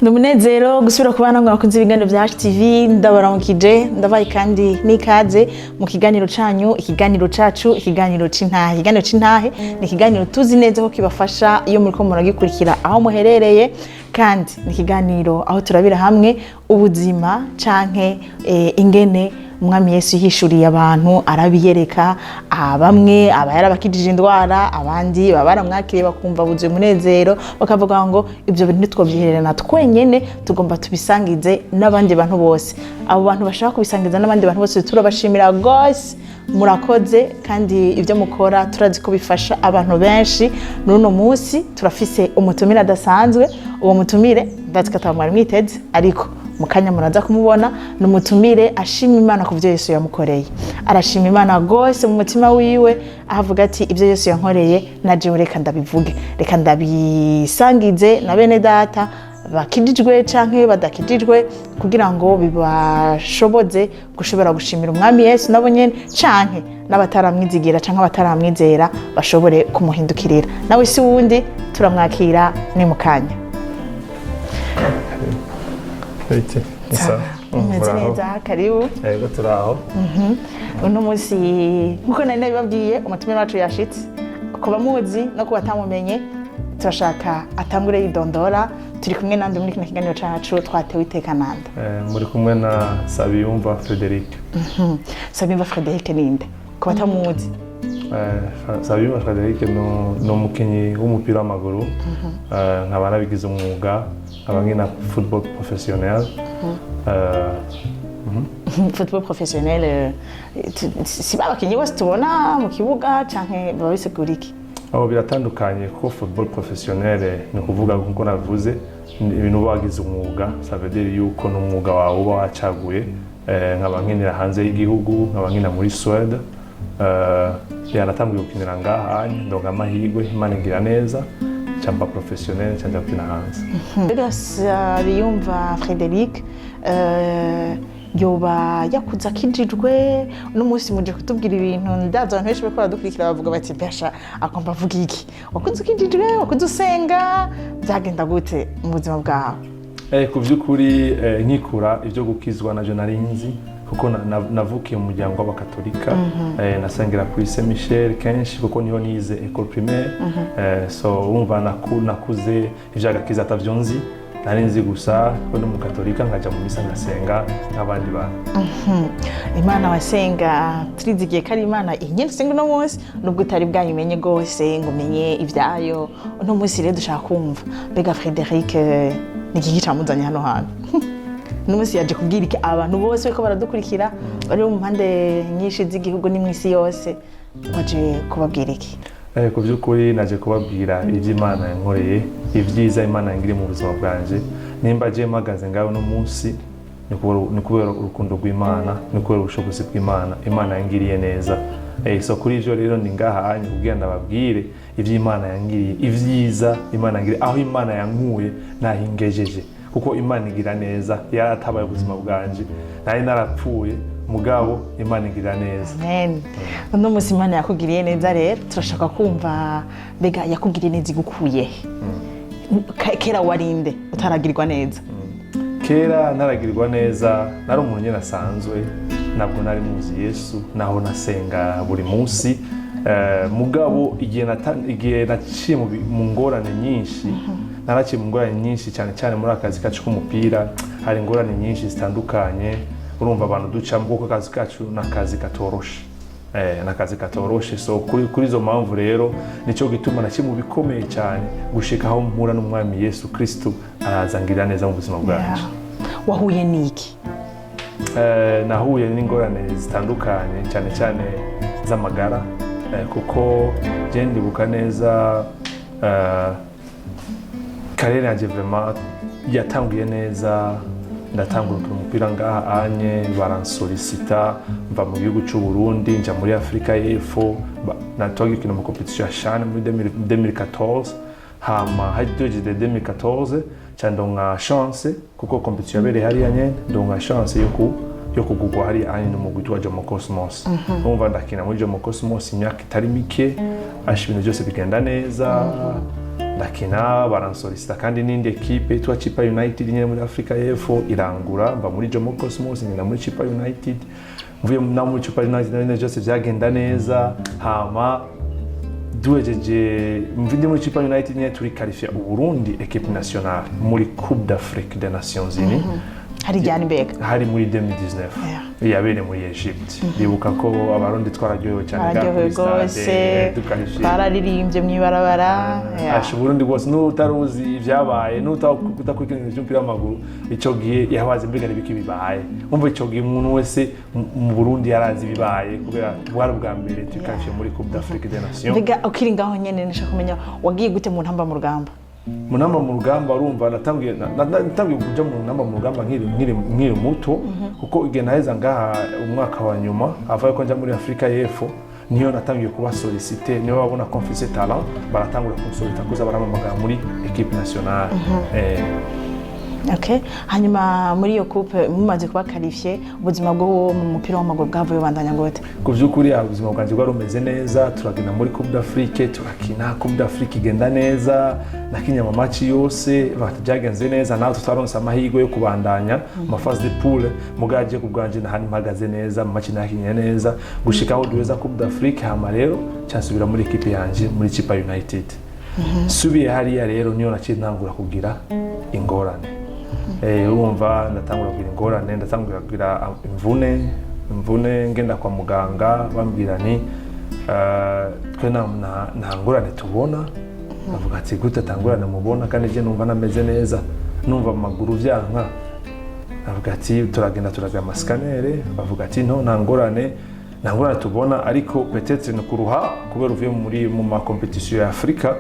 Ni umunezero gusubira kubana ngo bakunze ibiganiro bya HTV. Ndabaramukije, ndabaye kandi n'ikaze mu kiganiro canyu, ikiganiro cacu, ikiganiro c'intahe. Ikiganiro c'intahe ni ikiganiro tuzi neza ko kibafasha iyo muriko muragikurikira aho muherereye, kandi ni ikiganiro aho turabira hamwe ubuzima canke ingene Umwami Yesu yihishuriye abantu, arabiyereka. Bamwe aba yarabakijije indwara, abandi baba baramwakiriye bakumva buzuye umunezero, bakavuga ngo ibyo bintu ntitwobyihererana twenyene, tugomba tubisangize n'abandi bantu bose. Abo bantu bashaka kubisangiza n'abandi bantu bose, turabashimira gose, murakoze, kandi ibyo mukora turazi ko bifasha abantu benshi. N'uno munsi turafise umutumire adasanzwe. Uwo mutumire ndazi ko ataba mwari mwiteze, ariko mu kanya muraza kumubona. Ni umutumire ashima Imana ku byo Yesu yamukoreye. Arashima Imana rwose mu mutima wiwe, aho avuga ati: "Ibyo Yesu yankoreye na jewe reka ndabivuge, reka ndabisangize na bene data bakijijwe canke badakijijwe, kugira ngo bibashoboze gushobora gushimira Umwami Yesu nabo nyene, canke n'abataramwizigira canke abataramwizera bashobore kumuhindukirira." Nawe si wundi, turamwakira ni mu kanya. Bite? Ni sawa. Umeze Muraho. neza? Karibu. Yego, turaho. Uno munsi, nkuko nari nabibabwiye, umutumire wacu yashitse. Ku bamuzi no ku batamumenye, turashaka atangure yidondora. Turi kumwe nande muri kino kiganiro cacu twatewe iteka nande? Muri kumwe na Sabiyumva Frederic. Sabiyumva Frederic ninde ku batamuzi? Sabiyumva Frederic ni umukinnyi w'umupira w'amaguru. Nkaba nabigize umwuga, nkaba nkina football professionnel. Football professionnel, si ba bakinyi bose tubona mu kibuga, canke baba bisigura iki? Aho biratandukanye, kuko football professionnel ni ukuvuga, nkuko navuze, ni ibintu uba wagize umwuga. Ça veut dire yuko n'umwuga wawe uba wacaguye. Nkaba nkinira hanze y'igihugu, nkaba nkina muri Suède. Yanatanguye gukinira ngaha, ndonga amahirwe, Imana igira neza, nca professionnel, nca nja gukina hanze. Mbega Sabiyumva Frederic yoba yakuze akijijwe? Uno munsi muje kutubwira ibintu, ndazi abantu benshi bariko baradukurikira bavuga bati: "Mbesha agomba avuga iki? Wakuze ukijijwe? Wakuze usenga? Byagenda gute mu buzima bwawe?" Ku by'ukuri, nkikura ibyo gukizwa navyo nari nzi, kuko navukiye mu muryango w'Abakatolika. Nasengera kuri Saint Michel kenshi, kuko niho nize école primaire. So wumva nakuze ivy'agakiza atavyo nzi. Nari nzi gusa ko ndi umukatolika, nkaja mu misa, ngasenga nk'abandi bantu. Imana wasenga turizigiye ko ari Imana iyi nyene usenga uno munsi, nubwo utari bwayimenye rwose ngo umenye ibyayo. Uno munsi rero dushaka kumva, mbega Frederic ni iki camuzanye hano hantu uno munsi? Yaje kubwira iki abantu bose bariko baradukurikira, bari mu mpande nyinshi z'igihugu ni mw'isi yose? Waje kubabwira iki? Ku by'ukuri naje kubabwira ibyo Imana yankoreye, ibyiza Imana yangiriye mu buzima bwanje. Nimba agiye mpagaze ngaho uno munsi, ni kubera urukundo rw'Imana, ni kubera ubushobozi bw'Imana. Imana yangiriye neza. So kuri ivyo rero ni ngaha anye kugira ndababwire ibyo Imana yangiriye, ibyiza Imana yangiriye, aho Imana yankuye n'aho ingejeje, kuko Imana igira neza. Yaratabaye ubuzima bwanje, nari narapfuye, mugabo Imana igira neza. Amen. Uno munsi Imana yakugiriye neza. Rero turashaka kumva, mbega yakugiriye neza igukuye he? Kera warinde utaragirirwa neza? Kera ntaragirwa neza, nari umuntu nyine asanzwe, ntabwo nari muzi Yesu, naho nasenga buri munsi. Mugabo igihe naciye mu ngorane nyinshi, naraciye mu ngorane nyinshi cyane cyane muri akazi kacu k'umupira. Hari ingorane nyinshi zitandukanye, urumva, abantu ducamo, kuko akazi kacu ni akazi katoroshe. Ni akazi katoroshe. So kuri izo mpamvu rero nicyo gituma naciye mu bikomeye cyane gushika aho mpura n'Umwami Yesu Kristo, araza ngirira neza mu buzima bwanje. Yeah. Wahuye n'iki? Nahuye n'ingorane zitandukanye, cyane cyane z'amagara, kuko je ndibuka neza, carrière yanjye vraiment yatanguye neza. Ndatangura gukina umupira ngaha anye, baransolicita, mva mu gihugu cy'u Burundi nja muri Afurika y'Epfo. Natwagiye gukina mu compétition ya CHAN muri 2014. Hama hadojeje 2014, ca ndonka chance, kuko compétition yabereye hariya nyene, ndonka chance yo kugurwa hariya anye n'umugwi witwa Jomo Cosmos. Urumva, ndakina muri Jomo Cosmos imyaka itari mike, asha ibintu byose bigenda neza. Ndakina, baransolicita kandi n'indi ekipe yitwa Chipa United nyine muri Afrika y'Epfo irangura. Mva muri Jomo Cosmos ngenda muri Chipa United. Mvuye na muri Chipa United nabindi byose byagenda neza. Hama duhejeje, mvinde muri Chipa United nyine, turi qualifié Uburundi équipe nationale muri Coupe d'Afrique des Nations Unies. Hari ryari mbega? Hari muri 2019, yabereye muri Egypte. Ndibuka ko Abarundi twararyohewe cyane ngaha Bararyohewe kuri stade, rwose. Duqualifié. Twararirimbye mu ibarabara. Yeah. Asha, Uburundi bwose, n'utaruzi ibyabaye, n'utakurikirana ibintu by'umupira w'amaguru, icyo gihe yabaze mbega n'ibiki bibaye. Umva, icyo gihe umuntu wese mu Burundi yarazi ibibaye, kubera bwari ubwa mbere tuqualifié muri Coupe d'Afrique des Nations. Mbega ukiri ngaho nyene, nashaka kumenya wagiye gute mu Ntamba mu Rugamba? Mu Ntamba mu Rugamba, urumva natangiye kuja mu Ntamba mu Rugamba nkiri muto, kuko igihe naheza ngaha umwaka wa nyuma ava yuko nja muri Afurika y'Epfo, niyo natangiye kuba sollicité. Niyo babona ko mfise talent, baratangura kunsollicita kuza barampamagara muri équipe nationale. Okay. Hanyuma muri iyo coupe mumaze kuba qualifié, ubuzima bwo mu mupira w'amaguru bwavuye bandanya gute? Ku by'ukuri ubuzima bwanjye bwari bumeze neza. Turagenda muri Coupe d'Afrique, turakina Coupe d'Afrique, igenda neza. Nakinye ama match yose, byagenze neza. Nawe tutaronse amahirwe yo kubandanya mu ma phase de poule, mugaje ku bwanje nahandi mpagaze neza mu match, nakinye neza gushika aho duheza Coupe d'Afrique. Hama rero cyasubira muri équipe yanje, muri Chipa United. Subiye hariya rero, niyo naciye ntangura kugira ingorane. Urumva ndatangura kugira ingorane, ndatangura kugira imvune. Imvune, ngenda kwa muganga, bambwira ni twe nta ngorane tubona. Bavuga ati: "Gute ata ngorane mubona kandi je numva nameze neza, numva amaguru vyanka?" Bavuga ati turagenda, turagira ama scanner. Bavuga ati: "No, nta ngorane, nta ngorane tubona, ariko peut-être ni kuruha kubera uvuye mu ma compétition ya Afrika.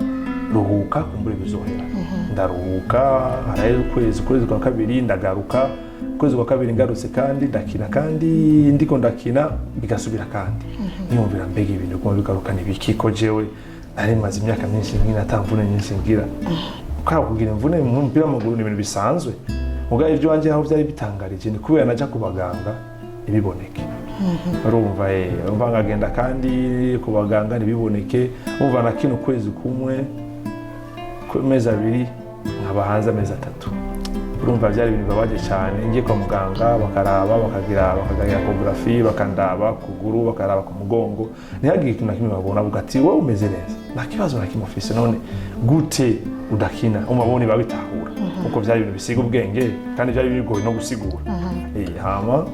Ruhuka, kumbure bizohera." Ndaruhuka, haraye ukwezi, ukwezi kwa kabiri ndagaruka. Ukwezi kwa kabiri ngarutse kandi ndakina, kandi ndiko ndakina bigasubira kandi. Niyumvira: mbega ibintu biguma bigaruka ni biki, ko jewe nari maze imyaka myinshi nkina ata mvune nyinshi ngira? Kaba kugira imvune mu mupira w'amaguru ni ibintu bisanzwe. Mugabo ibyo wanje aho byari bitangarije ni kubera naja ku baganga ntibiboneke. Urumva, urumva nkagenda kandi ku baganga ntibiboneke. Urumva na kino kwezi kumwe, ku mezi 2, nkaba hanze amezi 3. Urumva byari ibintu bibabaje cyane. Ngiye kwa muganga, bakaraba, bakagira échographie, bakandaba kuguru, bakaraba ku mugongo, ntihagire ikintu na kimwe babona. Bavuga ati: "Wowe umeze neza, nta kibazo na kimwe ufise, none gute udakina?" Umva, babitahura kuko byari ibintu bisiga ubwenge kandi byari bigoye no gusigura. Hama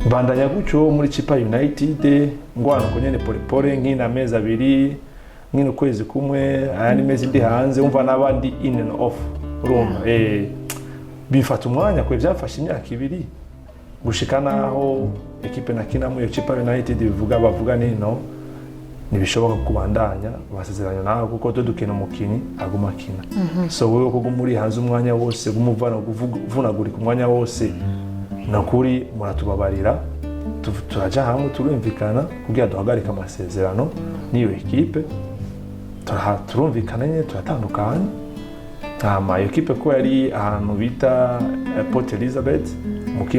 mbandanya gutyo muri Chipa United, ngwana uko nyene polepole, nkina amezi 2, nkina ukwezi kumwe, ayandi mezi ndi hanze. Umva n'abandi in and off. Urumva, bifata umwanya kwe, byafashe imyaka 2 gushika naho ekipe nakinamo, iyo Chipa United, bivuga, bavuga ni no ntibishoboka kubandanya amasezerano nawe, kuko twe dukina umukinyi aguma akina. So wewe kuguma uri hanze umwanya wose, guma uvunagurika umwanya wose, nakuri muratubabarira. Turaja hamwe, turumvikana kugira duhagarike amasezerano n'iyo ekipe. Turumvikana nyine, turatandukana. Hama iyo ekipe ko yari ahantu bita Port Elizabeth,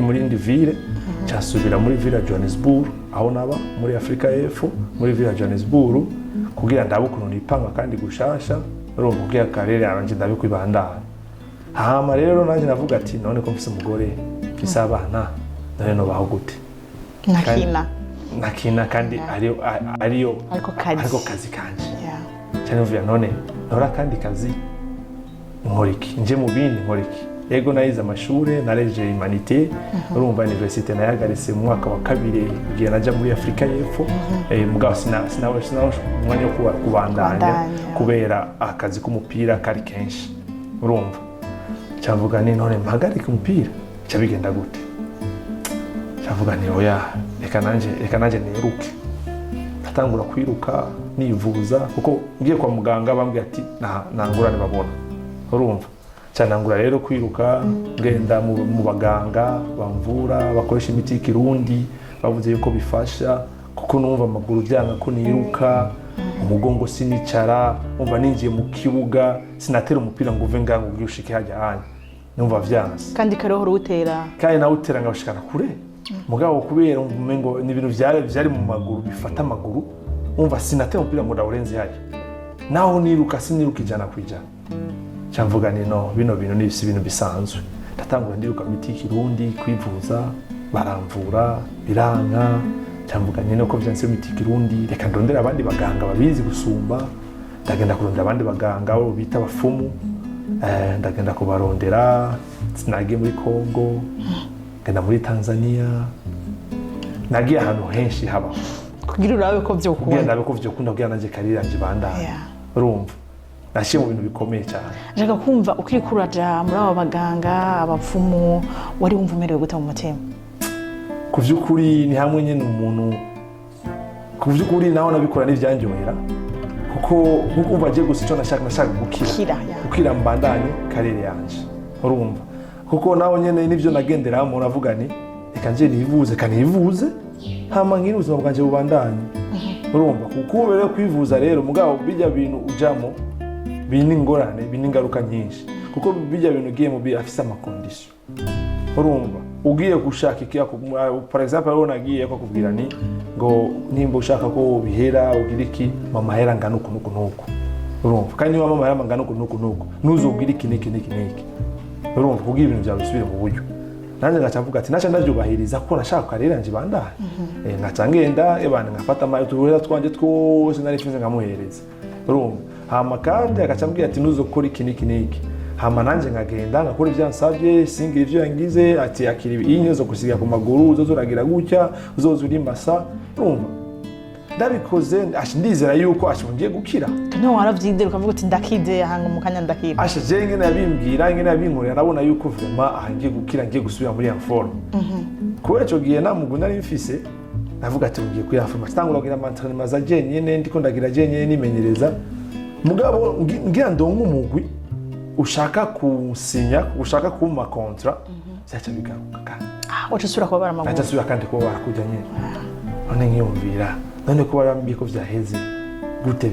muri indi ville, cyasubira muri ville ya Johannesburg aho naba muri Afrika y'Epfo, muri ville ya Johannesburg, kugira ndabe ukuntu nipanga kandi gushasha. Urumva, kugira carrière yanje ndabe kwibandana. Hama rero nanjye navuga ati: "None ko mfise umugore, mfise abana, none nobaho gute?" Nakina. Nakina kandi ariyo Ariko kazi. Ariko kazi kanje. Cyane mvuga: "None nora kandi kazi, nkora iki? Nje mu bindi, nkora iki?" Ego, nayize amashure, nareje humanité. Urumva, université nayagaritse mu mwaka wa kabiri igihe naja muri Afurika y'Epfo. Mugabo sina umwanya wo kubandanya Kubandanya. kubera akazi k'umupira kari kenshi. Urumva, cyavuga ni: "None mpagarike umupira, cya bigenda gute?" Cyavuga ni: "Oya, reka nanje niruke." Ndatangura kwiruka, nivuza, kuko ngiye kwa muganga bambwiye ati nta ngorane babona. Urumva, cyanangura rero kwiruka, ngenda mu baganga bamvura bakoresha imiti y'ikirundi, bavuze yuko bifasha, kuko numva amaguru byanga ko niruka, umugongo sinicara. Umva, ninjiye mu kibuga sinatera umupira ngo uve ngaho ngo ugire ushike hajya hanya, numva vyanse. Kandi kare uhora uwutera. Kandi nawe utera ngawushikana kure, mugabo kubera umengo ni ibintu vyari mu maguru, bifata amaguru, umva sinatera umupira ngo ndawurenze hajya. Naho niruka, siniruka 100%. Nca mvuga ni no bino bintu ni si ibintu bisanzwe. Ndatangura ndiruka miti y'ikirundi kwivuza, baramvura biranka. Nca mvuga ni no ko vyanse miti y'ikirundi, reka ndondere abandi baganga babizi gusumba. Ndagenda kurondera abandi baganga bo bita abafumu. Ndagenda kubarondera, sinagiye muri Congo, ngenda muri Tanzania, nagiye ahantu henshi habaho kugira urabe ko kugira vyokunda. Ndabe ko vyokunda, kugira nanje carrière yanje ibandanye. Urumva nashiye mu bintu bikomeye cyane. Nshaka kumva ukiriko uraja muri abo baganga, abapfumu, wari wumva umerewe gute mu mutima? Ku by'ukuri ni hamwe nyine umuntu, ku by'ukuri naho nabikora n'ibyanjyohera, kuko nkuko umva agiye gusa icyo nashaka, nashaka gukira. Gukira, ya. Gukira mbandanye carrière yanje. Urumva kuko naho nyine nibyo nagenderamo, navuga ni reka nje nivuze, kanivuze hama nkiri ubuzima bwanjye bubandanye. Urumva kuko ubu rero kwivuza rero, mugabo bijya bintu ujamo bini ingorane, bini ingaruka nyinshi, kuko bijya bintu ugiyemo afise ama conditions. Urumva ugiye gushaka iki, par exemple rero nagiye ko kubwira ni ngo nimba ushaka ko bihera ugira iki, mama hera ngana uku nuku nuku. Urumva kandi niba mama hera ngana uku nuku nuku, ntuzubwire iki niki niki niki. Urumva kugira ibintu byawe bisubire mu buryo. Nanjye ngaca mvuga ati naca ndabyubahiriza kuko nashaka carrière yanje ibandanye. Ngaca ngenda ebana ngafata ama utuhera twanje twose nari mfise nkamuhereza. Urumva hama kandi agaca ambwira ati ntuzokora iki niki niki. Hama nanjye nkagenda ngakora ibyo yansabye, singira ibyo yangize ati akira iyi zo gusiga ku maguru, uzoza uragira gutya, uzoza urimasa. Urumva ndabikoze, asha ndizera yuko asha ngiye gukira. Noneho waravyizera ukavuga uti ndakizeye, ahanga mu kanya ndakira? Asha je ngene yabimbwira, ngene yabinkorera, nabona yuko vraiment aha ngiye gukira, ngiye gusubira muri ya forme. Kubera ico gihe nta mugwi nari mfise, navuga ati ngiye kuri ya forme, tangura kugira ama entraînement za jenyene, ndiko ndagira jenyene nimenyereza. Mugabo ngira ndonke umugwi ushaka kusinya, ushaka kumpa contrat, vyaca bigaruka kandi. Ah, waca usubira kubabara amaguru? Naca asubira kandi kuba barakujya nyene. None nkiyumvira, none ko barambwiye ko vyaheze, gute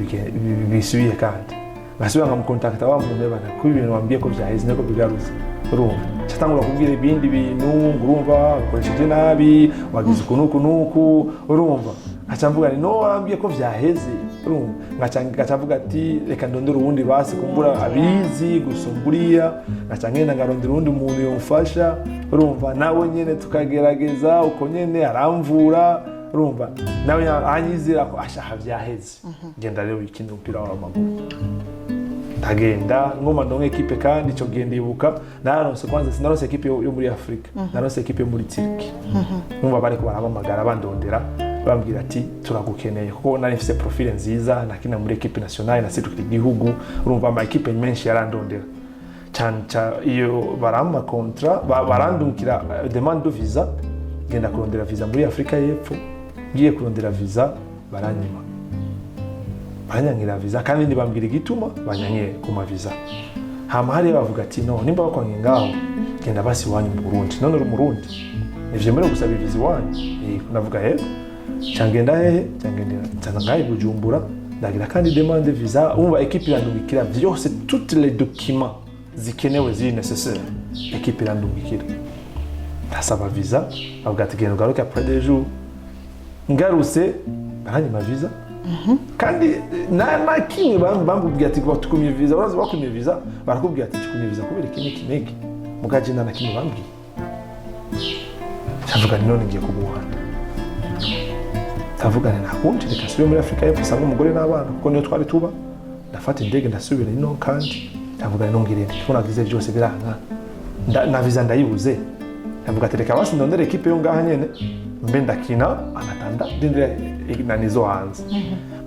bisubiye kandi? Ngasubira nkamukontakta wa muntu bana kuba ibintu wambwiye ko vyaheze niko bigarutse. Urumva catangura kubwira ibindi bintu ngo urumva ukoresheje nabi, wagize uku nuku nuku. Urumva nkaca mvuga ni no warambwiye ko vyaheze. Urumva ngaca mvuga ati reka ndondere uwundi basi kumbura abizi gusumba uriya. Ngaca ngenda ngarondera uwundi muntu yomfasha. Urumva nawe nyene tukagerageza uko nyene, aramvura. Urumva nawe anyizera ko ashaha vyaheze. Ngenda rero ikindi umupira w'amaguru, ndagenda ngoma ndonke équipe. Kandi ico gihe ndibuka naronse, kwanza sinaronse équipe yo muri Afrika, naronse équipe yo muri Turki. Numva bariko barampamagara, bandondera, bambwira ati turagukeneye, kuko nari mfise profil nziza, nakina muri équipe nationale, naserukira igihugu. Urumva ama équipe menshi yarandondera cyane. Iyo barampa contrat, barandungikira demande de visa, ngenda kurondera visa muri Afrika y'Epfo. Ngiye kurondera visa baranyima, baranyangira visa, kandi ntibambwira igituma banyankiye kuma visa. Hama hariya bavuga ati no nimba bakwangiye ngaho, genda basi iwanyu mu Burundi. None uri Umurundi, ntivyemerewe gusaba visa iwanyu? Yego. Ndavuga yego. Cangenda hehe? Cangendera nzana ngaho i Bujumbura, ndagira kandi demande visa. Umva équipe irandungikira vyose, toutes les documents zikenewe ziri nécessaire, équipe irandungikira. Ndasaba visa, bavuga ati genda ugaruke après 2 jours. Ngarutse baranyima visa, kandi na kimwe bambubwiye ati tukumye visa. Baraza bakumye visa, barakubwira ati tukumye visa kubera iki n'iki n'iki, mugaje nta na kimwe bambwiye. Ndavuga nti none ngiye kubuhanda. Ndavuga nti nta kundi, reka nsubire muri Afurika y'Epfo nsange umugore n'abana, kuko niyo twari tuba. Ndafata indege ndasubira ino. Kandi ndavuga nti nongere nti ko nagize byose biranka, na visa ndayibuze. Ndavuga ati reka basi ndondere équipe yo ngaha nyene mbe ndakina anatanda ndindira nani zo hanze.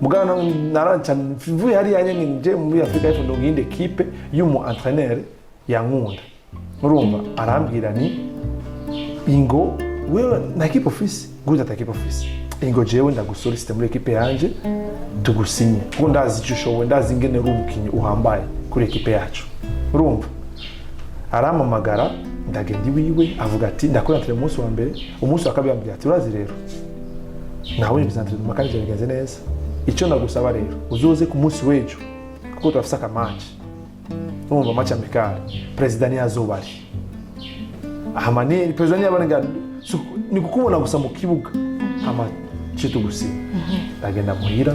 Mugabo naraca mvuye hariya nyene nje muri Afurika y'Epfo, ndonka iyindi équipe y'umu entraîneur yankunda. Urumva arambwira ni ingo wewe na équipe office gute, ata équipe office, ingo jewe ndagusolicite muri équipe yanje tugusinye, kuko ndazi icyo ushoboye, ndazi ingene uri umukinyi uhambaye kuri équipe yacu. Urumva arampamagara, ndagenda iwiwe, avuga ati ndakora entraînement umunsi wa mbere. Umunsi wa kabiri ambwira ati urazi rero nabonye ibyo entraînement kandi byagenze neza, icyo ndagusaba rero uzoze ku munsi w'ejo kuko turafise aka match. Urumva match amicale, perezida niyo azoba ari hama ni perezida niyo abona ni kukubona gusa mu kibuga, hama cyo tugusinya. Ndagenda muhira.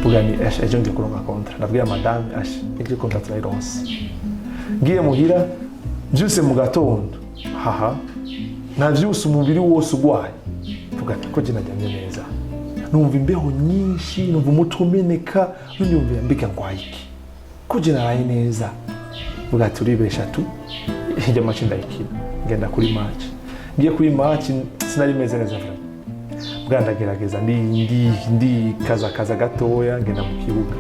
Vuga ni asha, ejo ngiye kuronka contrat. Ndabwira madame, asha, ejo contrat turayironse. Ngiye muhira, mvyutse mu gatondo, haha, navyuse umubiri wose ugwaye. Vuga ati ko je naryamye neza, numva imbeho nyinshi, numva umutwe umeneka, none mbega ngwaye iki ko je naraye neza? Vuga ati uribesha tu, ijya match ndayikina. Ngenda kuri match, ngiye kuri match sinari meze neza vraiment. Bwa ndagerageza, ndi ndi ndi kaza kaza gatoya, ngenda mu kibuga.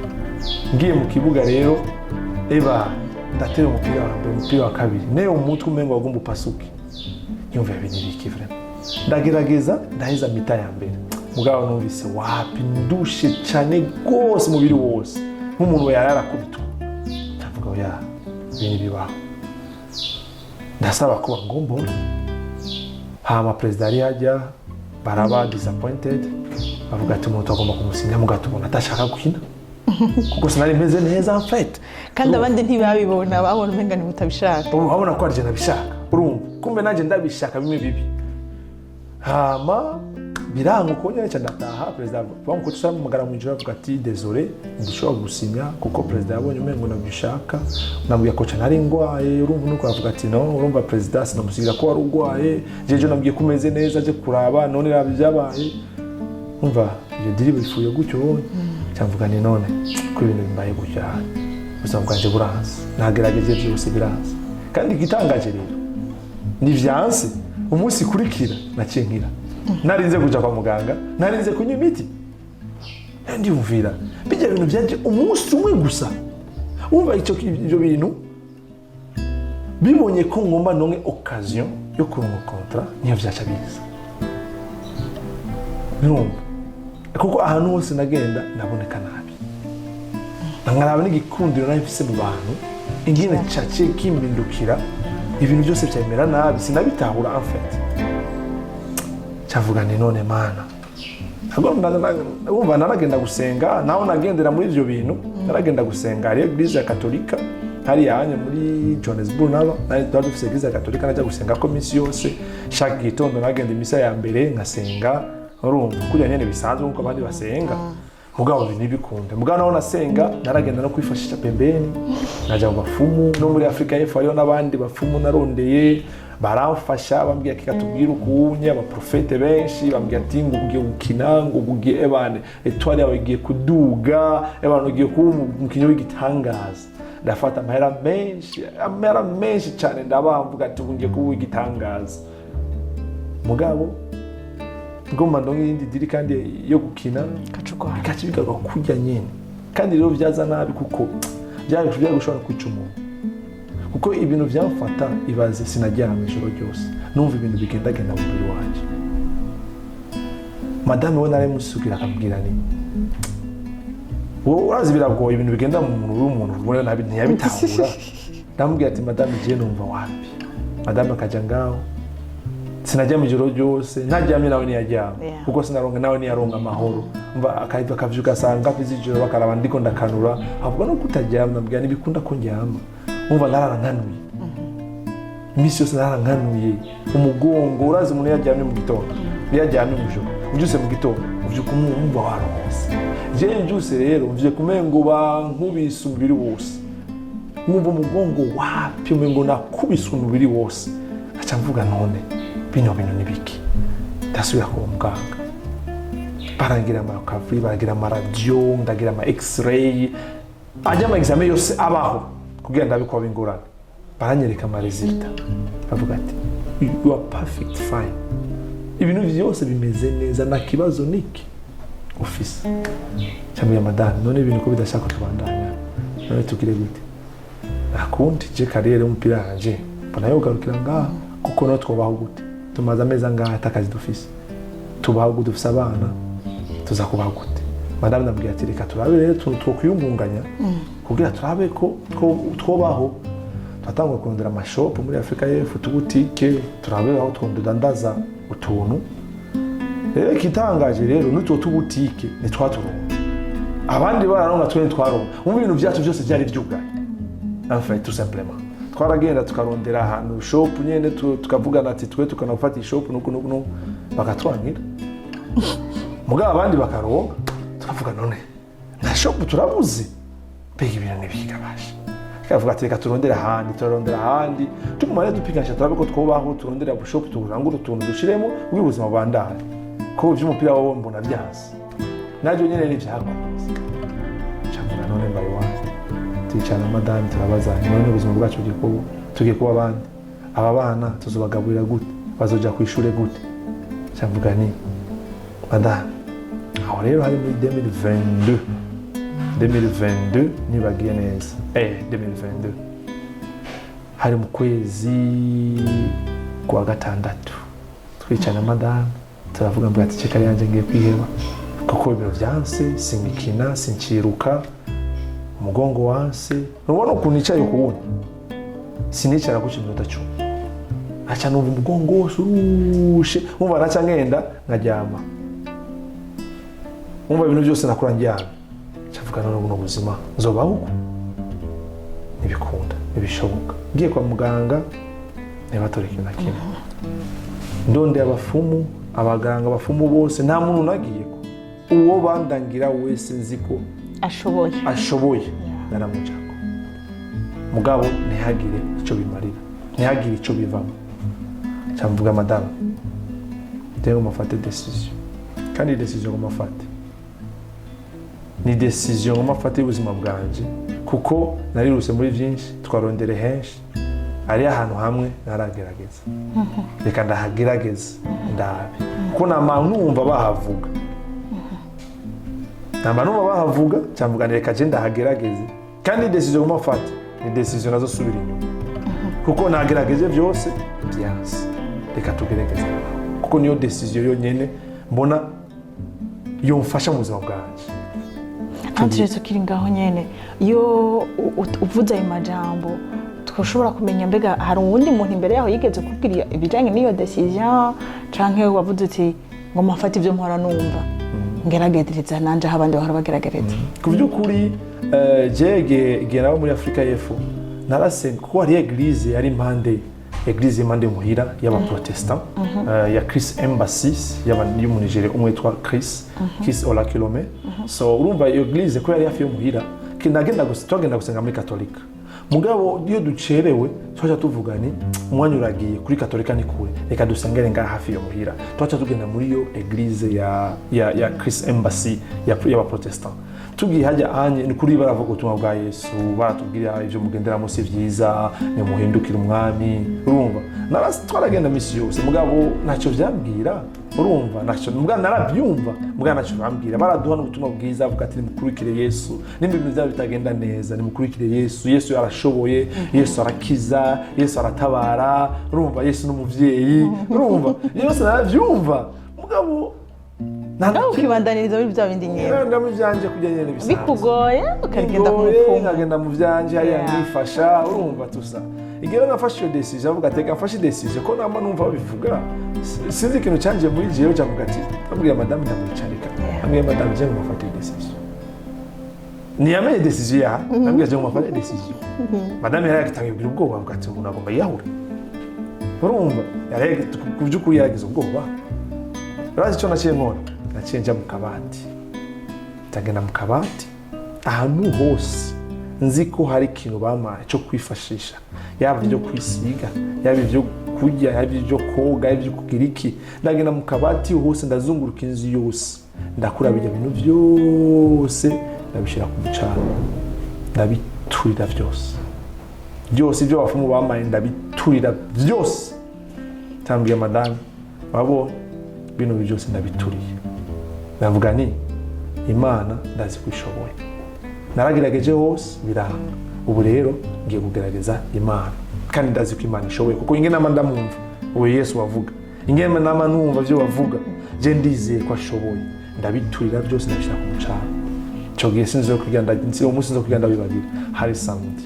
Ngiye mu kibuga rero, eba, ndatera umupira wa mbere, umupira wa kabiri, neyo umutwe umengo wagomba upasuke. Yumva ibintu biki vraiment. Ndagerageza, ndaheza mi-temps ya mbere, mugabo numvise wapi, ndushe cyane rwose, umubiri wose nk'umuntu yari arakubitwa. Ndavuga oya, ibintu bibaho. Ndasaba ko bangombora. Hama perezida yari yajya, baraba disappointed, bavuga ati umuntu agomba kumusinya, mugabo tubona atashaka gukina, kuko sinari meze neza en fait. Kandi abandi ntibabibona, babona umenga mutabishaka. Urabona ko arije nabishaka, urumva, kumbe nanjye ndabishaka bimwe bibi. Hama biranga uko nyine, nca ndataha. Perezida bamukoca amuhamagara mu ijoro, avuga ati désolé, ntidushobora gusinya kuko perezida yabonye umengo nabishaka. Nabwiye koca nari ngwaye, urumva, nuko avuga ati no, urumva perezida sinamusigira ko wari ugwaye, jeje nabwiye ko umeze neza, aje kuraba, none raba ibyabaye. Umva, iyo deal bifuye gutyo. Cyamvuga ni none ko ibintu bimbaye gutya, ubuzima bwanjye buranze, nagerageje byose biranze. Kandi igitangaje rero ntivyanse, umunsi kurikira naciye nkira, narinze kuja kwa muganga, narinze kunywa imiti. Ndiyumvira bijya bintu byaje umunsi umwe gusa. Wumva icyo, ibyo bintu bibonye ko ngomba nonke occasion yo kuronka contrat, niyo vyaca biza. Urumva, kuko ahantu hose nagenda naboneka nabi, nkaraba n'igikundiro nari mfise mu bantu ingene caciye kimpindukira, ibintu byose byamera nabi, sinabitahura en fait. Cyavuga ni none Mana, wumva naragenda gusenga, naho nagendera muri ivyo bintu, naragenda gusenga. Hariyo église ya Katolika hariya hanya muri Johannesburg, naba nari twari dufise église ya Katolika, najya gusenga ko minsi yose, chaque gitondo nagenda imisa ya mbere nkasenga, urumva, kurya nyene bisanzwe nkuko abandi basenga. Mugabo ibintu ntibikunde. Mugabo naho nasenga, naragenda no kwifashisha pembeni, najya mu bafumu. No muri Afurika y'Epfo hariho n'abandi bafumu narondeye, baramfasha, bambwira kika tubwire ukunye. Abaprofete benshi bambwira ati ngo ugiye gukina, ngo ugiye, ebane, étoile yawe igiye kuduga, ebane, ugiye kuba umukinnyi w'igitangaza. Ndafata amahera menshi, amahera menshi cyane, ndabamvuga ati ubu ngiye kuba uw'igitangaza. Mugabo ngomba ndonke iyindi deal kandi yo gukina, Kacugwara. Bikaca bigaruka kurya nyene. Kandi rero byaza nabi, kuko byari gushobora kwica umuntu, kuko ibintu byamfata, ibaze, sinaryama ijoro ryose, numva ibintu bigendagenda mu mubiri wanjye. Madame we naramusubira, akambwira ni wowe urazi biragoye, ibintu bigenda mu muntu w'umuntu ubona nabi, ntiyabitahura. Ndamubwira ati madame, igihe numva wapi. Madame akajya ngaho, sinaryama ijoro ryose, ntaryamye nawe ntiyaryama, kuko sinaronka, nawe ntiyaronka amahoro. Mva akahita akavyuka asanga hafi z'ijoro, bakaraba ndiko ndakanura, avuga no kutaryama. Ndamubwira ntibikunda ko ndyama. Umva, narara nkanuye iminsi yose, narara nkanuye umugongo. Urazi umuntu iyo aryamye mu gitondo, iyo aryamye mu ijoro, ubyutse mu gitondo uvyuka umwumva warohose. Jewe mbyutse rero mvyuka umengo bankubise umubiri wose, nkumva umugongo wapi, umengo nakubiswe umubiri wose. Aca mvuga none bino bintu ni biki? Ndasubira kuba muganga, barangira amakavuri, baragira amaradiyo, ndagira ama x-ray, ajya ama examen yose abaho kugira ndabe ko ingorane. Baranyereka ama résultats, bavuga ati you are perfect fine, ibintu byose bimeze neza, nta kibazo niki ufise. Cyambwiye madame, none ibintu ko bidashaka tubandanya, none tugire gute? Ntakundi, je carrière y'umupira yanje mbona yogarukira ngaha, kuko no twobaho gute? Tumaze amezi angahe atakazi dufise? Tubaho gute? Dufise abana, tuza kubaho gute? Madame ndabwira ati reka turabe rero utuntu twokwiyungunganya kugira turabe ko twobaho. Turatangura kurondera amashopu muri Afurika y'Epfo, utubutike, turabe aho tudandaza utuntu. Rero ikitangaje rero, n'utwo tubutike ntitwaturonka, abandi bararonka, twe ntitwaronka. Mu bintu byacu byose byari byugaye en fait, tout simplement. Twaragenda tukarondera ahantu shop nyene, tukavugana ati twe tukanafata ishop nuku nuku nuku, bakatwangira, mugabo abandi bakaronka. Tukavuga none Nta shop turabuze. Mbega ibintu ntibigabasha. Kavuga ati reka turondere ahandi, turarondera ahandi, tuguma rero dupiganisha, turabe ko twubaho, turondera bushop, turangure utuntu dushiremo kugira ubuzima bubandane, ko iby'umupira wowe mbona byanse, nabyo nyine ntibyakunze. Camura none mbaye iwanjye, twicara na madame, turabazanya: none ubuzima bwacu bugiye kuba, tugiye kuba abandi, aba bana tuzobagaburira gute? Bazoja ku ishure gute? Cavuga ni madame, aho rero hari muri 2022, 2022 nibagiye neza, 2022 hari mu kwezi kwa gatandatu. Twicara na madame, turavuga ngo ati ceka yanjye ngiye kwiheba, kuko ibintu byanse, sinkikina, sinkiruka, umugongo wanse. Urabona ukuntu nicaye ukuwundi, sinicara gutya iminota 10, aca numva umugongo wose urushe, wumva naca ngenda nkaryama, wumva ibintu byose nakora ndyamye. Ncavuga none buno buzima nzobaho uko? Ntibikunda, ntibishoboka. Ngiye kwa muganga ntibatore ikintu na kimwe. Ndondeye abafumu, abaganga, abafumu bose, nta muntu nagiyeko. Uwo bandangira wese nzi ko ashoboye, ashoboye, naramucako, mugabo ntihagire icyo bimarira, ntihagire icyo bivamo. Cyamvuga madamu rero mufate décision, kandi décision ngo mufate ni décision ngo mufate y'ubuzima bwanje, kuko nariruse muri byinshi, twarondere henshi, ari ahantu hamwe naragerageza, reka ndahagerageza ndabe, kuko nama numva bahavuga, nama numva bahavuga. Cyamvuga ni reka je ndahagerageze, kandi décision ngo mufate ni décision nazo subira inyuma, kuko nagerageje byose byanse, reka tugerageze, kuko niyo décision yonyene mbona yomfasha mu buzima bwanje. Entre tukiri ngaho nyene, iyo uvuze ayo majambo, twashobora kumenya mbega hari uwundi muntu imbere yaho yigeze kubwira ibijanye n'iyo décision, canke wavuze uti ngo mafate ibyo mpora numva, ngeragereza nanje aho abandi bahora bageragereza? Ku by'ukuri, je igihe naba muri Afurika y'Epfo narasenga, kuko hari église yari impande, église impande muhira y'abaprotestant, ya Chris Embassy, y'umunigeri umwe witwa Chris Olakilome. So urumva iyo église ko yari hafi yo muhira, nagenda gusa, twagenda gusenga muri katolika. Mugabo iyo ducerewe twaca tuvuga ni umwanya uragiye, kuri katolika ni kure, reka dusengere ngaha hafi yo muhira. Twaca tugenda muri iyo église ya Chris Embassy y'abaprotestant. Tugiye hajya anye ni kuri baravuga ubutumwa bwa Yesu, baratubwira ibyo mugenderamo si byiza, nimuhindukire umwami. Urumva twaragenda misi yose, mugabo ntacyo vyambwira. Urumva ntacyo, mugabo narabyumva, mugabo ntacyo bambwira. Baraduha n'ubutumwa bwiza, avuga ati nimukurikire Yesu, nimba ibintu byabo bitagenda neza, nimukurikire Yesu, Yesu arashoboye, Yesu arakiza, Yesu aratabara. Urumva Yesu n'umuvyeyi. Urumva yose narabyumva, mugabo Nawe ukibandaniriza muri bya bindi nyene. Ngenda mu vyanje kujya nyene bisanzwe. Bikugoye ukagenda ku Bingoye, mupfumu. Nkagenda mu vyanje hariya, nkifasha. Urumva tusa igihe rero nafashe iyo décision, avuga ati reka mfashe décision, ko nama numva babivuga. Sinzi ikintu canje muri jewe, cavuga ati ndabwira madamu, ndamwicarika, ambwira madamu je ngo mufate décision. Ntiyamenye décision ya ndabwira je ngo mufate décision. Madamu yari yagitangiye kugira ubwoba, avuga ati umuntu agomba yiyahure. Urumva ku by'ukuri yaragize ubwoba. Urazi icyo naciye nkora? Naciye nja mu kabati, ndagenda mu kabati ahantu hose nzi ko hari ikintu bampaye cyo kwifashisha, yaba ibyo kwisiga, yaba ibyo kurya, yaba ibyo koga, yaba ibyo kugira iki. Ndagenda mu kabati hose, ndazunguruka inzu yose, ndakura bijya bintu byose, ndabishyira ku mucanga, ndabiturira byose byose. Ibyo abafumu bampaye ndabiturira byose. Tambwiye madame wabonye bino byose ndabituriye, ndavuga ni Imana ndazi ko ishoboye, naragerageje hose biranga, ubu rero ngiye kugerageza Imana, kandi ndazi ko Imana ishoboye, kuko ingene nama ndamwumva ubu Yesu wavuga, ingene nama numva ibyo bavuga, je ndizeye ko ashoboye. Ndabiturira byose, ndabishyira ku mucanga. Icyo gihe sinzi kwiga, uwo munsi nzo kwiga ndabibagira, hari samedi,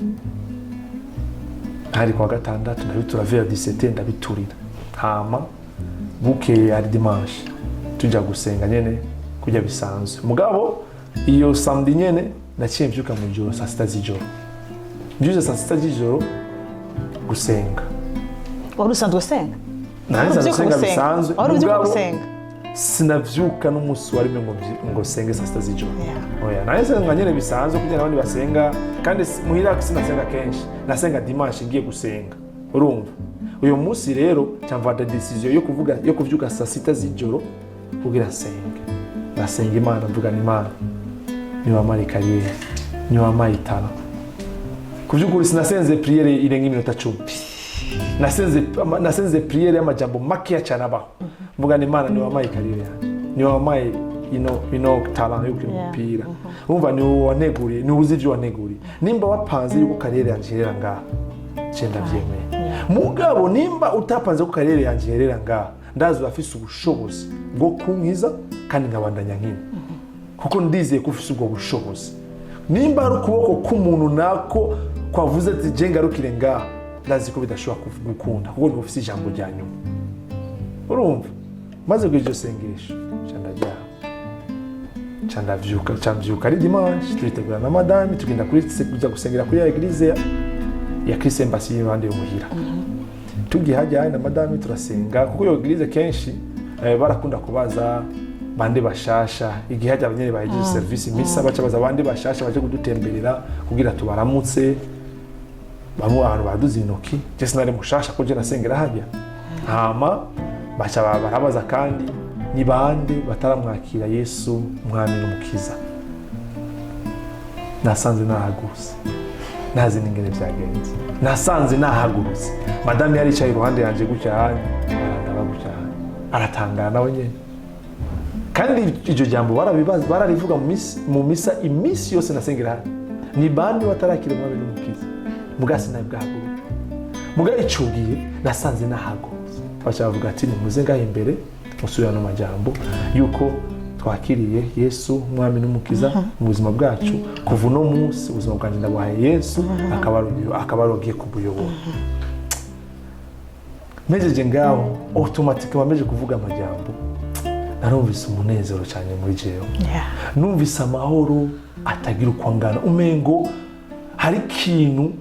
hari kuwa gatandatu. Ndabitura vers 17, ndabiturira. Hama bukeye ari dimanche, tujya gusenga nyene kujya bisanzwe. Mugabo iyo samedi nyene naciye mvyuka mu ijoro saa 6 z'ijoro, mvyutse saa 6 z'ijoro gusenga. Wari usanzwe usenga? Nari Wari nsanzwe uvyuka nsenga gusenga? bisanzwe. Wari uvyuka Mugabo gusenga? Sinavyuka n'umunsi wa rimwe ngo senge saa 6 z'ijoro. Oya, nawe nsenga nyene bisanzwe kugira abandi basenga, kandi muhira sinasenga kenshi, nasenga dimanche ngiye gusenga. Urumva, uyu munsi rero cyamfata décision yo kuvuga, yo kuvyuka saa 6 z'ijoro kugira nsenge. Ndasenga Imana, mvugana Imana: "Niwampaye carrière, niwampaye talent." Ku by'ukuri sinasenze prière irenga iminota 10. Nasenze prière y'amajambo makeya cyane abaho. Mvuga ni: "Imana, niwampaye carrière yanjye, niwampaye ino talent yo gukina umupira. Urumva, ni wowe waneguriye, ni uzi ibyo waneguriye. Nimba wapanze yuko carrière yanjye iherera ngaha, je ndavyemeye. Mugabo nimba utapanze ko carrière yanjye iherera ngaha, ndazi urafise ubushobozi bwo kunkiza kandi nkabandanya nkina, kuko ndizeye ko ufise ubwo bushobozi. Nimba ari ukuboko k'umuntu nako kwavuze ati je ngarukire ngaha, ndazi ko bidashobora gukunda, kuko niwe ufise ijambo rya nyuma." Urumva, maze kugira iryo sengesho, nca ndaryama, nca ndavyuka, nca mvyuka ari dimanche, turitegura na madame, tugenda kuri kuja gusengera kuri ya église ya Christ Embassy y'iruhande y'umuhira. Tugiye hajya na madame, turasenga, kuko iyo église kenshi barakunda kubaza bande bashasha. Igihe hajya abanyene bahejeje service misa, baca baza bande bashasha baje kudutemberera kugira tubaramutse. Bamwe abantu baraduza intoki, je sinari mushasha ko je nasengera hajya. Hama baca barabaza kandi: "Ni bande bataramwakira Yesu Mwami n'Umukiza?" Nasanze nahagurutse, ntazi n'ingene byagenze, nasanze nahagurutse. Madame yari yicaye iruhande yanjye gutya hanya, arandaba gutya hanya, aratangara nawe nyene. Kandi iryo jambo bararivuga mu misa iminsi yose nasengera hano: "Ni bande batarakira Umwami n'Umukiza?" Muga sinari bwahaguruke. Muga ico gihe nasanze nahagurutse. Baca bavuga ati: "Nimuze ngaho imbere musubira no majambo yuko twakiriye Yesu Umwami n'Umukiza mu buzima bwacu. Kuva uno munsi ubuzima bwanjye ndabuhaye Yesu, akaba arugiye kubuyobora." Mpejeje ngaho, automatiquement mpejeje kuvuga amajambo, narumvise umunezero cyane muri jewe. Numvise amahoro atagira uko angana, umengo hari ikintu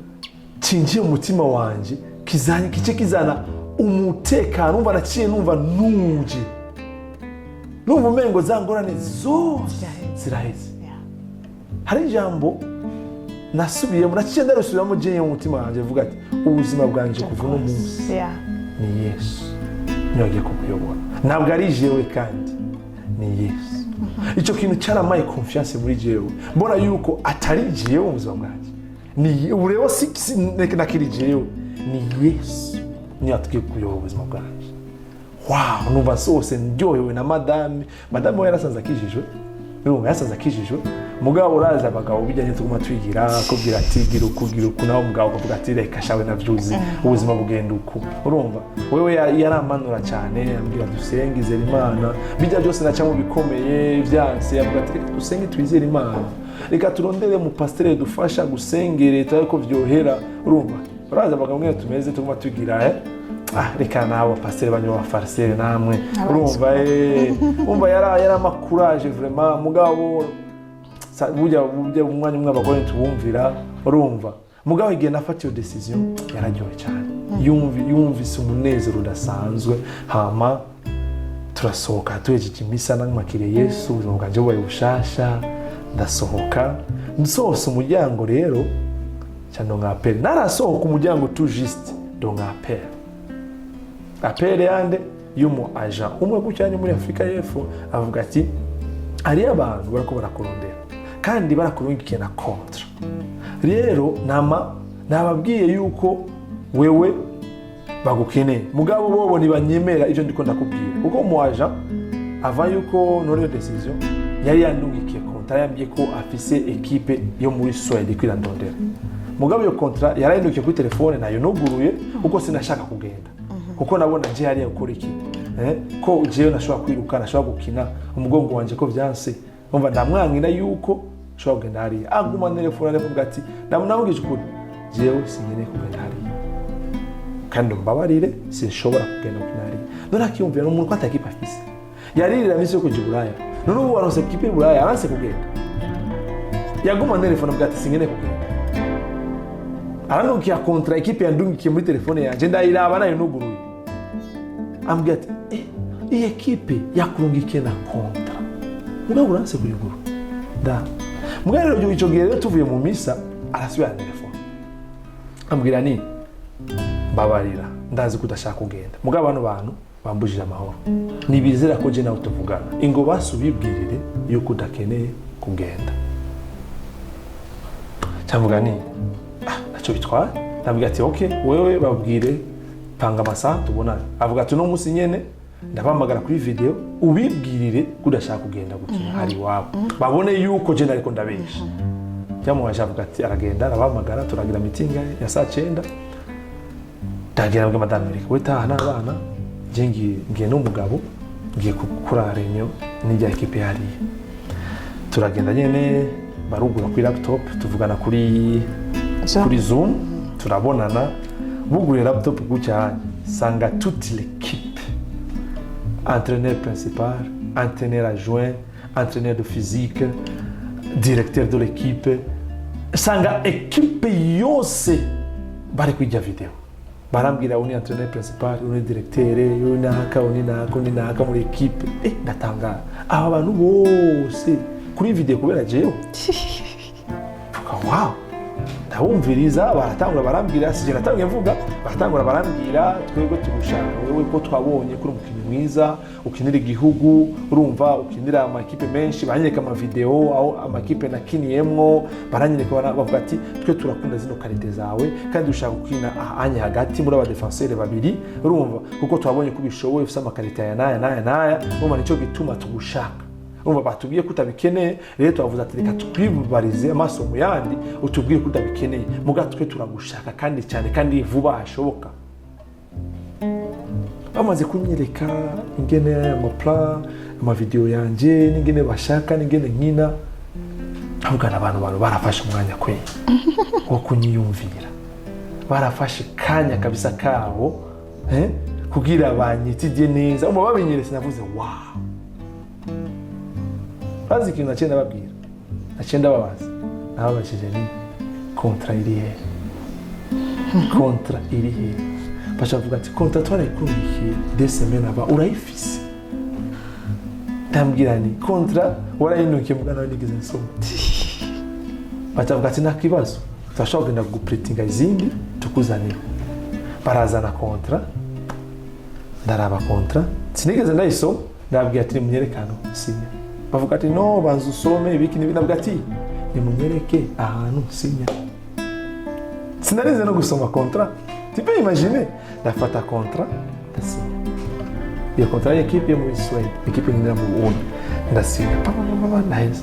cinjiye mu mutima wanje kizanye, kice kizana umutekano. Umva, naciye numva nuje, numva umengo za ngorane zose ziraheze. Hari ijambo nasubiyemo, naciye ndarusubiramo jewe mu mutima wanje, vuga ati: "Ubuzima bwanje kuva uno munsi ni Yesu niwe agiye kukuyobora, ntabwo ari jewe, kandi ni Yesu." Icyo kintu cyaramaye confiance muri jewe, mbona yuko atari jewe mu buzima bwanjye, ni ubu rero nakiri jewe, ni Yesu niwe atugiye kuyobora ubuzima bwanjye. Wow, numva nsohose ndyohewe na madame. Madame we yarasanze akijijwe, urumva, yasanze akijijwe. Mugabo urazi abagabo bijyanye tuguma twigira, akubwira ati: "Gira uku, gira uku." Nawe umugabo akavuga ati: "Reka shawe, navyuzi, ubuzima bugenda uku." Urumva, wewe yaramanura cyane, ambwira dusenge, izera Imana. Bijya byose naca mu bikomeye vyanse, avuga ati: "Reka dusenge, twizere Imana, reka turondere mu pasiteri dufasha gusengere, turabe ko vyohera." Urumva, urazi abagabo mwene tumeze, tuguma tugira ah, reka nawe pasiteri banyu b'abafariseri namwe. Urumva, umva, yari amakuraje vraiment. Mugabo burya umwanya umwe abagore ntitubumvira. Urumva, mugabo igihe nafata iyo décision yararyohe cyane. Yumvise umunezero udasanzwe. Hama turasohoka, tuhejeje imisa, namakiriye Yesu, ubuzima bwanjye bubaye bushasha. Ndasohoka, nsohose umuryango rero cyane, ndonka appel. Narasohoka umuryango tout juste, ndonka appel. Appel yande? Y'umu agent umwe gutya muri Afurika y'Epfo, avuga ati: "Hariyo abantu barako barakurondera kandi barakurungikiye na contrat. Rero nama nababwiye yuko wewe bagukeneye, mugabo bobo ntibanyemera ibyo ndiko ndakubwira." Kuko umu agent ava yuko nora iyo décision, yari yandungikiye contrat, yambwiye ko afise équipe yo muri Suède ko irandondera. Mugabo iyo contrat yarayindukiye kuri telefone, nayo nuguruye kuko sinashaka kugenda, kuko nabona je hariya gukora iki? Ko jewe nashobora kwiruka, nashobora gukina, umugongo wanje ko vyanse. Umva, ndamwangira yuko nshobora kugenda hariya. Aguma telefone, aravuga ati, ndamubwije ukuri, jewe sinkeneye kugenda hariya, kandi umbabarire, sinshobora kugenda gukina hariya. None akiyumvira ni umuntu ko ata équipe afise, yaririra minsi yo kuja i Buraya, none ubu waronse équipe i Buraya, aranse kugenda. Yaguma telefone avuga ati: "Sinkeneye kugenda." Aranungikiye contrat, équipe yandungikiye muri telefone yanje, ndayiraba nayo nuguruye. Ambwira ati: "Eh, Iyi ekipe yakurungikiye na contrat, mugabo uranse kuyugura da. Mugabo rero ico gihe rero tuvuye mu misa, arasubira telefone, ambwira ni: "Mbabarira, ndazi ko udashaka kugenda, mugabo bano bantu bambujije amahoro, nibizera ko je nawe tuvugana. Ingo basubibwirire yuko udakeneye kugenda." Cyamvuga ni: "Ah, ntacyo bitwaye." Ndabwira ati: "Ok, wewe babwire, panga amasaha tubonane." Avuga ati: "Uno munsi nyene ndabahamagara kuri video, ubibwirire ko udashaka kugenda gukina hari iwabo, babone yuko je nariko ndabesha." Cyamuhaje, avuga ati aragenda, arabahamagara, turagira meeting ya saa 9. Ndagenda, mbwira madame: "Reka, we taha n'abana, je ngiye n'umugabo, ngiye gukora réunion n'ijya ekipe hariya." Turagenda nyene, barugura kuri laptop, tuvugana kuri Zoom. Kuri Zoom turabonana. Buguye laptop gutya, sanga toute l'équipe: entraîneur principal, entraîneur adjoint, entraîneur de physique, directeur de l'équipe. Sanga équipe yose bari kwijya video. Barambwira: "Uni entraîneur principal, uni directeur, uni naka, uni naka, uni naka muri équipe." Ndatangara, aba bantu bose kuri video kubera jewe. Mvuga: "Wow." Ndabumviriza, baratangura barambwira, sije natangiye mvuga, baratangura barambwira: "Twebwe tugushaka wewe ko twabonye ko uri umukinnyi mwiza, ukinira igihugu, urumva, ukinira amakipe menshi." Baranyereka amavideo aho amakipe nakiniyemwo, baranyereka, bavuga ati: "Twe turakunda zino qualités zawe, kandi dushaka gukina ahanye hagati muri abadéfenseurs babiri, urumva, kuko twabonye ko ubishoboye, ufise amaqualités aya n'aya n'aya n'aya, urumva, nicyo gituma tugushaka. Urumva, batubwiye ko utabikeneye, rero twavuze ati reka twibarize amaso mu yandi, utubwiye ko utabikeneye, muga twe turagushaka kandi cyane, kandi vuba hashoboka." Bamaze kunyereka ingene amaplan, amavideo yanje, n'ingene bashaka, n'ingene nkina, avugana abantu barafashe umwanya kwe wo kunyiyumvira, barafashe kanya kabisa kabo kugira banyitidye neza. Umva, babinyeretse, navuze: "Wow." Bazi ikintu naciye ndababwira, naciye ndababaza, nababajije ni: "Contrat iri hehe? Contrat iri hehe?" Baca bavuga ati: "Contrat twarayikundikiye 2 semaines aba, urayifise?" Ndambwira ni: "Contrat warayinukiye, muga nawe nigeze nsoma." Baca bavuga ati: "Nta kibazo, turashobora kugenda guprintinga izindi tukuzanira." Barazana contrat, ndaraba contrat, sinigeze ndayisoma. Ndababwira ati: "Nimunyerekano sinya." Bavuga ati: "No, banza usome ibiki n'ibi." Ndavuga ati: "Nimunyereke ahantu sinya." Sinarize no gusoma contrat, tu peux imaginer? Ndafata contrat, ndasinya. Iyo contrat y'équipe yo muri Suède, équipe nkinira mu Burundi, ndasinya pa pa pa pa, ndaheza.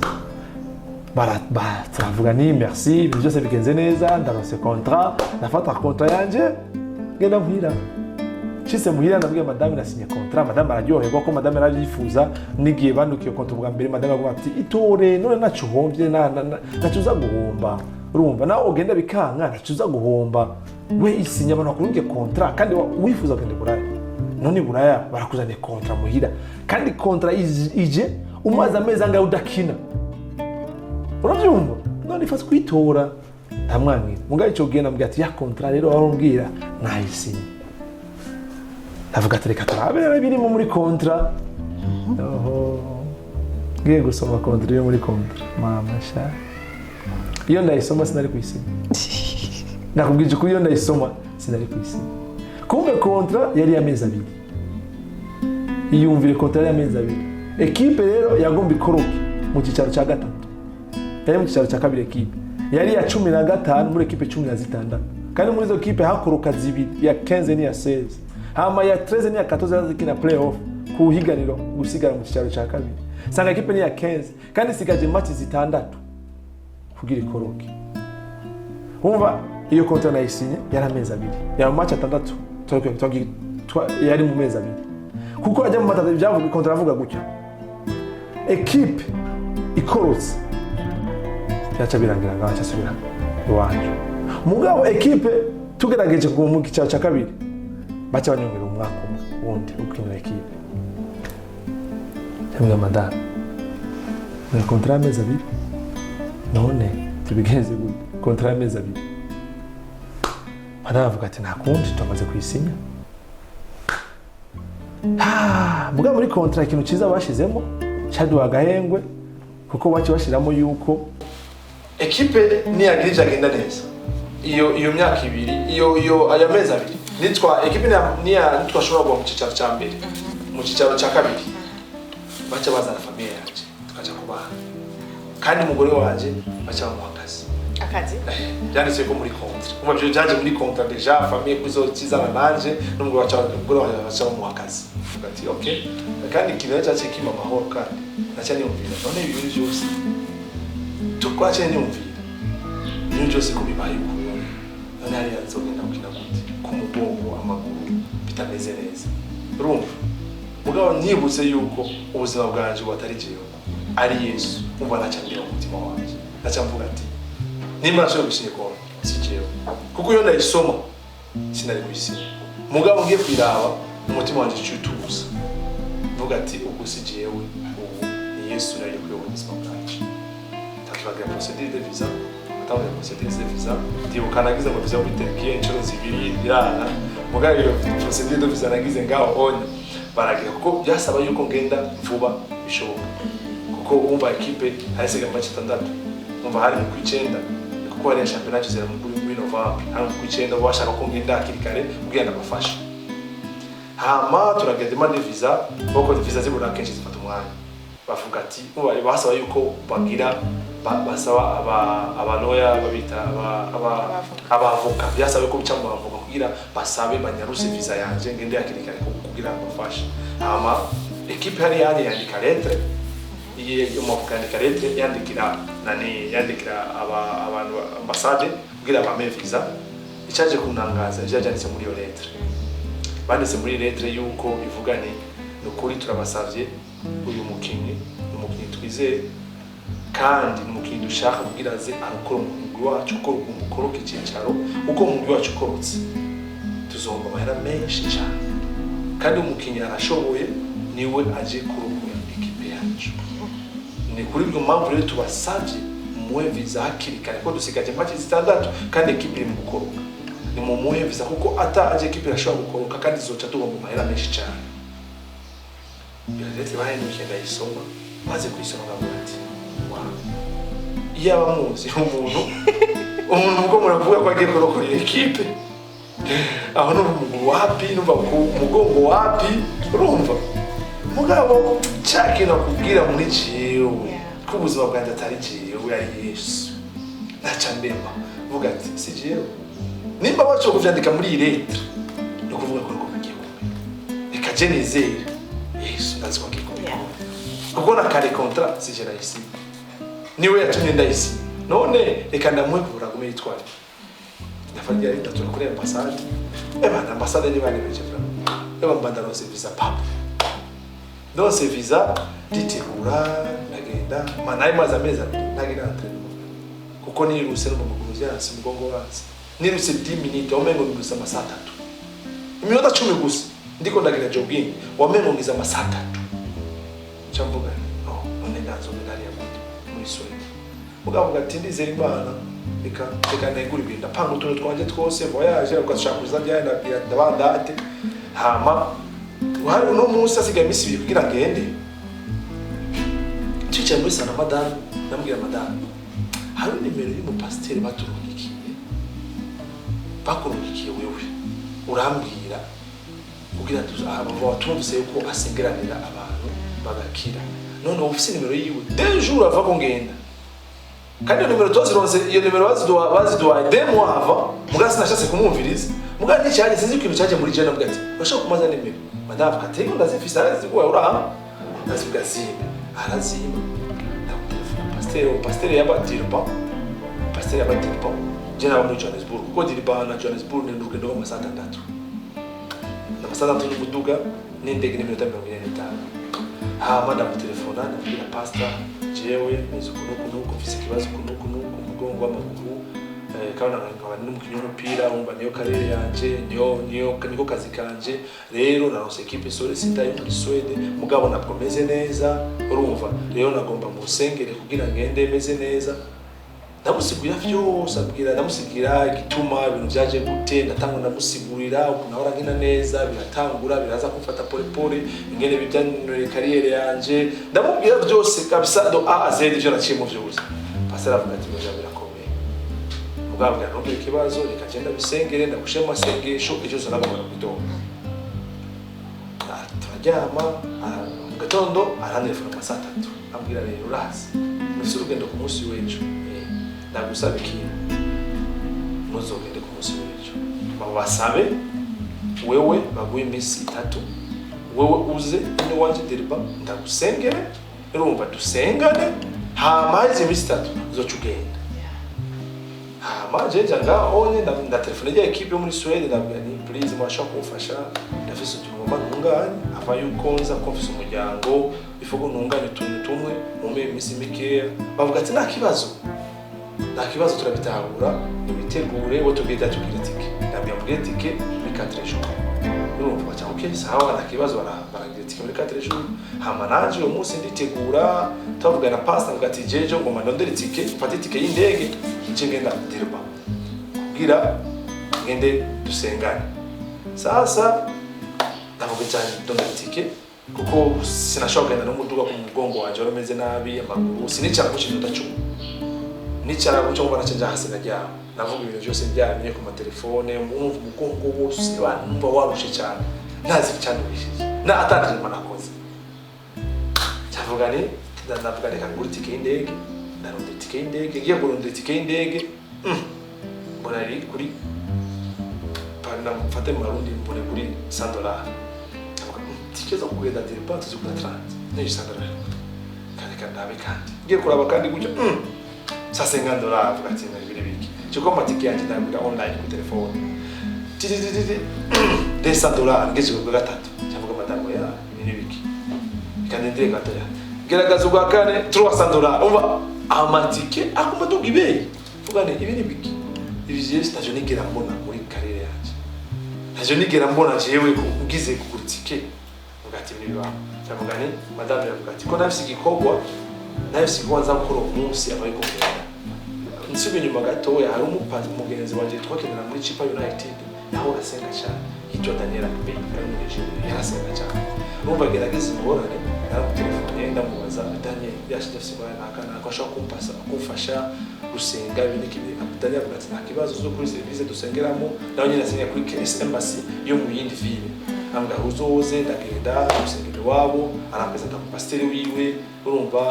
Turavuga ni merci, ibintu byose bigenze neza, ndaronse contrat. Ndafata contrat yanje, ngenda muhira. Nshitse muhira, ndabwiye madame: "Nasinye contrat." Madame araryoherwa, ko madame arabyifuza. N'igihe bandukiye contrat bwa mbere, madame avuga ati: "Itore none, naco uhombye, naco uza guhomba, urumva, nawe ugenda bikanka, naco uza guhomba, we isinya, abantu bakurungiye contrat, kandi wifuza kugenda i Buraya, none i Buraya barakuzaniye contrat muhira, kandi contrat ije umaze amezi angahe udakina, urabyumva? None ifata kuyitora." Ndamwangira. Mugabo ico gihe nambwira ati: "Ya contrat rero warumbwira nayisinye." Ndavuga ati: "Reka turabe rero ibirimo muri contrat." Oho, ngiye gusoma contrat, iri muri contrat, mama sha, iyo ndayisoma sinari kuyisinya. Ndakubwije ukuri, iyo ndayisoma sinari kuyisinya. Kumbe contrat yari iy'amezi 2. Iyumvire, contrat yari iy'amezi 2. Ekipe rero yagomba ikoroke mu cyicaro cya gatatu, yari mu cyicaro cya kabiri. Ekipe yari iya 15 muri ekipe 16, kandi muri izo kipe hakoroka zibiri, iya 15 n'iya 16, hama ya 13 n'iya 14 zikina play off ku higaniro gusigara mu cyicaro cya kabiri. Sanga ekipe ni iya 15 kandi isigaje match zitandatu kugira ikoroke. Wumva, iyo contrat nayisinye yari amezi 2, yari mu match atandatu, yari mu mezi 2, kuko ajya mu matatu byavuga contrat avuga gutya: ekipe ikorotse byaca birangira ngaho, asubira iwacu. Mugabo ekipe tugerageje kuguma mu cyicaro cya kabiri, baca banyongera umwaka umwe wundi ukinira ekipe. Cyangwa madame, ni contrat y'amezi 2, none tubigenze gute? Contrat y'amezi 2. Madame avuga ati: "Nta kundi, tumaze kuyisinya." Ah, mugabo muri contrat ikintu cyiza bashizemo cyaduha agahengwe, kuko baci bashiramo yuko ekipe niyagira ivyo agenda neza iyo myaka 2, iyo aya mezi 2, nitwa ekipe niya nitwashobora kuba mu cicaro ca mbere, mu cicaro ca kabiri, baca bazana famille yanje tukaja kubana, kandi umugore wanje baca bamuha akazi. Akazi. Byanditse ko muri contrat, umva, ibyo byaje muri contrat déjà, famille kuzokizana nanje n'umugore wacu, umugore wanje baca bamuha akazi. Mvuga ati okay, kandi ikintu cyaciye kimpa amahoro, kandi naca niyumvira none ibi bintu byose tukwaciye niyumvira ibintu byose ko bibaye ukuntu, none hariya nzogenda gukina gute ku mugongo, amaguru bitameze neza? Urumva, mugabo nibutse yuko ubuzima bwanje ubu atari jewe, ari Yesu. Umva, naca ndeba umutima wanje, naca mvuga ati nimba nashoboye gusinya contrat, si jewe, kuko iyo ndayisoma sinari kuyisinya. Mugabo ngiye kuyiraba, umutima wanje uciye utuza, mvuga ati ubwo si jewe, ubu ni Yesu nari kuyobora ubuzima bwanje. Turagira procédure de visa, atangira procédure de visa. Ndibuka nagize ngo visa muri Turkiya inshuro zibiri birana, mugabo iyo procédure de visa nagize ngaho onye baragira, kuko byasaba yuko ngenda vuba bishoboka, kuko umva ekipe hasigaye match 6, umva hari mu kwicenda, kuko hari championnat zera muri November, hari mu kwicenda, bashaka ko ngenda hakiri kare kugira ndabafashe. Hama turagira demande de visa, kuko visa zibura kenshi zifata umwanya. Bavuga ati umva, basaba yuko bagira basaba abaloya babita abavoka, byasaba ko bica mu bavoka kugira basabe banyaruse visa yanje ngende hakiri kare kugira bafashe. Hama ekipe hari yanje yandika lettre, iye umavoka yandika lettre, yandikira nani, yandikira aba abantu ambassade kugira bame visa. Icaje kuntangaza ivyo byanditse muri iyo lettre, banditse muri lettre yuko ivuga ni ukuri turabasavye, uyu mukinyi ni umukinyi twizeye kandi ni umukinyi dushaka kugira aze arakora umugwi wacu, uko umukoroka icicaro, uko umugwi wacu ukorotse tuzomba amahera menshi cyane, kandi umukinyi arashoboye, niwe aje kurokora ekipe yacu. Ni kuri iyo mpamvu rero tubasavye mumuhe visa hakiri kare, ko dusigaje match 6 kandi ekipe iri mu gukoroka. Ni mumuhe visa kuko ataje ekipe irashobora gukoroka kandi izoca tugomba amahera menshi cyane. Iyo lettre bahendukiye ndayisoma, maze kuyisoma ndavuga ati wow, iyaba muzi umuntu ubwo muravuga ko agiye kurokora iyo ekipe, aho numva umuguru wapi, numva ku mugongo wapi. Urumva, mugabo cya kintu akubwira muri jewe ko ubuzima bwanjye atari jewe, ari Yesu, naca ndema mvuga ati si jewe, nimba baco kuvyandika muri iyi lettre ni ukuvuga ko nuko bagiye kumenya, reka je nizere Yesu, ndazi ko agiye kubikora, kuko na kare contrat si je nayisinya, niwe yatumye ndayisinya, none reka ndamuhe kuvura agume yitware. Ndafata yari ndatura kuri ambasade, eba ambasade ni banemeje vraiment, eba mba ndaronse visa papa, ndonse visa nditegura ndagenda. Mana, nari maze amezi 2 ntagira entraînement, kuko niruse no mu maguru vyanse, umugongo wanse, niruse 10 minutes wamengo niruse amasaha 3, iminota 10 gusa ndiko ndagira jogging wamengo ngize amasaha 3. Nca mvuga no none ndanzogenda hariya gute muri Sweden? Mugabo ati ndizera Imana, reka negure ibintu, ndapanga utuntu twanje twose, voyage ugashaka kuza njyana, ndabwira ndabandate. Hama hari uno munsi hasigaye iminsi 2 kugira ngende, twicaye muri salon na madame, ndamubwira madame hari nimero y'umupasiteri baturungikiye, bakurungikiye wewe, urambwira kugira tumvise yuko asengeranira abantu bagakira, none uba ufise nimero yiwe deux jours avant ko ngenda, kandi iyo nimero tuzironse, iyo nimero baziduhaye 2 mois avant, muga sinashatse kumwumviriza, muga nticyaje, sinzi ikintu cyaje muri jena, muga ati urashobora kumaza nimero? Madame avuga ati "Ego, ndazifise, araziguha uraha." Ndazivuga zimba, arazimba, ndamutelefona pasiteri. Uwo pasiteri yaba Durban, pasiteri yaba Durban, je naba muri Johannesburg, kuko Durban na Johannesburg ni urugendo rw'amasaha 6, amasaha 6 n'umuduga, n'indege n'iminota 45. Hama ndamutelefona, ndamubwira pastor, jewe meze uku n'uku n'uku, mfise ikibazo uku n'uku n'uku, umugongo w'amaguru, kandi nkaba n'umukinnyi w'umupira, wumva niyo carrière yanje, niyo niko kazi kanje. Rero naronse ekipe solicita yo muri Swede, mugabo ntabwo meze neza. Urumva rero nagomba musengere kugira ngende meze neza. Ndamusigurira vyose, abwira, ndamusigira igituma ibintu vyaje gute. Ndatangura ndamusigurira ukuntu ahora nkina neza, biratangura biraza kumfata pole pole, ingene bijyanire carrière yanje. Ndamubwira vyose kabisa, de A à Z, ivyo naciyemo vyose. Pastor avuga ati: "Ibintu birakomeye, mugabo ntugire ikibazo, reka ngenda bisengere, ndagushire mu masengesho, ejo uzanagomba kwitonda." Turaryama. Mu gatondo arantelefona mu ma saa 3, ambwira: "Rero urazi ufise urugendo ku munsi w'ejo. Ndagusaba ikintu, ntuzogende ku munsi w'ejo. Babasabe wewe baguhe iminsi 3, wewe uze ino wanje Durban, ndagusengere, urumva, dusengane, hama haheze iminsi 3 uzoca ugenda." Hama jeje ngaho onye ndatelefona rya équipe yo muri Suède, ndabwira ni: "Please, mwashobora kumfasha? Ndafise utuntu ngomba ntunganye ava yuko nza ko mfise umuryango, ifo ko ntunganye utuntu tumwe, mumpe iminsi mikeya." Bavuga ati: "Nta kibazo, nta kibazo, turabitahura, niwitegure, wo tubwira tubwira tike." Ndabwira mbwire tike muri 4 jours. Urumva, baca: "Okay, sawa, nta kibazo." Baragira tike muri 4 jours. Hama nanje uwo munsi nditegura, tuvugana na pastor, avuga ati: "Jejo ngoma ndondere tike, mfate tike y'indege, nce ngenda Durban kugira ngende dusengane." Sasa ndavuga cyane, ndondera tike, kuko sinashobora kugenda n'umuduga, ku mugongo wanje wari umeze nabi, amaguru sinicara guca iminota 10, nicara guca ngomba naca nja hasi ndaryama. Navuga ibintu byose ndyamye ku matelefone, numva umugongo wose numva warushe cyane, ntazi icyanduhishije na atandije nakoze. Cyavuga ni ndavuga reka ngure itike y'indege. Ndarondera itike y'indege, ngiye kurondera itike y'indege, mbona iri kuri mfate mu Marundi, mbone kuri $100. Ndavuga: "Tike zo kugenda Durban tuzigura 30, ni $100." Kandi ndabe, kandi ngiye kuraba kandi gutyo, sa $50. Avuga ati: "Nari biri biki?" Cyo amatike yanjye ndagura online ku telefone, titi $200. Ngeze ku gatatu, cyavuga: "Madamu, ya ibi ni biki? Kandi ndire gatoya." Geragaza ubwa kane, $300. Umva, amatike aguma aduga ibeyi. Vuga ni ibi ni biki? Ibi jewe ntacyo nigera mbona muri carrière yanje, ntacyo nigera mbona jewe ngize kugura itike. Vuga ati: "Ibi bibaho." Cyavuga ni madame yavuga ati ko nafise igikorwa, nafise igikorwa nza gukora uwo munsi aba ariko ngenda. Nsubiye inyuma gatoya, hari umupazi mugenzi wanje twakenera muri Chipa United, yaho asenga cyane, yitwa Daniel Akbe, ari muri Nigeria, yarasenga cyane. Urumva, gerageza ingorane, naramutelefone, ndamubaza: "Daniel, yashize afise ingorane naka naka, ashobora kumpasa kumfasha gusenga ibi n'iki?" Daniel avuga ati: "Nta kibazo, zo kuri service dusengeramo." Nawe nyine asenga kuri KS Embassy yo mu yindi ville. Ambwira: "Uzoze." Ndagenda gusengera iwabo, arampresenta ku pasiteri wiwe. Urumva,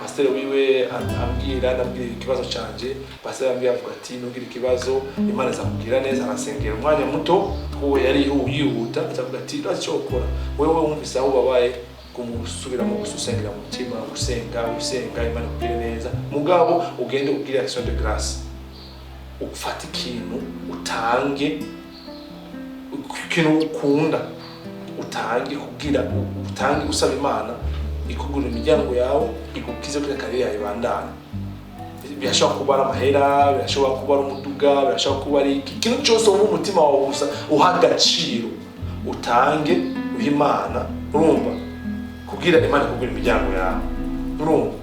pasiteri wiwe ambwira, ndabwira ikibazo canje. Pasiteri ambwira, avuga ati: "Ntugire ikibazo, Imana izakubwira neza." Arasengera umwanya muto kuko yari yihuta, acavuga ati: "Urazi icyo ukora wewe, wumvise aho ubabaye, kumusubiramo gusa, usengera mu mutima, gusenga, usenga Imana ikubwire neza. Mugabo ugende ubwire action de grâce, ufate ikintu utange, ikintu ukunda utange, kugira utange usaba Imana ikugura imiryango yawe, igukize kuri carrière yawe ibandanye." Birashobora kuba ari amahera, birashobora kuba ari umuduga, birashobora kuba ari iki, ikintu cyose wumva umutima wawe gusa uha agaciro, utange uha Imana, urumva, kugira Imana ikugura imiryango yawe. Urumva,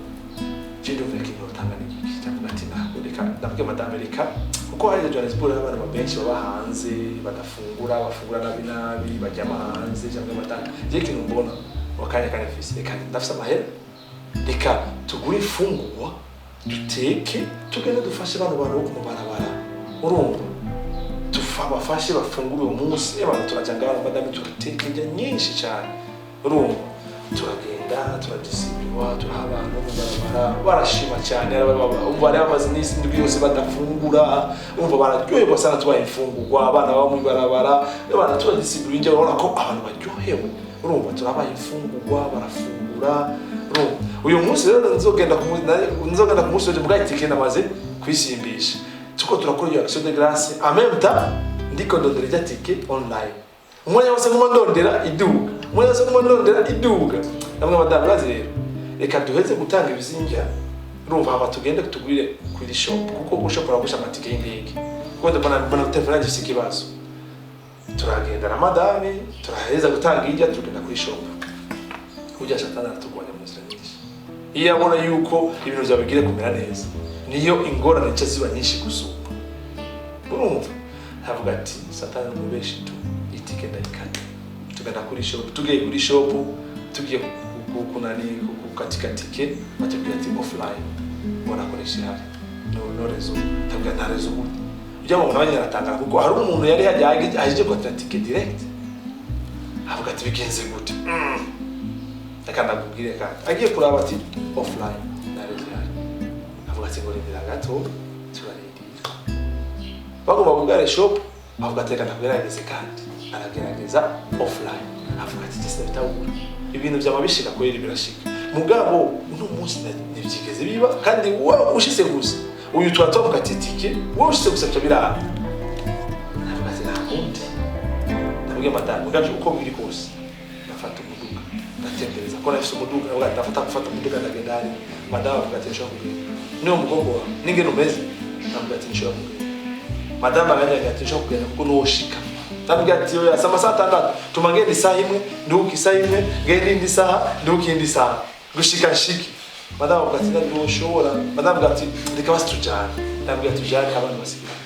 je ndumva ikintu utanga ni iki. Cyangwa ati: "Ntabwo, reka ndabwiye madame, reka," kuko hari Johannesburg abantu benshi baba hanze badafungura, bafungura nabi nabi, baryama hanze. Cyangwa madame, je ikintu mbona wakanya kanya fisi, reka ndafise amahera, reka tugure imfungurwa, duteke, tugende dufashe bano bantu bo ku mabarabara. Urumva, bafashe bafungure uwo munsi. Abantu turajya ngaho, madame, turateka indya nyinshi cyane. Urumva, turagenda, turadisibirwa, turaha abantu bo mu barabara, barashima cyane. Umva, bari bamaze iminsi 7 yose badafungura. Urumva, bararyoherwa sana, tubaha imfungurwa abana baba mu ibarabara. Abana turadisibirwa indya, urabona ko abantu baryohewe. Urumva, turabaha imfungurwa, barafungura. Urumva, uyu munsi rero nzogenda ku munsi w'ejo mbwa itike namaze kwisimbisha. Tuko turakora iyo action de grâce, en même temps ndiko ndondera irya tike online. Umwanya wose nguma ndondera iduga, umwanya wose nguma ndondera iduga. Namwe madamu, urazi rero, reka duheze gutanga ibizinja, urumva, hama tugende tugurire kuri shop, kuko ku shop uragusha amatike y'indege, kuko ndabona mbona telefone yanjye ifise ikibazo. Turagenda na madame, turaheza gutanga ijya, tugenda kuri shop. Burya Satani aratugwanya mu nzira nyinshi. Iyo abona yuko ibintu byawe bigiye kumera neza, Niyo ingorane nca ziba nyinshi gusumba. Urumva, avuga ati: "Satani umubeshi." Tu itike ndayikata, tugenda kuri shop. Tugiye kuri shop, tugiye kunani, kukatika tike, batubwira ati: "Offline, mbona koresha ihari, no réseau." Ndabwira: "Nta réseau gute?" Ujya mu muntu aratangara, kuko hari umuntu yari hajya aje gukatira tike direct. Avuga ati: "Bigenze gute?" Reka ndakubwire. Kandi agiye kuraba ati: "Offline, nta réseau ihari." Avuga ati ngo: "Rindira gato." Turarindira, bagomba kugara shop. Avuga ati: "Reka ndakugerageze." Kandi aragerageza, offline. Avuga ati: "Jese bitawubura ibintu byama bishika." Kweri birashika, mugabo uno munsi ntibyigeze biba. Kandi wowe ushitse gusa, uyu tuba tuvuga ati tike, wowe ushitse gusa bica biraba. Avuga ati: "Nta kundi." Ndabwiye madamu mugabo, uko biri kose ndafata umuduga, ndatembereza ko nafise umuduga. Avuga ati: "Ndafata gufata umuduga, ndagenda." Hari madamu avuga ati: "Nshobora kugenda niwo mugongo wawe n'ingene umeze?" Ndavuga ati: "Nshobora kugenda." Madamu aranyaga ati: "Nshobora kugenda kuko nuwoshika." Ndamubwira ati: "Oya, si amasaha 6, tuma ngenda isaha imwe, nduhuka isaha imwe, ngenda indi saha, nduhuka indi saha, gushika nshike." Madamu avuga ati: "Ntabwo ushobora." Madamu avuga ati: "Reka basi tujane." Ndamubwira: "Tujane, abantu basigara."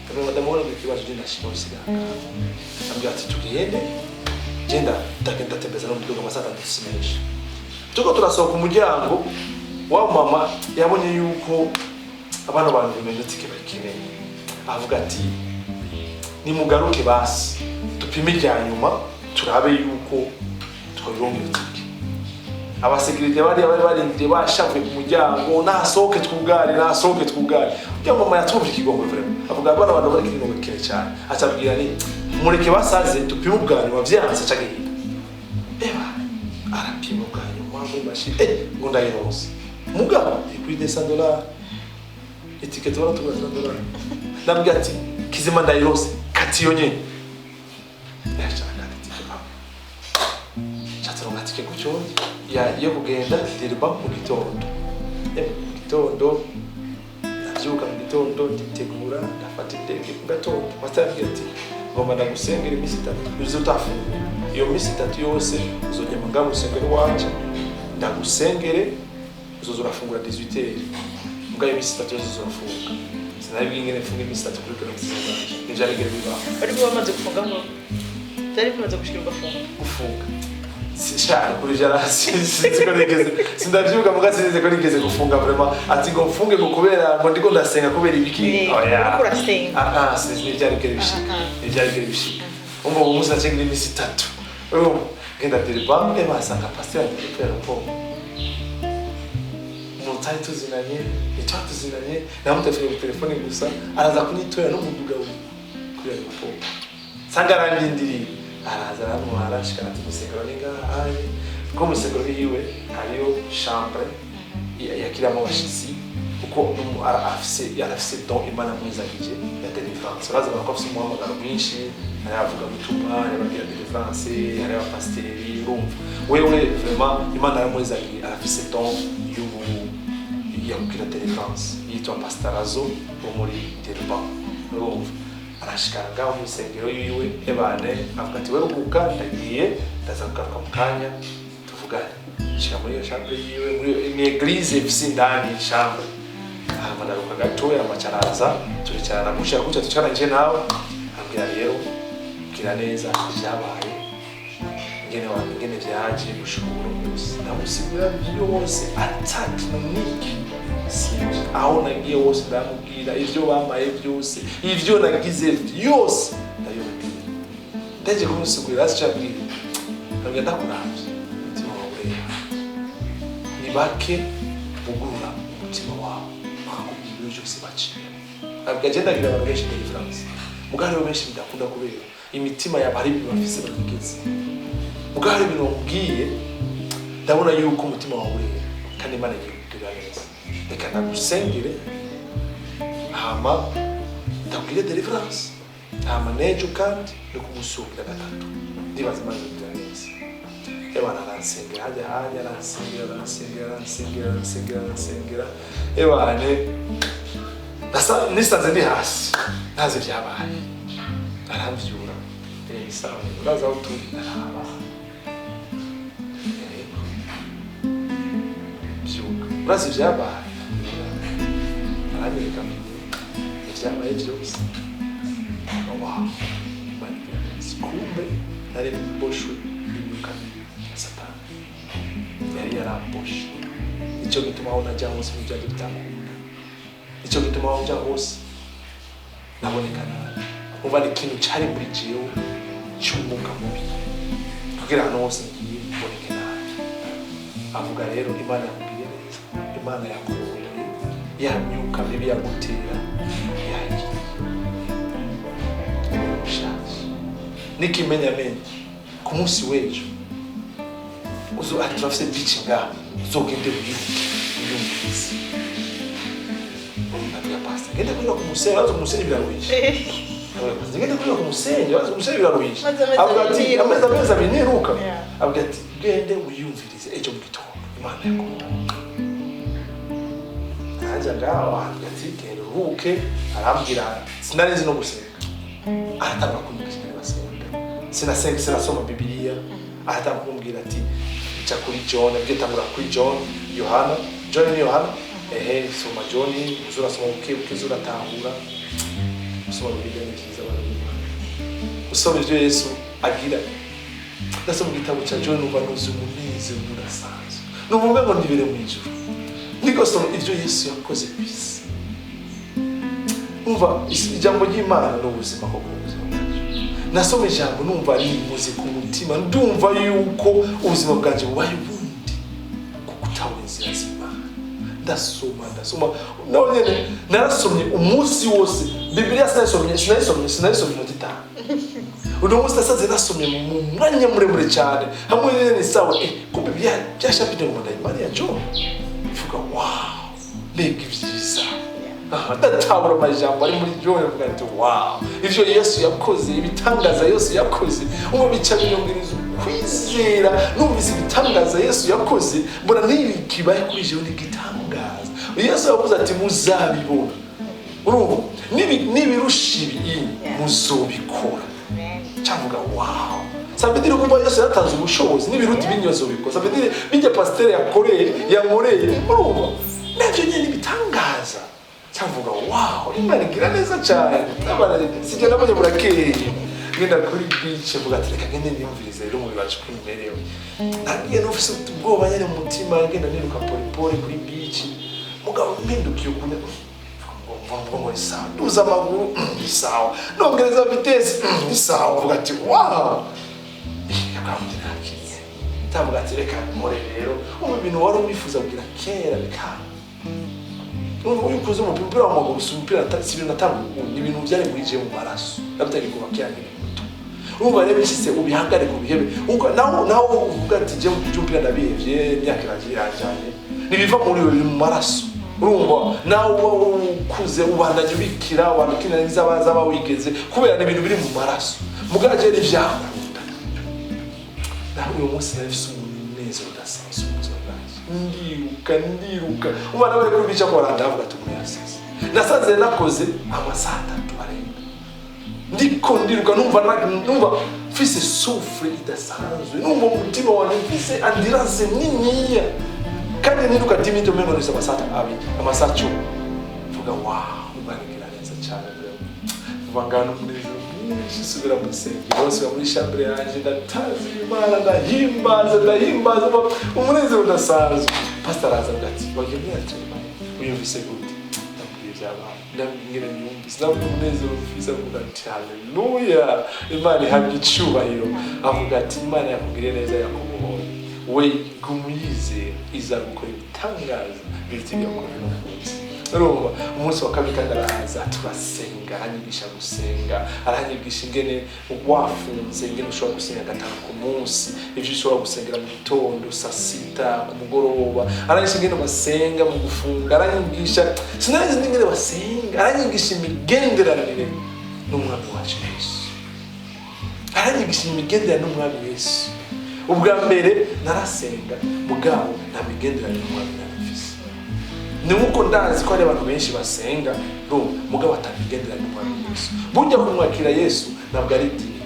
Ndamubwira: "Madamu, ubona ikibazo, je ndashika usigara." Ndamubwira ati: "Tugende." Genda, ndagenda, ndatembeza n'umuduga amasaha 6 si menshi. Turiko turasohoka umuryango, wa mama yabonye yuko abana bantu bimenya tike bayikeneye, avuga ati: "Nimugaruke basi dupime irya nyuma, turabe yuko twabironka iyo tike." Abasekirite bari barindiriye, bashavuye ku muryango: "Nasohoke twugare, nasohoke twugare." Ujya mama yatwumvira ikigongwe vraiment, avuga abana abantu bari ikigongwe kire cyane, acabwira ni: "Mureke basaze, dupime ubwa nyuma, vyanse aca agenda." Eba arapima ubwa nyuma muri mashini, ngo ndayironse. Mugabo iri kuri $200 itike, tubona tugura $200. Ndabwira ati: "Kizima ndayironse, kati iyo nyene." Yashaka itike papa, nshatse tike gutyo ya yo kugenda Durban mu gitondo. Mu gitondo ndavyuka, mu gitondo nditegura, ndafata indege mu gatondo. Pastor yambwiye ati: "Ngomba ndagusengera iminsi 3, uze utafungura. Iyo minsi 3 yose uzojya ngaha mu rusengero iwanje, ndagusengere, uzoza urafungura 18h. Mbwa iyo minsi 3 yose uzorafunga." Sinari ingene mfunga iminsi 3 kuri kino buzima bwanje, ntivyarigere bibaho. Ariko bamaze gufunga ngo byari bimaze gushikira ugafunga? Gufunga shaka kuri vyarasi, sinzi ko nigeze, sindavyuka muga sinzi ko nigeze gufunga vraiment, ati ngo mfunge ngo kubera ngo ndiko ndasenga, kubera ibiki. Oya. Uriko urasenga. Ah ah, sinzi, ntivyari bigere bishika. Ntivyari bigere bishika. Umva, uwo munsi nacengira iminsi 3. Urumva, ngenda Durban, basanga pasteur agiye kubera ko umuntu tutari tuzinanye, ntitwari tuzinanye, namutelefone ku telefone gusa, araza kunyitorera n'umuduga we kuri aéroport. Nsanga arandindiriye, araza arantwara, ashikana ati: "Musengero ni ngaha." Kuko mu rusengero yiwe hariyo chambre yakiramo abashitsi, kuko afise don Imana yamwizagije ya délivrance. Uraza ko afise umuhamagaro mwinshi, hari abavuga butumwa, hari abagira délivrance, hari abapasiteri. Urumva wewe vraiment Imana yaramwizagiye, arafise don y'ubu ya kugira délivrance, yitwa Pastor Razo wo muri Durban. Urumva, arashikana ngaho mu rusengero yiwe. Ebane avuga ati: "Weruhuka, ndagiye, ndaza kugaruka mu kanya tuvugane." Shika muri iyo chambre yiwe, muri ni église ifise indani chambre. Hama ndaruka gatoya, amaca araza, turicarana gutya gutya, tucaranye nawe. Ambwira rero: "Bwira neza ibyabaye, ingene wa ingene vyaje gushika uno munsi." Ndamusigurira byose atakintu n'iki sinzi. Aho nagiye hose ndamubwira ivyo bamaye byose, ivyo nagize byose ndabimubwira. Ndaje kumusigurira hasi, cabwira, ndabwira: "Ndakuravye, umutima wawe urera. Ni bake bugurura umutima wawe bakakubwira ibintu byose baciyemo." Nabwira je ndagira abantu benshi délivrance, mugabo hariho benshi bidakunda kubera imitima yabo hari ibintu bafise batigeze. Mugabo hari ibintu wamubwiye, ndabona yuko umutima wawe urera kandi Imana igiye kukugirira neza. Reka ndagusengere, hama ndabwire délivrance, hama n'ejo kandi ni kumusungira gatatu, ndibaza Imana izokugirira neza." Ebana aransengera hajya hajya, aransengera, aransengera, aransengera, aransengera, aransengera. Ebane nisanze ndi hasi, ntazi ibyabaye. Aramvyura: "Sawa, uraza aho turi?" Ndaraba. "Yego." "Vyuka, urazi ibyabaye?" Aranyereka video, ivyabaye vyose. Wow, Imana igira neza. Kumbe nari mboshwe n'imyuka mibi ya Satani, yari yaramboshe. Nicyo gituma aho najya hose ibintu byanjye bitakunda, nicyo gituma aho njya hose naboneka nabi. Umva, ni ikintu cyari muri jewe cy'umwuka mubi kugira ahantu hose ngiye mboneke nabi. Avuga rero, Imana yakubwiye neza, Imana yakubohoye, ya myuka mibi yagutera yagiye, ushaje. N'ikimenyamenya, ku munsi w'ejo uzo ati turafise beach ngaha, uzogende wiruke wiyumvirize. Ndabwira pastor, ngende kurira ku musenyi, bazi umusenyi biraruhisha. Ndabwira pastor, ngende kurira ku musenyi, bazi umusenyi biraruhisha. Maze amezi Avuga ati abiri niruka. Amezi 2 niruka. Avuga ati gende wiyumvirize ejo mu gitondo, Imana yakubohoye. Nanjye ngaho avuga ati genda uruhuke. Arambwira, sinari nzi no gusenga, aratanga kunyigisha ingene basenga. Sinasenga, sinasoma Bibiliya. Aratanga kumbwira ati ca kuri John, abwiye tangura kuri John, Yohana, John ni Yohana, ehe, soma John, uza urasoma buke buke, uza uratahura. Gusoma Bibiliya ni byiza, abantu b'Imana. Usoma ibyo Yesu agira. Ndasoma igitabo cya John, numva nuzuye umunezero udasanzwe, numva umengo nibere mu ijuru ndiko soma ibyo Yesu yakoze ku isi. Umva, ijambo ry'Imana ni ubuzima koko mu buzima bwacu. Nasoma ijambo numva rimuze ku mutima, ndumva yuko ubuzima bwanjye bubaye ubundi kuko utabona inzira z'Imana. Ndasoma, ndasoma, nawe nyene narasomye umunsi wose Bibiliya. Sinayisomye inota 5. Uno munsi nasanze nasomye mu mwanya muremure cyane. Hamwe nyene ni sawa, kumbe bya chapitre ngo ndayimana ya John. Mvuga wow, mbega ibyiza! Aha, ndatabura amajambo ari muri John, mvuga ati wow, ivyo Yesu yakoze, ibitangaza Yesu yakoze. Umva, bica binyongereza ukwizera. Numvise ibitangaza Yesu yakoze, mbona n'ibi kibaye kuri jewe ni igitangaza. Yesu yavuze ati muzabibona, urumva, n'ibirusha ibi muzobikora. Cyavuga wow, ça veut dire kumva Yesu yatanze ubushobozi, n'ibiruta ibinyozo bikora. Ça veut dire bijya pasiteri yakoreye, yankoreye, urumva, nabyo nyine ibitangaza. Cyavuga wow, Imana igira neza cyane. Abana sijya nabonye burakeye, ngenda kuri beach, mvuga ati reka ngende niyumvirize rero umubiri wacu uko umerewe. Nagiye nufise ubwoba nyene mu mutima, ngenda niruka pole kuri beach. Mugabo mpindukiye ukuntu mvuga ngo ni sawa, nduza amaguru ni sawa, nongereza vitesse ni sawa. Mvuga ati wow, yakambye nakize. Ndavuga ati reka nkore rero. Umva, ibintu wari wifuza kugira kera bikanga. Urumva, iyo ukuze umupira w'amaguru si umupira, si ibintu natanga ubu, ni ibintu byari muri je mu maraso, nabitangiye kuva kera nkiri muto. Urumva rero, bishyize ubihagarike, ubihebe. Nawe uvuga ati je mu by'umupira ndabihevye, imyaka iragiye iranjanye, ntibiva muri we, biri mu maraso. Urumva, nawe uba ukuze ubandanya ubikira, ubandanya n'izaba wigeze, kubera ni ibintu biri mu maraso. Mugabo je ntivyakunda. Naho uyu munsi nari mfise umunezero udasanzwe mu buzima bwanjye, ndiruka, ndiruka. Umwana bari kuri bica ko barandavuga ati umuntu yasaze. Nasanze nakoze amasaha 3 arenga ndiko ndiruka, numva numva mfise souffle idasanzwe, numva umutima wanjye mfise endurance niniya, kandi niruka 10 minutes umengo nise amasaha 2, amasaha 10. Mvuga wow, Imana igira neza cyane vraiment. Mvuga ngana umunezero mwinshi, subira mu rusengero, subira muri chambre yanjye, ndatazi Imana, ndahimbaza, ndahimbaza, umunezero udasanzwe. Pastor araza avuga ati wagiye muri entraînement, wiyumvise gute? Ndamubwiye ibyabaye, ndamubwira ingene niyumvise, ndamubwira umunezero mfise. Avuga ati haleluya, Imana ihabwa icubahiro. Avuga ati Imana yakugiriye neza, yakubohoye. We guma uyizera, izagukora ibitangaza biruta ibyo yakorera uno munsi. Urumva, umunsi wa kabiri kandi araza, turasenga, aranyigisha gusenga, aranyigisha ingene wafunze, ingene ushobora gusenga gatanu ku munsi, ivyo ushobora gusengera mu gitondo, saa sita, ku mugoroba. Aranyigisha ingene basenga mu gufunga, aranyigisha, sinari nzi ingene basenga. Aranyigisha imigenderanire n'Umwami wacu Yesu, aranyigisha imigenderanire n'Umwami Yesu. Ubwa mbere narasenga, mugabo nta migenderanire n'Umwami nari mfise. Ni nkuko ndazi ko hari abantu benshi basenga ro mugabo atamigenderanire n'Umwami Yesu. Burya kumwakira Yesu ntabwo ari idini,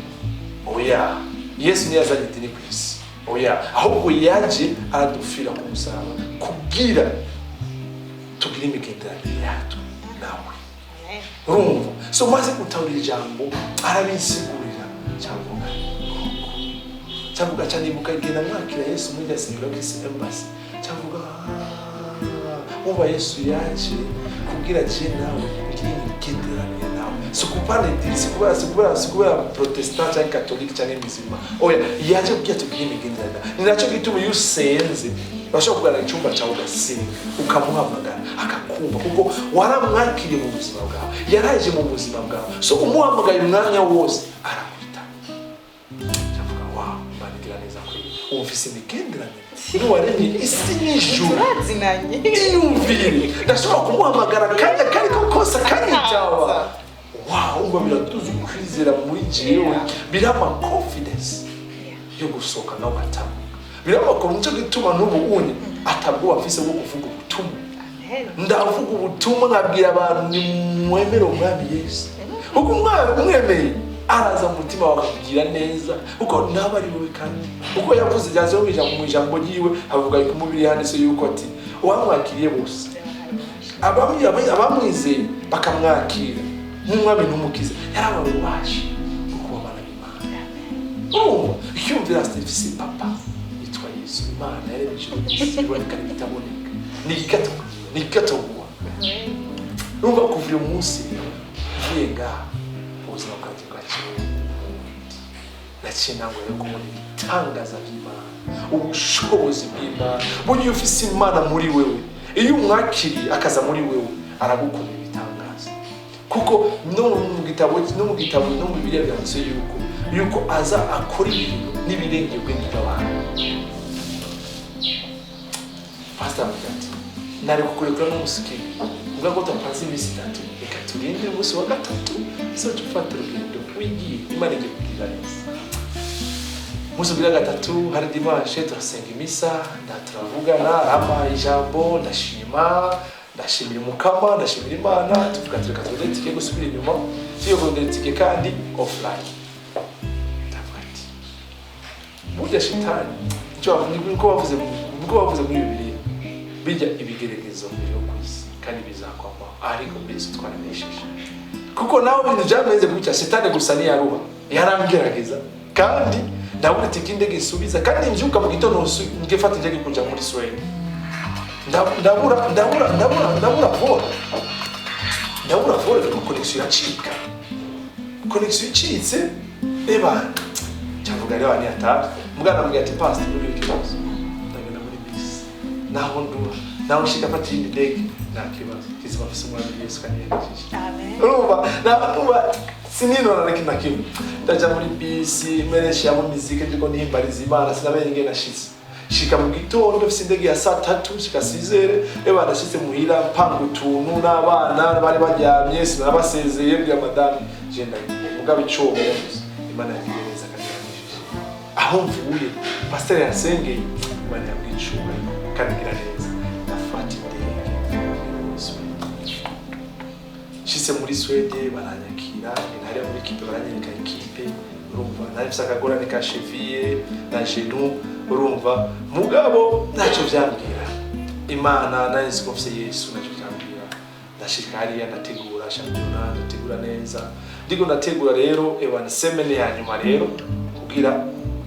oya. Yesu niyo yazanye idini ku isi? Oya, ahubwo yaje aradupfira ku musaraba kugira tugire imigenderanire yatwe. Nawe urumva, so maze gutahura ijambo, arabisigurira, cyangwa cyavuga cyane, ibuka igihe namwakira Yesu muri rya sengero Kiss Embassy, cyavuga umva, Yesu yaje kubwira je nawe ngire imigenderanire nawe, si ukupana idini, si kubera protestant cyangwa catholique cyangwa musulman, oya, yaje kugira tugire imigenderanire. Ni nacyo gituma iyo usenze urashobora kuganira icyumba cyawe, ugasenga, ukamuhamagara, akakumva, kuko waramwakiriye mu buzima bwawe, yaraje mu buzima bwawe. So umuhamagaye umwanya wose arakwita. Ndavuga: "Wow, Imana igira neza kweli." Wumvise imigenderanire n'uwaremye isi n'ijuru. Turazinanye. Iyumvire, ndashobora kumuhamagara akanya kariko kose akanyitaba. Wow, umva, biratuza ukwizera muri jewe, birampa confidence yo gusohoka nawe ugatambuka, birampa ko nicyo gituma n'ubu unye atabwoba mfise bwo kuvuga ubutumwa. Ndavuga ubutumwa, nkabwira abantu: "Nimwemere umwami Yesu," kuko umwami umwemeye araza mu mutima wawe akakugira neza, kuko nawe ari wowe. Kandi uko yavuze byanze mu ijambo ryiwe, havuga ku mubiri handitse yuko ati uwamwakiriye bose, abamwizeye bakamwakira nk'umwami n'umukiza, yarabaye ububasha bwo kuba abana b'Imana. Urumva, icyumvira mfise papa yitwa Yesu, Imana yaremye ijuru n'isi, iboneka n'ibitaboneka, ni igikatogwa. Urumva, kuva uyu munsi mvuye ngaha, ubuzima bwanjye bwaciye, naciye ntabwo rero kubona ibitangaza by'Imana, ubushobozi bw'Imana. Burya iyo ufise Imana muri wewe, iyo umwakiriye akaza muri wewe, aragukorera ibitangaza, kuko no mu gitabo no mu Bibiliya byanditse yuko aza akora ibintu n'ibirengeye ubwenge bw'abantu. Pastor avuga ati: "Nari kukurekura n'umusikiri uvuga ko tumaze iminsi 3, reka turinde umunsi wa gatatu, so dufata urugendo wigiye, Imana igiye kugirira neza." Umunsi ugira gatatu hari dimanche, turasenga imisa, turavugana, arampa ijambo, ndashima, ndashimira umukama, ndashimira Imana. Tuvuga ati: "Reka turondere itike gusubira inyuma." Tugiye kurondera itike kandi offline, ndavuga ati: "Burya shitani icyo bavuze, niko bavuze muri Bibiliya, bijya ibigeregezo biriho ku isi kandi bizakwamaho, ariko muri Yesu twaranesheje." Kuko nawe ibintu byameze gutya, shitani gusa ntiyaruha, yarangerageza, kandi ndabona itike indege isubiza, kandi mbyuka mu gitondo ngifata indege kuja muri Sweden. Ndabura ndabura ndabura ndabura vol, ndabura vol, kuko connexion iracika. Connexion icitse, eba cyavuga rero ni atari mugana. Ambwira ati: "Pastor, ntugire ikibazo, ndagenda muri bisi, naho ndura, naho nshika mfata iyindi ndege, nta kibazo, kizima mfise umwami Yesu kandi yanejeje." Amen. Urumva, urumva, sininona na kimwe na kimwe. Ndaja muri bisi, mereshamo miziki, ndiko nihimbariza Imana, sinamenye ingene nashitse. Shika mu gitondo, mfise indege ya saa 3, shika sizere. Eba nashitse muhira, mpanga utuntu n'abana bari baryamye, sinabasezeye, mbwira madame: "Je ndagiye, mugabo icobo yavuze, Imana yagiriye neza kandi yanejeje. Aho mvuye, pasiteri yasengeye, Imana yabwiye icubahiro kandi igira neza." Ndafata indege muri Sweden. Nshitse muri Swede baranyakira, ngenda hariya muri équipe, baranyereka équipe. Urumva, nari mfise akagorane ka cheville na genou, urumva, mugabo ntacyo vyambwira. Imana, nari nzi ko mfise Yesu, ntacyo vyambwira. Ndashika hariya, ndategura shampiyona, ndategura neza. Ndiko ndategura rero, ewa, ni semaine ya nyuma rero kugira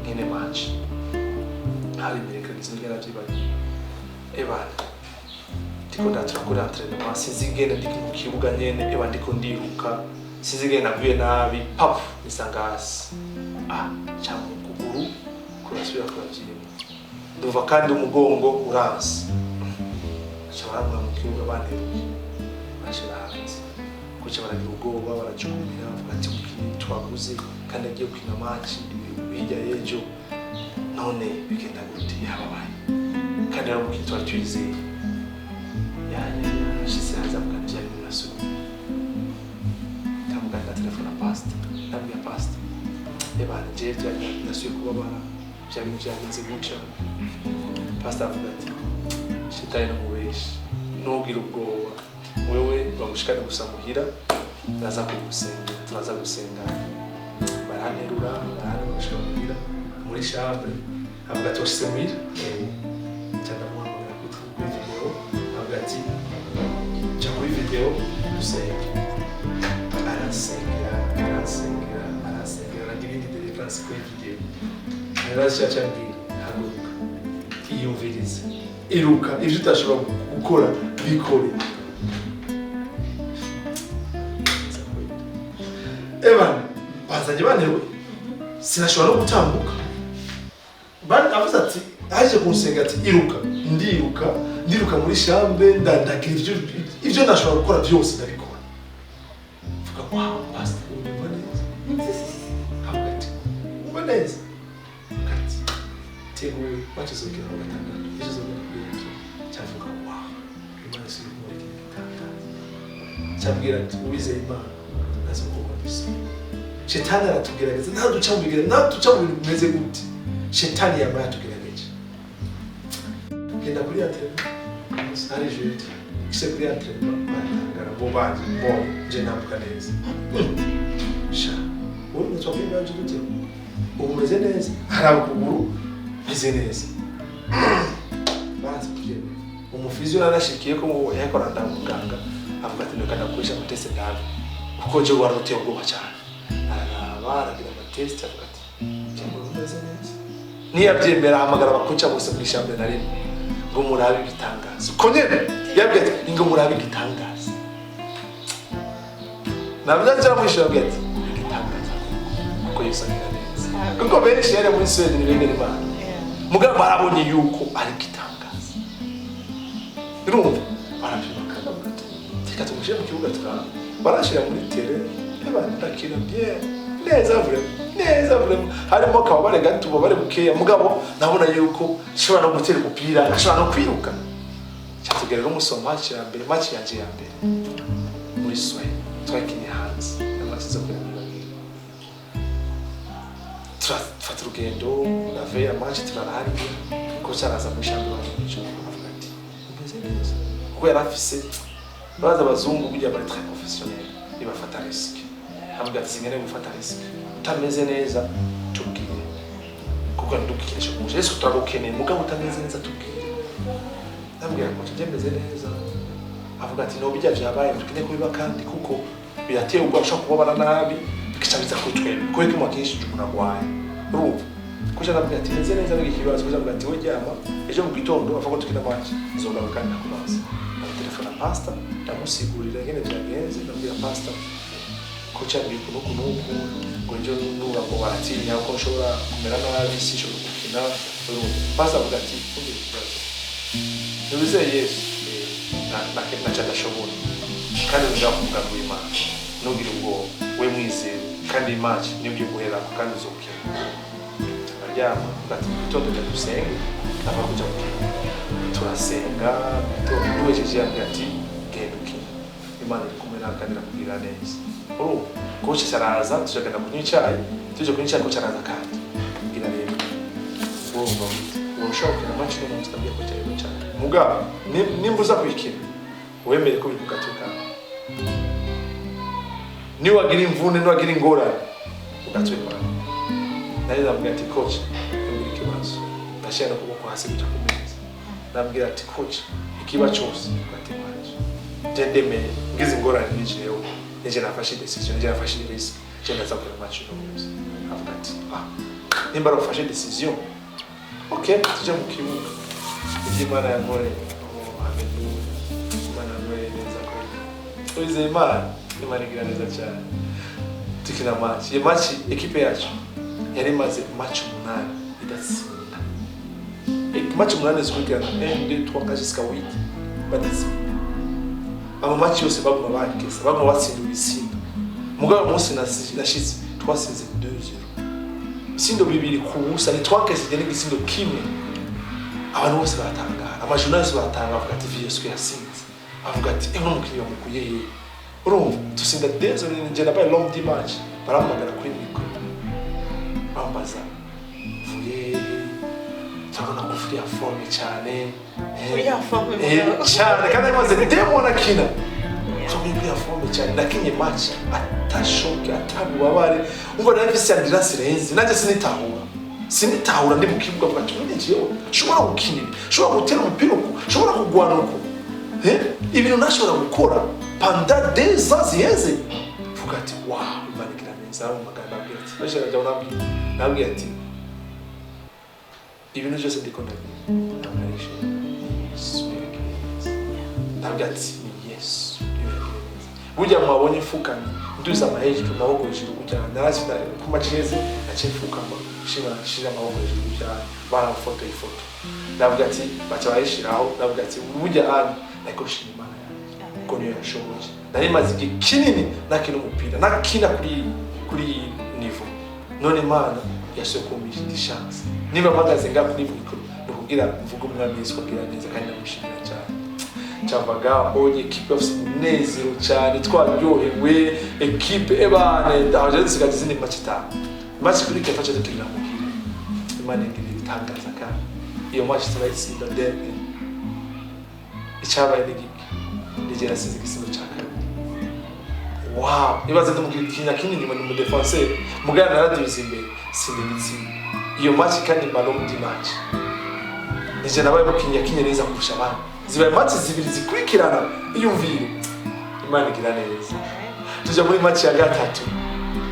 nkine match, hari mercredi, sinigera navyibagiwe. Ebana, ndiko ndatura entraînement, sinzi ingene ndi mu kibuga nyene, eba ndiko ndiruka, sinzi ingene naguye nabi, pap, nisanga hasi, ah, cyangwa ukuguru kurasubira kuravyimba, ndumva kandi umugongo uranse. Baca barambura mu kibuga, banteruye bashira hanze, kuca baragira ubwoba, baracukumira, bavuga ati: "Umukinyi twaguze kandi agiye gukina match hirya y'ejo, none bigenda gute? Yababaye kandi ari umukinyi twari twizeye." Ya ya ya, nshitse hanze, avuga ati: "Byari birasubiye." Ndamugana, telefone pastor, ndabwira pastor: "Eba jewe byari nasubiye kubabara, bya bintu byagenze gutya." Pastor avuga ati: "Shitani n'umubeshi, ntugire ubwoba, wewe bagushikane gusa muhira, turaza kugusengera, turaza gusenga." Baranterura, baranterura gushika muhira muri chambre. Avuga ati: "Washitse muhira?" Nca ndamuhamagara kuri vidéo, avuga ati: "Ca kuri vidéo." vidéo dusenge. Aransengera, aransengera, aransengera, aragira indi délivrance kuri vidéo. Narashaca ambwira: "Haguruka, iyumvirize, iruka, ivyo utashobora gukora bikore." Evan bazanye bantewe, sinashobora no gutambuka. Avuze ati, aje kunsenga ati: "Iruka." Ndiruka, ndiruka muri chambre, ndandagira ivyo nashobora gukora byose ndabikora. Vuga: "Wow, pastor, unyumva neza." Avuga ati: "Umva neza." Avuga ati: "Teguye match izogera ku gatandatu, ejo izogera kuri ejo." Cyavuga: "Wow, Imana isubiye kumurika igitangaza." Cyabwira ati: "Uwizeye Imana azokorwa bisa." Shetani aratugerageza, ntaduca mu bigera, ntaduca mu bintu bimeze gute, shetani yaba yatugerageje. Genda kuri entraînement, hari jeudi, gise kuri entraînement baratangara bo banje bo je ntambuka neza. Sha wowe nitwa kwimanje gute? Ubu umeze neza, hari ukuguru meze neza. Baranze kubyemera. Umu physio narashikiye ko yariko arandaba, muganga avuga ati: "Reka ndagukoresha ama tests ndabe, kuko je wari uteye ubwoba cyane." Araraba, aragira ama tests, avuga ati: "Cyangwa umeze neza." Niyabyemera, ahamagara aba coach bose muri chambre na rimwe ngo murabe igitangaza. Uko nyene yabwiye ati: "Ngo murabe igitangaza." Nabyo nzira yabwiye ati: "Igitangaza," kuko Yesu agira neza, kuko benshi yari muri Sweden bemera Imana, mugabo barabonye yuko ari igitangaza. Urumva barapima kandi bavuga ati: "Reka tumushyire mu kibuga turaba." Barashyira muri terrain, eba ndakina bien, neza vraiment, neza vraiment. Harimo akababare gato, ububabare bukeya, mugabo ndabona yuko nshobora no gutera umupira, nshobora no kwiruka. Cyatugera rero umunsi wa match ya mbere, match yanje ya mbere muri Sweden, twakinnye hanze na match zo kwirangira. Turafata urugendo la veille ya match, turarahariye. Coach araza muri chambre wanjye mw'ijoro, avuga ati: "Umeze neza?" Kuko yari afise baza abazungu burya bari très professionnel, ntibafata risque. Avuga ati: "Sinkeneye gufata risque, utameze neza tubwire, kuko ntidukinisha kumusha Yesu, turagukeneye, mugabo utameze neza tubwire." Ndabwira ko tujye meze neza. Avuga ati: "No bijya vyabaye dukeneye kubiba kandi kuko birateye ubwoba, ushobora kubabara nabi bigaca biza kuri twebwe kubera ko akenshi umuntu arwaye." Urumva kuko ndabwira ati: "Meze neza." N'iki kibazo kuko avuga ati: "We ryama, ejo mu gitondo avuga ko tukina match nzogaruka kandi ndakubaza." Ndatelefona pastor, ndamusigurira ingene vyagenze. Ndabwira pastor ko cyambwiye uku n'uku n'uku, ngo ejo nuba ngo baratinya ko nshobora kumera nabi, sinshobora gukina. Urumva pastor avuga ati: "Ntugire ikibazo, ntiwizeye Yesu?" Naca ndashobora kandi nja ku mugambi w'Imana. Ntugire ubwoba, we mwizere, kandi iyi match niyo ugiye guherako kandi uzokina. Aryama ati: "Mu gitondo reka dusenge ava kuja gukina." Turasenga mu gitondo, duhejeje yambwira ati: "Genda ukine, Imana iri kumwe nawe kandi irakubwira neza." Urumva coach araza, tujagenda kunywa icyayi. Tuje kunywa icyayi, coach araza kandi mbwira: "Rero urumva gute? Ubu ushobora gukina match no munsi?" Ndabwiye ko cyari cyane, mugabo nimba uza kuyikina wemere ko biri ku gatwe kawe, niwagira imvune, niwagira ingorane, ku gatwe kawe. Nari ndamubwira ati: "Coach, ntugire ikibazo." Ndashyira no kuboko hasi guca ku meza, ndambwira ati: "Coach, ikiba cyose ku gatwe kanje, je ndemeye. Ngize ingorane ni jewe, nije nafashe décision, nije nafashe risque, je ndaza gukina match uno munsi." Avuga ati: "Ah, nimba arafashe décision, ok, tujye mu kibuga." Ibyo Imana yankoreye, oh haleluya, Imana yankoreye neza kweli. Wizeye Imana, Imana igira neza cyane. Tukina match, iyo match équipe yacu yari imaze match 8 idatsinda. Match 8 zikurikirana, 1 2 3 4 jusqu'à 8 badatsinda. Ama match yose baguma bakesa, baguma batsinda ibitsindo. Mugabo umunsi nashize twatsinze 2-0, ibitsindo 2-0, ntitwakesije n'igitsindo kimwe. Abantu bose baratangara, ama journalistes baratangara, bavuga ati: "Vieux yasinze." Bavuga ati: "Ewe n'umukinnyi bamukuye hehe?" Urumva tusinda dezo, nje nabaye l'homme du match. Barampamagara kuri micro, bambaza: "Uvuye hehe? Turabona ko uri en forme cyane." Uri en forme, mugabo. Cyane, kandi maze demo nakina. Turabona uri en forme cyane. Nakinye match ata choc, atabubabare. Umva nari mfise endurance irenze, nanjye sinitahura, sinitahura ndi mu kibuga. Avuga ati: "Ubundi jewe nshobora gukina ibi, nshobora gutera umupira uku, nshobora kugwana uku?" Ibintu ntashobora gukora. Pendant 2 ans ziheze, vuga ati: "Wow, Imana igira neza." Arampamagara, ndabwira ati bashira njya nabwira, nabwira ati ibintu byose ndiko ndagira ntabwo ari jewe, ni Yesu yabigiriye neza. Ndabwira ati ni Yesu yabigiriye neza. Burya mwabonye mfukamye, nduza amahejuru, amaboko hejuru gutya, narasi ku maceze naciye mfukama, shira shira amaboko hejuru gutya, baramfotoye ifoto. Ndavuga ati baca bayishiraho. Ndavuga ati burya hano ariko nshima Imana yanjye kuko niyo yashoboye. Nari maze igihe kinini nakina umupira, nakina kuri iyi niveau. None Imana yasuye kumpa indi chance. Niba mpagaze ngaha kuri micro, ni ukugira mvuge Umwami Yesu agira neza, kandi ndamushimira cyane. Cyavaga mbonye équipe bafite umunezero cyane, twaryohewe équipe ebane. Aho rero dusigaje izindi match itanu. Match ikurikira twaca dukinira muhira. Imana igira ibitangaza, kandi iyo match turayitsinda. Deme icyabaye ni giki? Rigera asize igisibo cya kabiri. Wow, ibaze, ndumukinya kinini, ni mu défenseur, mugana naradubiza imbere, sinda igitsinda iyo match. Kandi man of the match nije, nabaye mukinya kinye neza kurusha abandi. Zibaye match zibiri zikurikirana. Iyumvire, Imana igira neza. Tuja muri match ya gatatu.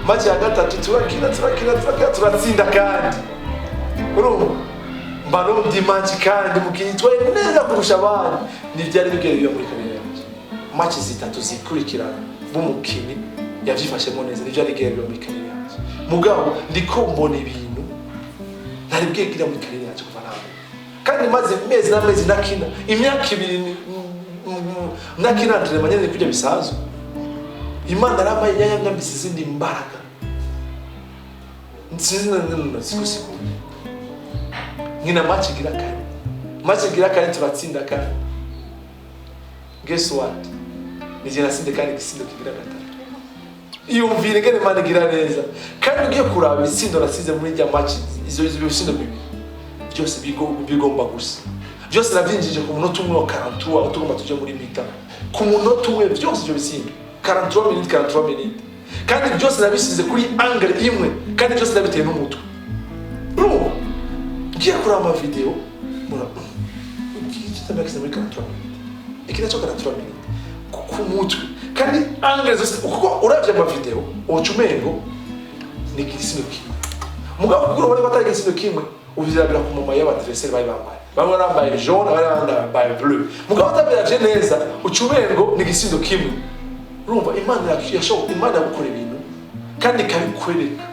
Match ya gatatu turakina, turakina, turakina, turatsinda. Kandi urumva man of the match, kandi mukinyi yitwaye neza kurusha abandi. Ntibyari bigere biba muri carrière yanjye, match zitatu zikurikirana b'umukinyi yavyifashemo neza. Ntibyari bigere biba muri carrière yanjye. Mugabo ndiko mbona ibintu ntari bwigira muri carrière yanjye kuva nawe, kandi maze amezi n'amezi nakina, imyaka 2 nakina entraînement nyene kurya bisanzwe. Imana yarampaye, yanyambise izindi mbaraga. Sinzi na siku siku nkina match igira kane. Match igira kane turatsinda. Kandi guess what? Nije natsinze kandi igisindo kigira gatatu. Iyumvire ingene Imana igira neza. Kandi ugiye kuraba ibitsindo natsinze muri rya match, izo bitsindo bibiri byose bigomba gusa, byose nabyinjije ku munota umwe wa 43, aho tugomba tuje muri mi-temps. Ku munota umwe byose ibyo bitsindo, 43 minutes, 43 minutes, kandi byose nabisize kuri angle imwe, kandi byose nabiteye n'umutwe. Urumva ngiye kuraba ama video, mbona iki kitambia muri 43 minutes, iki nacyo 43 minutes ku mutwe, kandi angle zose. Kuko uravye ama video uca umengo ni igisindo kimwe, mugabo kugira ubone ko atari igisindo kimwe, uvyirabira ku mama y'aba adversaire bari bambaye. Bamwe bambaye jaune, abandi bambaye bleu. Mugabo utabiravye neza, uca umengo ni igisindo kimwe. Urumva Imana yashoboye, Imana yagukora ibintu kandi ikabikwereka.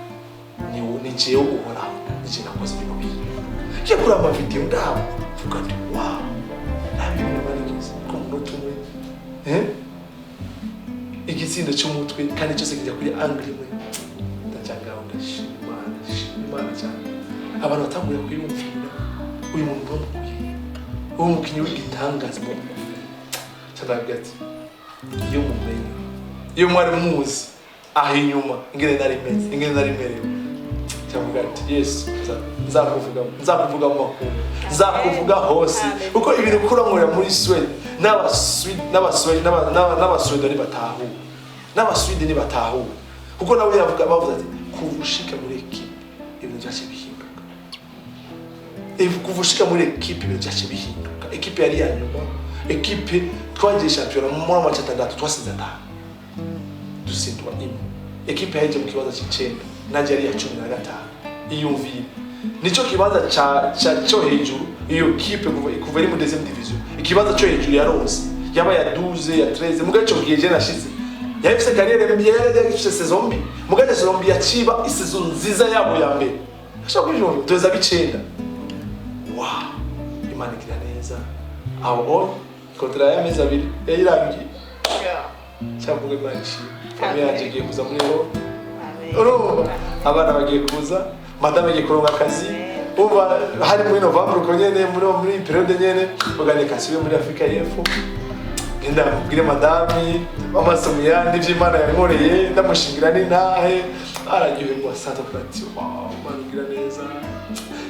Ni jewe Uhoraho, ni jewe nakoze ibintu bibi. Ngiye kuraba ama video ndabo, mvuga nti: "Wow, nta bintu barigize ku munota umwe, eh igitsindo cy'umutwe, kandi cyose kijya kuri angle imwe." Ndacangaho, ndashima Imana, ndashima Imana cyane. Abantu batanguye kwiyumvira: "Uyu muntu bamukuye, uwo mukinnyi w'igitangaza bamukuye." Cyandabwira ati iyo mumenye, iyo mwari muzi aho inyuma ingene nari meze, ingene nari merewe. Cyavuga ati: "Yesu, nzakuvuga, nzakuvuga mu makuru, nzakuvuga hose." Kuko ibintu kurankorera muri Sweden, n'Abaswede n'Abaswede ntibatahura, n'Abaswede ntibatahura, kuko nabo yavuga, bavuze ati kuva ushika muri équipe ibintu byaciye bihinduka. Kuva ushika muri équipe ibintu byaciye bihinduka. Équipe yari iya nyuma, équipe twagiye shampiyona muri amace atandatu, twasize atanu, dutsindwa imwe. Équipe yaheje mu kibanza cy'icenda, nanjye yari iya 15. Iyumvire, nico kibanza ca cyo hejuru iyo kipe kuva iri mu deuxième division. Ikibanza cyo hejuru yaronse yaba ya 12, ya 13. Muga ico gihe je nashize yari ifise carrière mbi, yari ifise saison mbi. Muga iyo saison mbi yaciba i saison nziza yabo ya mbere. Ashobora kubyumva, tuza bicenda. Wow, Imana igira neza. Aho on contrat y'amezi 2 yayirangiye. Cyangwa Imana ishimwe, famille yanje igiye kuza muri Europe. Urumva abana bagiye kuza, madame agiye kuronka akazi. Umva, hari muri novembre uko nyene, muri période nyene, uganeka kasubire muri Afrika y'Epfo, ngenda mubwire madame amaso mu yandi ivy'Imana yankoreye, ndamushingira n'intahe. Araryoherwa santa ati: "Wow, Imana igira neza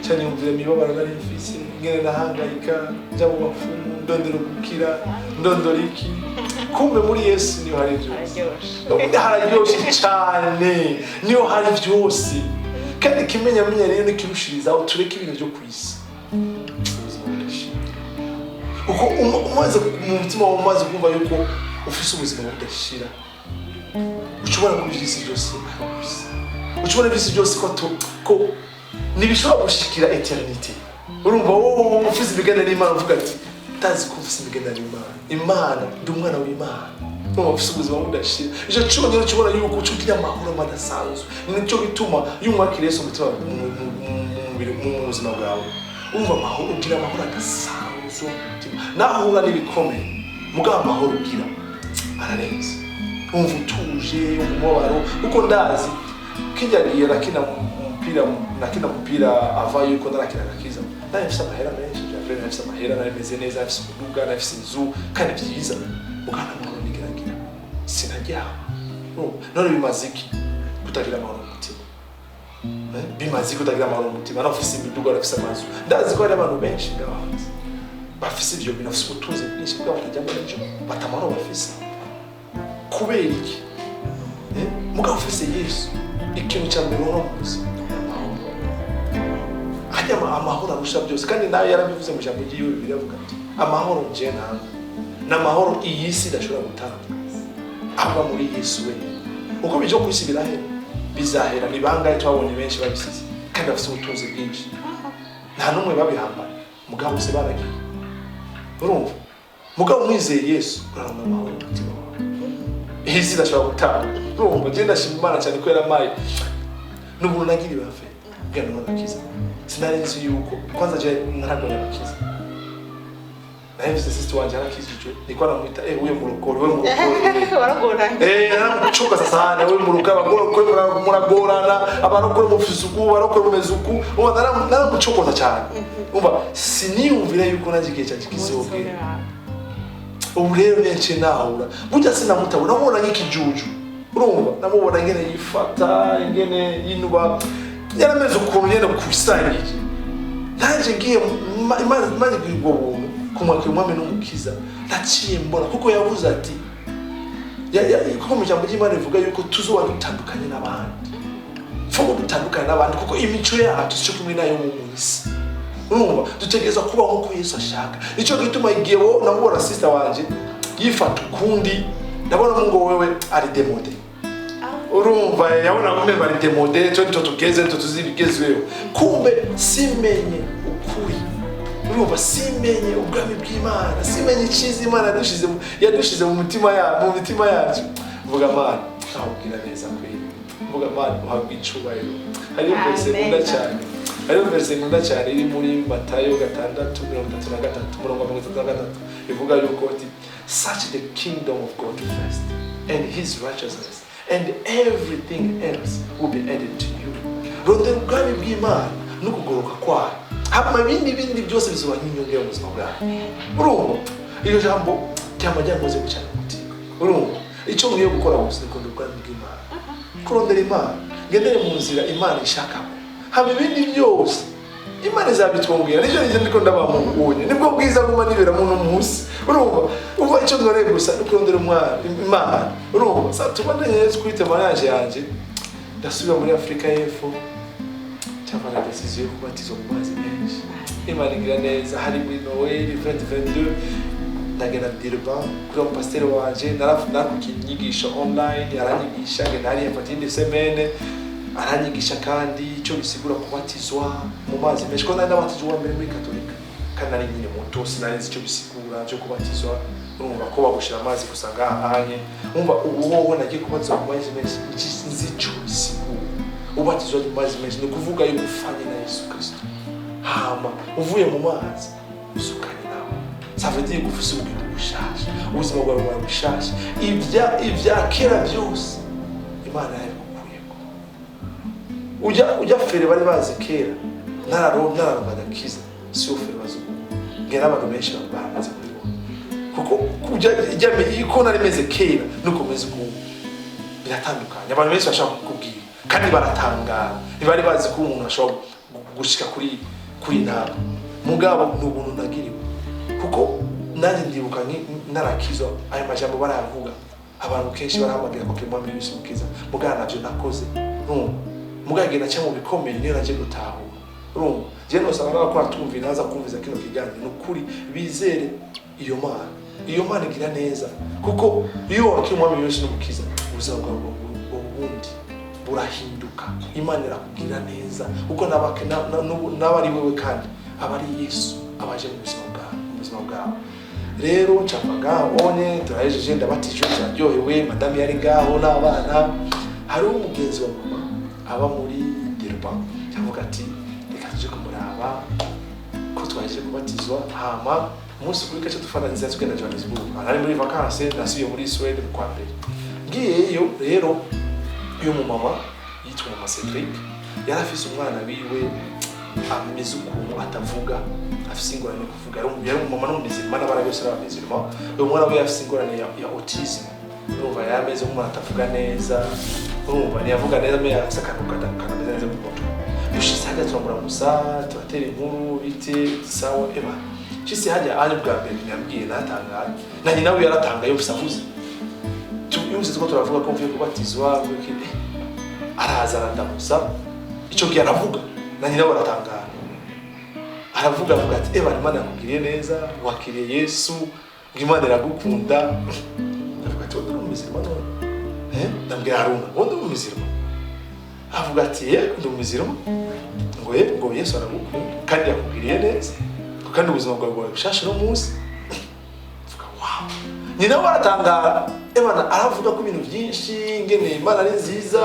cyane." Yumvira imibabaro nari mfise, ingene nahangayika, nja mu bapfumu ndondera gukira, ndondora iki. Kumbe muri Yesu niho hari byose. Hararyoshe cyane, niho hari byose. Kandi ikimenyamenya rero nikirushirizaho, tureke ibintu byo ku isi, ubuzima burashira. Kuko umaze mu mutima wawe, umaze kumva yuko Ufise ubuzima budashira, ushobora kuba ivy'isi byose ari ubusa, ushobora ivy'isi byose ko ntibishobora gushikira éternité. Urumva wowe ufise imigenderanire n'Imana, uvuga ati: "Ndazi ko ufise imigenderanire n'Imana, Imana, ndi umwana w'Imana." Urumva ufise ubuzima budashira. Ico conyene ukibona yuko uca ugira amahoro adasanzwe. Nico gituma iyo umwakiriye Yesu umutima mu buzima bwawe, urumva amahoro, ugira amahoro adasanzwe mu mutima. Naho uhura n'ibikomeye, mugabo amahoro ugira ararenze. Wumva utuje, wumva umubabaro, kuko ndazi kijya gihe nakina umupira ava yuko ndarakina agakiza, nari mfise amahera menshi bya vrai, nari mfise amahera, nari meze neza, nari mfise umuduga, nari mfise inzu kandi byiza, mugabo nta mahoro nigeragira, sinaryama. Urumva? None bimaze iki kutagira amahoro mu mutima? Eh? Bimaze iki kutagira amahoro mu mutima nawe ufise imiduga, ufise amazu? Ndazi ko hari abantu benshi ngaho hanze bafise ivyo bintu, bafise ubutunzi bwinshi, bwabo bataryama nijoro, batamahoro bafise. Kubera iki? Eh? Mugabo ufise Yesu, ikintu cya mbere ubona mu buzima ni amahoro. Hajya amahoro arusha byose, kandi nawe yarabivuze mu ijambo ry'iwe. Bibiliya avuga ati: "Amahoro nje ntanga ni amahoro iyi si idashobora gutanga, ava muri Yesu wenyine." Uko bijya ku isi birahera, bizahera. Ni bangahe twabonye benshi babisize kandi bafite ubutunzi bwinshi? Nta n'umwe babihambaye, mugabo bose baragiye. Urumva, mugabo mwizeye Yesu, uraronka amahoro mu mutima wawe iyi si idashobora gutanga. Urumva, njye ndashima Imana cyane ko yaramaye n'ubuntu nagiriwe hafe bwa none agakiza. Sinari nzi yuko kwanza je naragwanya agakiza. Nawe mfise sister wanje yarakijijwe, niko namwita we murokore, we murokore. Waragoranye. Naramuchoka sana: "We murokore, abagore muragorana, abarokore mufise uku, abarokore mumeze uku." Umva, naramucokoza cyane. Umva, siniyumvira yuko nanjye igihe cyanjye kizogera. Ubu rero nece nahura burya sinamutabona, namubona nk'ikijuju. Urumva, namubona ingene yifata, ingene yinuba, yarameze ukuntu nyene kusangije. Nanjye ngiye Imana igira ubwo buntu kumwakira umwami n'umukiza, naciye mbona kuko yavuze ati kuko mu ijambo ry'Imana rivuga yuko tuzoba dutandukanye n'abandi, fuko dutandukanye n'abandi, kuko imico yacu sico kumwe nayo mu isi. Urumva, dutegereza kuba nk'uko Yesu ashaka. Nicyo gituma igihe wo namubona sister wanje yifata ukundi, ndabona ngo wewe ari démodé. Urumva, yabona ngo ari démodé, twe nitwo tugeze, nitwo tuzi ibigezweho. Kumbe simenye ukuri. Urumva, simenye ubwami bw'Imana, simenye icyiza Imana yadushize mu mitima yacu. Mvuga: "Mana, ahubwira neza kweli." Mvuga: "Mana, uhabwa icubahiro." Hariyo verse nkunda cyane, hariyo verse nkunda cyane iri muri Matayo 6:33, umurongo wa 33, ivuga yuko ati: "Search the kingdom of God first and his righteousness, and everything else will be added to you." Rondera ubwami bw'Imana no kugoroka kwayo, hama ibindi bindi byose bizoba nk'inyongera mu buzima bwawe. Urumva, iryo jambo ryama ryankoze cyane mu mutima. Urumva, icyo nkwiye gukora gusa ni kurondera ubwami bw'Imana, kurondera Imana, ngendere mu nzira Imana ishakamo, hama ibindi byose Imana izabitwongera. Nicyo ndiko ndabamubonye, nibwo bwiza nguma niberamo uno munsi. Urumva, umva, icyo nkoreye gusa ni kurondera umwana Imana. Urumva, sa tubone neza kuri témoignage yanjye. Ndasubira muri Afurika y'Epfo, cyafata décision yo kubatizwa mu mazi menshi. Imana igira neza, hari muri Noël 2022. Ndagenda Durban kuri uwo pasiteri wanje, narakurikiye inyigisho online, aranyigisha. Ngenda hariya, mfata iyindi semaine, aranyigisha kandi icyo bisigura kubatizwa mu mazi menshi, ko nari nabatijwe uwa mbere muri Katolika kandi nari nyine muto, sinari nzi icyo bisigura cyo kubatizwa. Urumva ko bagushira amazi gusa ngaha anye. Umva, ubu hoho nagiye kubatizwa mu mazi menshi, nzi icyo bisigura. Ubatizwa mu mazi menshi ni ukuvuga yuko ufanye na Yesu Kristo, hama uvuye mu mazi usukanye nawe. Ça veut dire ko ufise ubugingo bushasha, ubuzima bwawe bubaye bushasha. Ibya kera byose Imana yabigukuyeko. Ujya fere bari bazi kera ntararonka agakiza, si wo fere bazi ubu. Ngira n'abantu benshi baramaze kubibona, kuko ujya ijya iko nari meze kera nuko meze ubu biratandukanye. Abantu benshi bashaka kukubwira kandi baratangara, ntibari bazi ko umuntu ashobora gushika kuri ntambwe. Mugabo ni ubuntu nagiriwe, kuko nanjye ndibuka narakizwa, ayo majambo barayavuga. Abantu kenshi barahamagara ko Mwami Yesu mukiza, mugabo navyo nakoze. Urumva, mugabo agenda aca mu bikomeye, niyo naje gutahura. Urumva, je nosanga n'abakora tumvira naza kumviza kino kiganiro, ni ukuri bizere iyo Mana. Iyo Mana igira neza, kuko iyo wakira Umwami Yesu n'Umukiza, ubuzima bwawe bundi burahinduka. Imana irakugira neza, kuko n'aba ari wewe kandi aba ari Yesu abaje mu buzima bwawe, mu buzima bwawe. Rero ncapa ngaho onye turahejeje, ndabatijwe, turaryohewe. Madame yari ngaho n'abana. Hariho umugenzi wa mama aba muri Durban, avuga ati: "Reka tuje kumuraba ko twahejeje kubatizwa." Hama umunsi kuri gace dufata inzira tugenda Johannesburg. Nari muri vacances, nasubiye muri Sweden mu kwa mbere. Ngiyeyo rero, uyu mumama yitwa Mama Cedric yari afise umwana wiwe ameze ukuntu atavuga, afise ingorane yo kuvuga. Yari umumama n'umumizirima, n'abana bose ari abamizirima. Uyu mwana we afise ingorane ya autism. Urumva, yari ameze nk'umuntu atavuga neza. Urumva, ntiyavuga neza, mais afise akantu kameze neza mu mutwe. Dushitse hajya, turamuramusa, turatera inkuru: "Bite?" "Sawa." Eba nshitse hajya anje bwa mbere, ntiyambwiye, natangaye, na nyina we yaratangaye yumvise avuze. Yumvise tuko turavuga ko mvuye kubatizwa, araza arandamusa. Icyo gihe aravuga, na nyina we aratangara. Aravuga, avuga ati: "Eba, Imana yakugiriye neza, wakiriye Yesu, ngo Imana iragukunda." Ndavuga ati: "Wowe uri umuzirima none?" Eh, ndambwira Haruna: "Wowe uri umuzirima?" Avuga ati: "Ye, ndi umuzirima." Ngo ye, ngo Yesu aragukunda kandi yakugiriye neza, ngo kandi ubuzima bwawe bwawe bushasha no munsi. Mvuga: "Wow." Nyina we aratangara. Ebana, aravuga ko ibintu byinshi, ngene Imana ari nziza.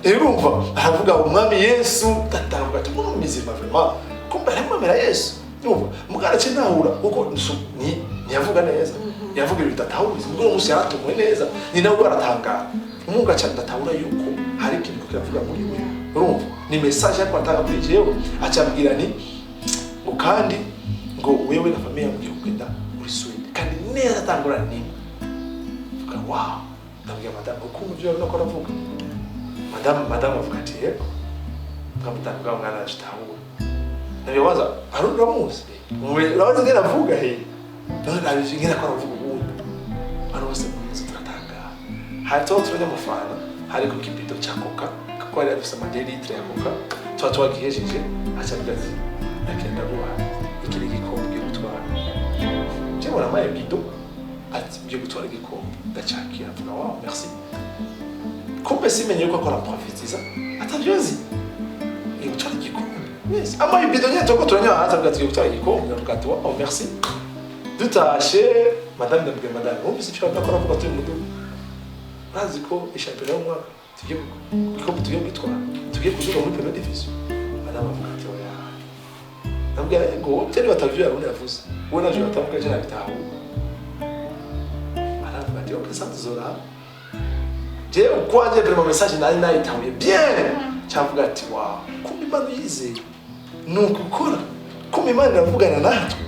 Urumva, aravuga Umwami Yesu. Ndavuga ati: "Umuntu muzima vraiment, kumbe aramwemera Yesu." Urumva, mugara cye ntahura kuko ni ntiyavuga neza, yavuga ibintu bidatahuriza. Ubwo uwo munsi yaratumwe neza, nyina we aratangara. Umwuga cyane, ndatahura yuko hari ikintu kiravuga muri we. Urumva, ni message ariko atanga kuri jewe. Acambwira ni ngo kandi ngo wewe na famille yawe mugiye kugenda muri Sweden, kandi neza atangurana nimwe. Mvuga: "Wow." Ndabwira madame ukuntu ibyo ariko aravuga. Madame avuga ati: "Yego." Mvuga: "Bwa mwana ashitahura." Ndabibaza: "Haruna uramuzi? Urabazi ngene avuga he? None nabizi ngene ko aravuga ubundi." Abantu bose mu nzu turatangara. Hari tuba turajya amafana, hariko ikibido ca Coca, kuko hari dufise ama 2 litres ya Coca tuba twagihejeje. Aca avuga ati: "Ndagenda guha iki ni igikombe ugiye gutwara." Je mbona amaye bido, ati: "Ugiye gutwara igikombe." Ndacakira, mvuga: "Wow, merci." Kumbe simenye yuko akora profetiza, atavyo nzi. Ugiye gutwara igikombe. Yes, amaye bido nyene, turiko turanywa hanze, avuga ati: "Ugiye gutwara igikombe." Ndavuga ati: "Wow, merci." Dutashe, madame, ndabwira madame: "Wumvise icyo ariko aravuga turi mu muduga? Urazi ko ishampiyona y'umwaka tugiye, igikombe tugiye kwitwara, tugiye kuduga muri première division?" Madame avuga ati: "Oya." Ndabwira ngo byo niba batavyo Haruna yavuze, wowe navyo batavuga, je nabitahura. Aravuga ati: "Ok, ça tuzora." Je ukwanje vraiment message nari nayitahuye bien. Cyavuga ati: "Wow, kumbe Imana uyizeye ni ukukora, kumbe Imana iravugana natwe."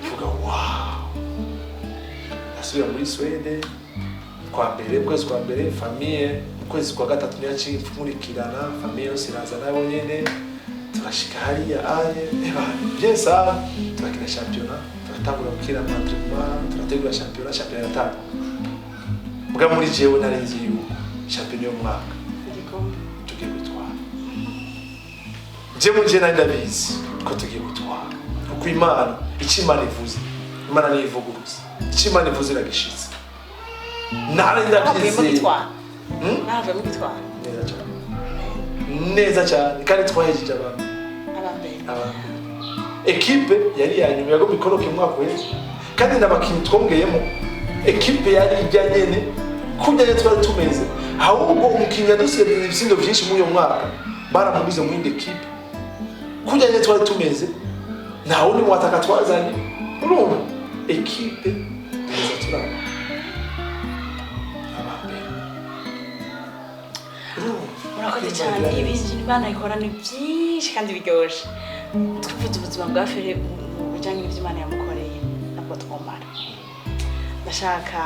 Mvuga: "Wow." Asubira muri Swede kwa mbere, ukwezi kwa mbere, famille mu kwezi kwa gatatu niyo yaciye nkurikirana. Famille yose iraza nabo nyene, turashika hariya aye. Eba, bien ça, turakina shampiyona, turatangura gukina ama entraînement, turategura shampiyona. Shampiyona iratangwa. Mbwa muri jewe nari nzi yuko shampiyona y'umwaka Igikombe. tugiye gutwara. Je muri je nari ndabizi ko tugiye gutwara, kuko Imana, icyo Imana ivuze, Imana niyo ivuguruza. Icyo Imana ivuze iragishitse. Nari Mwavuyemo ndabyizeye. gitwara? Hmm? Mwavuyemo gitwara? Neza cyane, neza cyane. Kandi twahejeje abantu Abambere. Abantu ekipe yari iya nyuma yagomba ikoroke mu mwaka uheze, kandi n'abakinnyi twongeyemo, ekipe yari ijya nyene kurya nyene twari tumeze. Ahubwo umukinnyi yadusigaye ibitsindo vyinshi muri uyo mwaka baramuguze mu yindi ekipe. Kurya nyene twari tumeze, nta wundi mwataka twazanye. Urumva, ekipe neza, turaba abambere. Urumva? Murakoze cyane. Ibintu Imana ikora ni byinshi kandi biryoshye. Twifuza ubuzima bwa Fere mu bijyanye n'ibyo Imana yamukoreye, ntabwo twomara. Ndashaka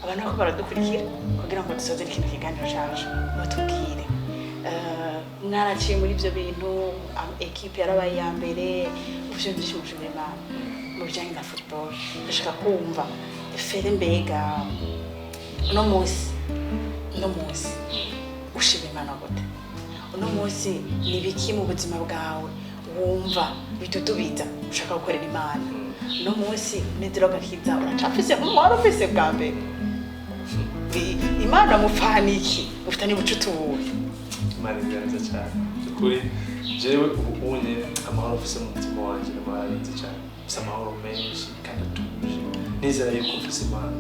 abantu bako baradukurikira, kugira ngo dusoze kino kiganiro cyacu, batubwire. Mwaraciye muri ibyo bintu, ekipe yarabaye iya mbere, ufite byinshi mushimira Imana mu bijyanye na football. Ndashaka kumva Fere, mbega uno munsi ushima Imana gute? Uno munsi ni biki mu buzima bwawe wumva bitutubiza ushaka gukorera Imana? Uno munsi umunezero w'agakiza uracafise nk'uwari ufise bwa mbere? Imana mupfana iki? Mufitanye ubucuti ubuhe? Imana iganza cyane. By'ukuri jewe ubu unye amahoro mfise mu mutima wanje n'amahoro cyane, mfise amahoro menshi kandi atuje. Nizera yuko mfise Imana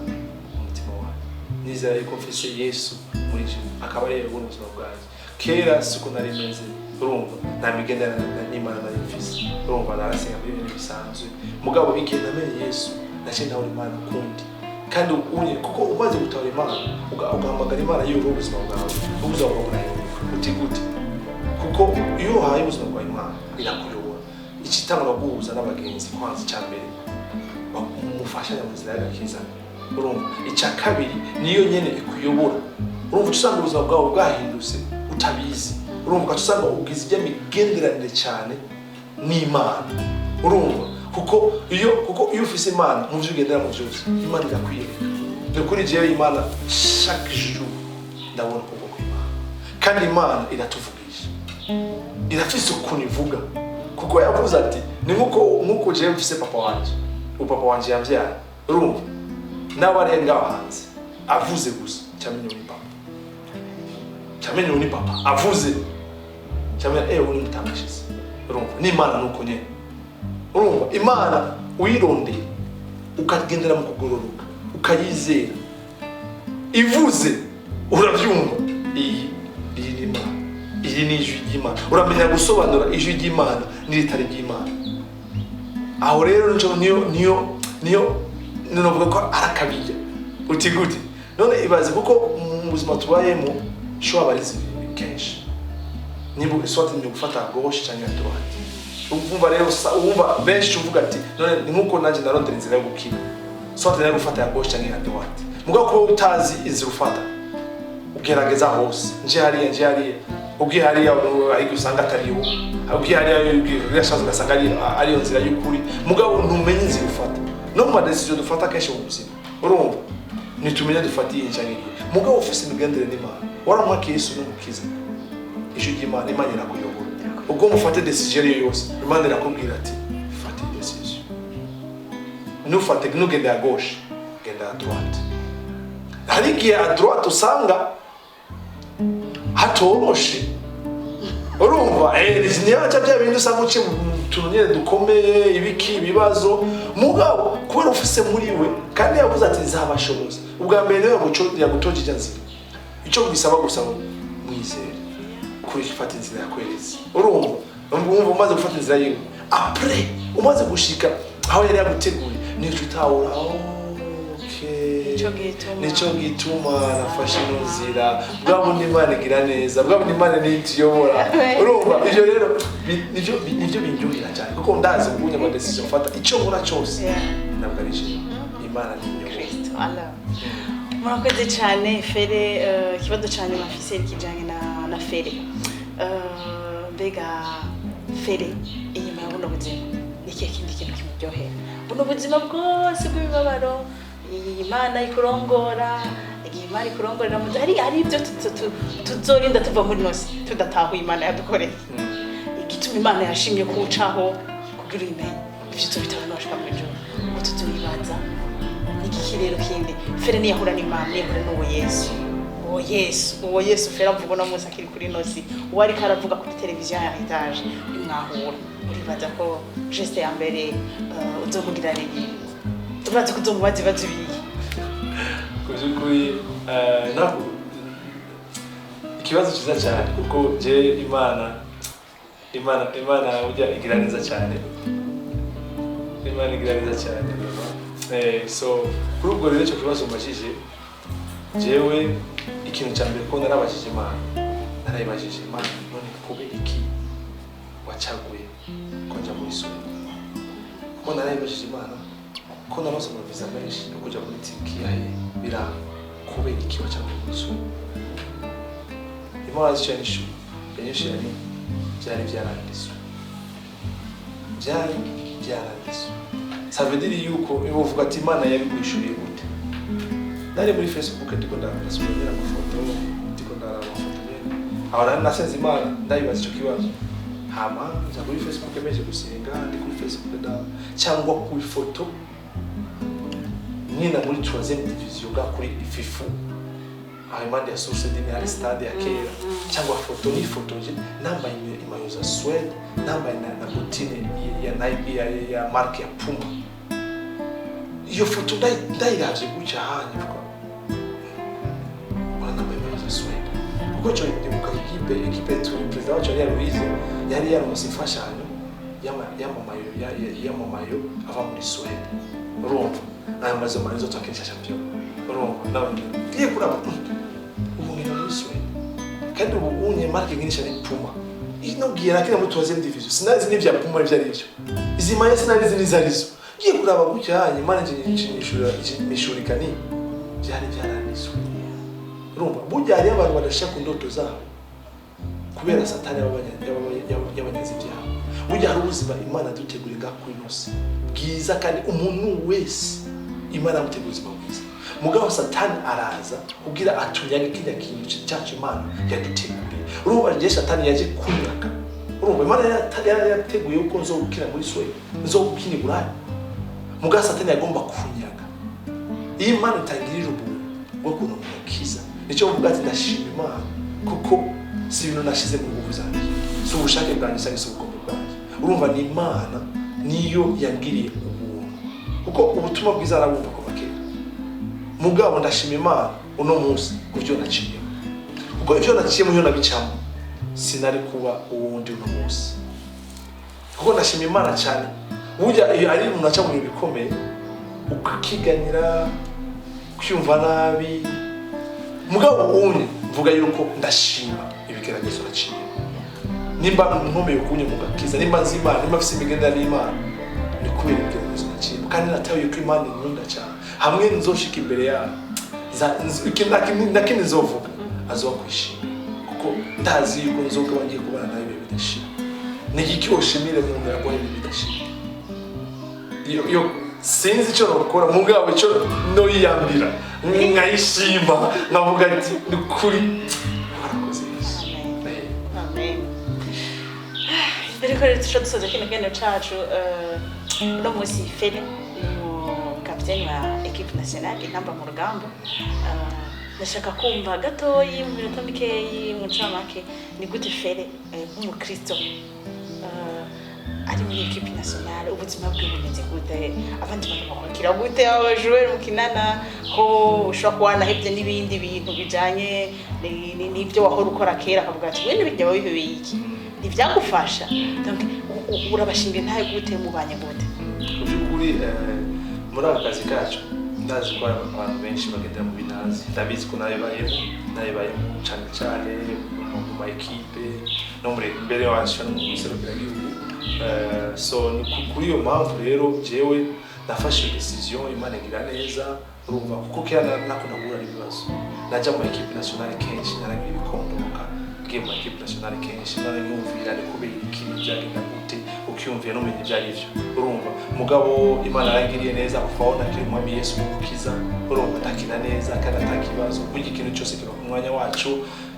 mu mutima wanje, nizera yuko mfise Yesu muri jewe, akaba ari yego ubuzima bwanjye. Kera siko nari meze, urumva, nta migenderanire n'Imana nari mfise, urumva, narasenga muri ibintu bisanzwe. Mugabo igihe namenye Yesu, naciye ndabona Imana ukundi. Kandi unye kuko umaze gutahura Imana, ugahamagara Imana yumva ubuzima bwawe, ubuzima bwawe burahinduka. Uti gute? Kuko iyo uhaye ubuzima bwawe Imana, irakuyobora. Ikitangura guhuza n'abagenzi kwanza, icya mbere mufashanya mu nzira y'agakiza, urumva. Icya kabiri, niyo nyene ikuyobora, urumva, uca usanga ubuzima bwawe bwahindutse utabizi, urumva, ugaca usanga ugize ijya migenderanire cyane n'Imana, urumva, kuko iyo ufise Imana mu byo ugendera mu byose, Imana irakwiyereka. Ni ukuri, jewe Imana chaque jour ndabona ukuboko kw'Imana. Kandi Imana iratuvugisha, irafise ukuntu ivuga, kuko yavuze ati ni nkuko jewe mfise papa wanje, upapa wanje yamvyaye, urumva, nawe ari ngaho hanze, avuze gusa cyamenye uri papa, cyamenye uri papa, avuze cyamenye uri mutangashize, urumva. N'Imana nuko nyene, urumva, Imana uyirondeye, ukagendera mu kugororoka, ukayizera, ivuze urabyumva. Iyi ni Imana, iri ni ijwi ry'Imana. Uramenya gusobanura ijwi ry'Imana n'iritari ry'Imana. Aho rero nico niyo novuga ko arakabirya. Uti gute? None ibaze, kuko mu buzima tubayemo choix bari zibiri kenshi, niba soit ni gufata gauche cyangwa droite. Umva rero, wumva benshi uvuga ati none ni nkuko nanjye narondera inzira yo gukira, soit ni gufata ya gauche cyangwa ya droite. Mugabo kuba utazi inzira ufata, ugerageza hose, nje hariya, nje hariya, ugiye hariya ariko usanga atariho, ugiye hariya ugasanga ugasanga ari ariyo nzira y'ukuri, mugabo ntumenye inzira ufata. No mu ma décisions dufata kenshi mu buzima, urumva, ntitumenya dufata iyi canke iriya. Mugabo ufise imigendere n'Imana, waramwakiye Yesu n'Umukiza, ijwi ry'Imana, Imana irakuyobora. Ubwo mufate décision ariyo yose, Imana irakubwira ati fata iyi décision, ntufate, ntugende à gauche, genda à droite. Hari igihe à droite usanga hatoroshe, urumva, niyo bya bindi usanga uciye mu tuntu nyine dukomeye, ibiki, ibibazo. Mugabo kubera ufise muri we, kandi yavuze ati nzabashoboza, ubwa mbere niwe yagutoje ijya nzira. Icyo bisaba gusa ngo mwizere kuri ifata inzira yakweretse, urumva. Wumva umaze gufata inzira yiwe, après umaze gushika aho yari yaguteguye, nico utahura: okay, Nico gituma. Nico gituma nafashe ino nzira. Bwa bundi Imana igira neza, bwa bundi Imana nituyobora, urumva. Ivyo rero nivyo bindyohera cyane, kuko ndazi ubunya ama décisions mfata, icyo nkora cyose, ntabwo ari jewe, Imana ninyobora. Kristo Allah. Murakoze cyane Fere. Ikibazo cya nyuma mfise kijanye na Fere. Mbega Fere, inyuma ya buno buzima ni ikihe kindi kintu kimuryohera? Buno buzima bwose bw'imibabaro, iyi Imana ikurongora, igihe Imana ikurongorera hari ibyo tuzorinda tuva muri nosi tudatahuye Imana yadukoreye, igituma Imana yashimye kuwucaho kugira uyimenye. Ivyo tubitaba nashika mu ijuru ngo tuzobibaza. Igiki rero kindi Fere niyahura n'Imana, niyahura n'uwo Yesu, uwo Yesu Fere avuga uno munsi akiri kuri nosi, uwo ariko aravuga kuri televiziyo ya Heritage, nimwahura uribaza ko geste ya mbere uzomugira ari iyi? Urazi ko uzomubaza ibibazo ibihe? Ku by'ukuri, ntabwo ikibazo cyiza cyane, kuko je Imana burya igira neza cyane, Imana igira neza cyane vraiment. So kuri ubwo rero icyo kibazo mbajije, jewe ikintu cya mbere ko narabajije Imana, narayibajije Imana: none kubera iki wacaguye ko njya muri Suwede? Kuko narayibajije Imana ko naronse ama visa menshi yo kuja muri Turikiya, he biranga, kubera iki wacaguye muri Suwede? Imana zicaye n'ishuri yanyishuye ari byari byaranditswe, byari byaranditswe. Ça veut dire yuko uvuga ati Imana yabigwishuriye gute? Nari muri Facebook, ndiko ndasoma nyine amafoto, ndiko ndaraba amafoto nyene, aho nari nasenze Imana, ndayibaza ico kibazo. Hama nja kuri Facebook, meje gusenga, ndi kuri Facebook da cyangwa ku ifoto nkina muri troisième division ga kuri FIFU, aho impande ya Source du Nil hari stade ya kera, cyangwa foto nifotoje nambaye i maillot za Suède, nambaye na bottine ya Nike ya marque ya Puma. Iyo foto ndayiravye gutya hanyuma ubona nambaye i maillot za Suède, kuko ico ndibuka équipe turi, perezida wacu yari Louise, yari yaronse imfashanyo y'ama maillot ava muri Suède. Urumva nayo maze maillot twakinisha champion. Urumva nawe ngiye kuraba ubu ngina muri Suède, kandi ubu unye marque nkinisha ni Puma. Ino gihe nakina muri troisième division, sinazi n'ivya Puma ivyo ari byo, izi maillot sinarizi n'izo arizo. Ngiye kuraba gutya hanyuma nje nishurika ni byari byaranditswe. Urumva burya hariyo abantu badashaka ku ndoto zabo kubera Satani y'abanyazi ibyabo. Burya hari ubuzima Imana yaduteguriye ngaha kuri ino si bwiza, kandi umuntu wese Imana yamutegura ubuzima bwiza, mugabo Satani araza kugira atunyage kirya kintu cyacu Imana yaduteguriye. Urumva rye Satani yaje kunyaga. Urumva Imana yari yarateguye yuko nzogukina muri Suède, nzogukina i Burayi, mugabo Satani yagomba kunyaga. Iyo Imana itangirira ubuntu bwo kuntu mukiza, nicyo mvuga ati ndashima Imana, kuko si ibintu nashize mu nguvu zanjye, si ubushake bwanjye cyangwa si ubugombe bwanjye. Urumva ni Imana niyo yangiriye ubuntu, kuko ubutumwa bwiza arabumva kuva kera. Mugabo ndashima Imana uno munsi ku byo naciyemo, kuko ibyo naciyemo iyo nabicamo sinari kuba uwundi uno munsi. Kuko ndashima Imana cyane, burya iyo ari umuntu aca mu bintu bikomeye, ukakiganira, kwiyumva nabi, mugabo ubundi mvuga yuko ndashima ibigeragezo naciyemo. Nimba nkomeye kunye mu gakiza, nimba nzi Imana, nimba mfise imigenderanire n'Imana, ni kubera ibigeragezo naciyemo. Kandi natawe yuko Imana inkunda cyane, hamwe nzoshika imbere yayo nakindi nzovuga azoba kwishimira, kuko ndazi yuko nzoga ngiye kubana nawe ibihe bidashira. Ni igiki woshimire umuntu yaguhaye ibihe bidashira? Iyo sinzi icyo nokora, mugabo icyo noyiyambira nkayishima, nkavuga ati ni ukuri warakoze, Yesu. Amen. Amen. Mbere ko rero tuca dusoza kino kiganiro cacu, uno munsi Fere ni umukapiteni wa équipe nationale Intamba mu Rugamba. Ndashaka kumva gatoyi mu minota mikeyi, mu ncamake, ni gute Fere nk'umukristo ari muri équipe nationale, ubuzima bwe bumeze gute? Abandi bantu bakwakira gute, aba joueur mukinana, ko ushobora kuba wanahevye n'ibindi bintu bijanye n'ibyo wahora ukora kera, akavuga ati wene bijya wabihebeye iki, ntibyagufasha? Donc urabashinga ntaye gute, mubanye gute? Mu by'ukuri muri aka kazi kacu ndazi ko hari abantu benshi bagendera mu binazi. Ndabizi ko nabibayemo cyane cyane mu ma équipe no muri mbere wacu no mu gihugu. So ni kuri iyo mpamvu rero jewe nafashe iyo décision, Imana igira neza. Urumva kuko kera nakunda guhura n'ibibazo, najya mu équipe nationale kenshi naragira ibikondoka, ngiye mu équipe nationale kenshi naranyumvira ni kubera iki, byagenda gute, ukiyumvira numenya ibyo ari byo. Urumva mugabo Imana yarangiriye neza kuva aho nakiri Umwami Yesu umukiza. Urumva ndakina neza kandi atakibazo. Burya ikintu cyose kiba ku mwanya wacu.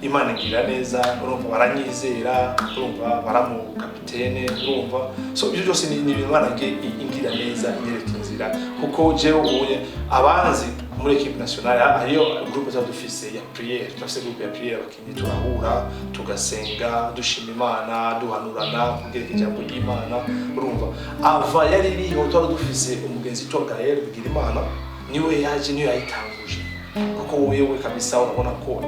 Imana igira neza, urumva baranyizera, urumva baramu kapitene. Urumva so ibyo byose ni ibintu Imana igiye ingira neza, inyereka inzira, kuko jewe ubuye abanzi muri équipe nationale hariyo groupe tuba dufise ya prière. Turafise groupe ya prière, abakinyi turahura, tugasenga, dushima Imana, duhanurana kugereka ijambo ry'Imana. Urumva ava yari iriho, twari dufise umugenzi witwa Gaël Bigirimana, niwe yaje, niwe yayitanguje, kuko wewe kabisa urabona ko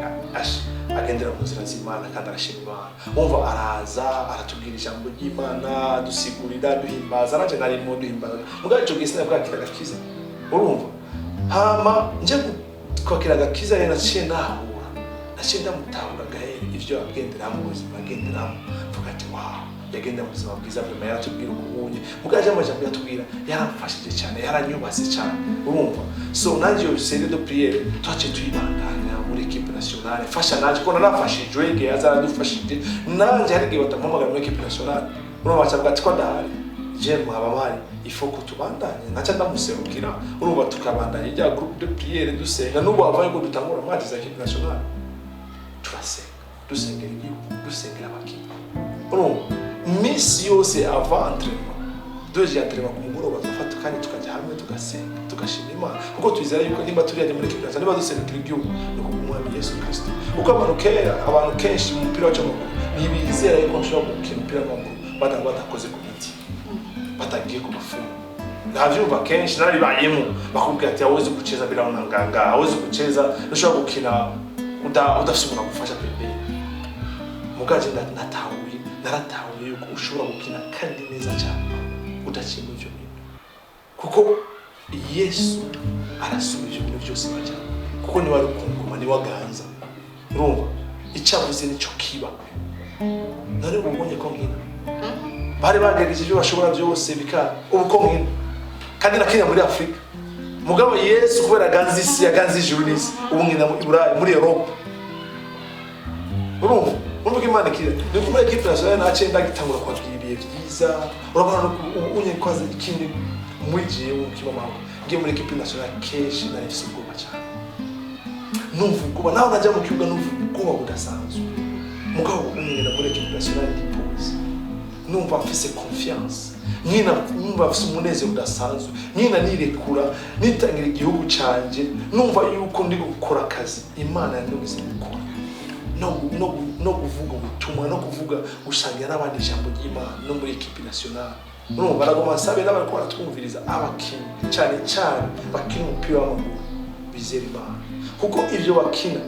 agendera mu nzira z'Imana kandi arashima Imana. Wumva araza aratubwira ijambo ry'Imana, dusigurira, duhimbaza, nanje narimo duhimbaza. Mugabo ico gihe sinabwakira agakiza. Urumva hama nje kwakira agakiza rero naciye ndahura, naciye ndamutahura Gaël, ivyo agenderamo, ubuzima agenderamo, mvuga ati wow, yagenda mu buzima bwiza vraiment. Yaratubwira ukubunye, mugabo aje amajambo yatubwira yaramfashije cyane, yaranyubatse cyane. Urumva so nanjye iyo série de prière twaciye tuyibandanya muri équipe nationale, fasha nanjye ko narafashijwe igihe yaza aradufashije. Nanjye hari igihe batampamagara muri équipe nationale, urumva bacavuga ati ko adahari, je mwaba mpari, il faut ko tubandanye, naca ndamuserukira. Urumva tukabandanya rya groupe de prière, dusenga. N'ubu havaye ko dutangura match za équipe nationale, turasenga, dusengera igihugu, dusengera abakinnyi. Urumva Misi yose avant entraînement, duhejeje entraînement ku mugoroba, tugafata kandi tukajya hamwe, tugasenga, tugashima Imana, kuko twizera yuko nimba turi muri équipe nationale, niba duserukira igihugu, ni kubw'Umwami Yesu Kristo. Kuko abantu kera, abantu kenshi mu mupira wacu w'amaguru ntibizera yuko bashobora gukina umupira w'amaguru badakoze ku miti, batagiye ku mafumu. Ndavyumva kenshi, narabibayemo. Bakubwira ati: "Hawezi kucheza bila mganga, hawezi kucheza, ushobora gukina udafise umuntu agufasha pembeni." Mugaje natahuye, naratahuye yuko ushobora gukina kandi neza cyane udaciye muri ivyo bintu, kuko Yesu arasoma ivyo bintu byose bajyamo, kuko niwe ari ku ngoma, niwe aganza. Urumva, icyo avuze nicyo kiba. None ubu ubonye ko nkina, bari bagerageje ibyo bashobora byose bika, ubu ko nkina kandi nakina muri Afurika. Mugabo Yesu, kubera aganza isi, aganza ijuru n'isi, ubu nkina mu Burayi, muri Europe. Urumva ko Imana ikira. Ni muri équipe nationale naciye ndagitangura kwagira ibihe byiza. Urabona no unye kwaza ikindi muri jewe umutima wawe. Ngiye muri équipe nationale, kenshi nari mfise ubwoba cyane, numva ubwoba naho najya mu kibuga, numva ubwoba budasanzwe. Mugabo unyina muri équipe nationale ndipoze, numva mfise confiance, nkina numva mfise umunezero udasanzwe, nkina nirekura, nitangira igihugu canje, numva yuko ndi gukora akazi Imana yandungise gukora, no kuvuga ubutumwa, no kuvuga, gusangira n'abandi ijambo ry'Imana no muri équipe nationale. Urumva, baragoma nsabe n'abariko baratwumviriza, abakinyi cyane cyane bakina umupira w'amaguru, bizera Imana, kuko ibyo bakina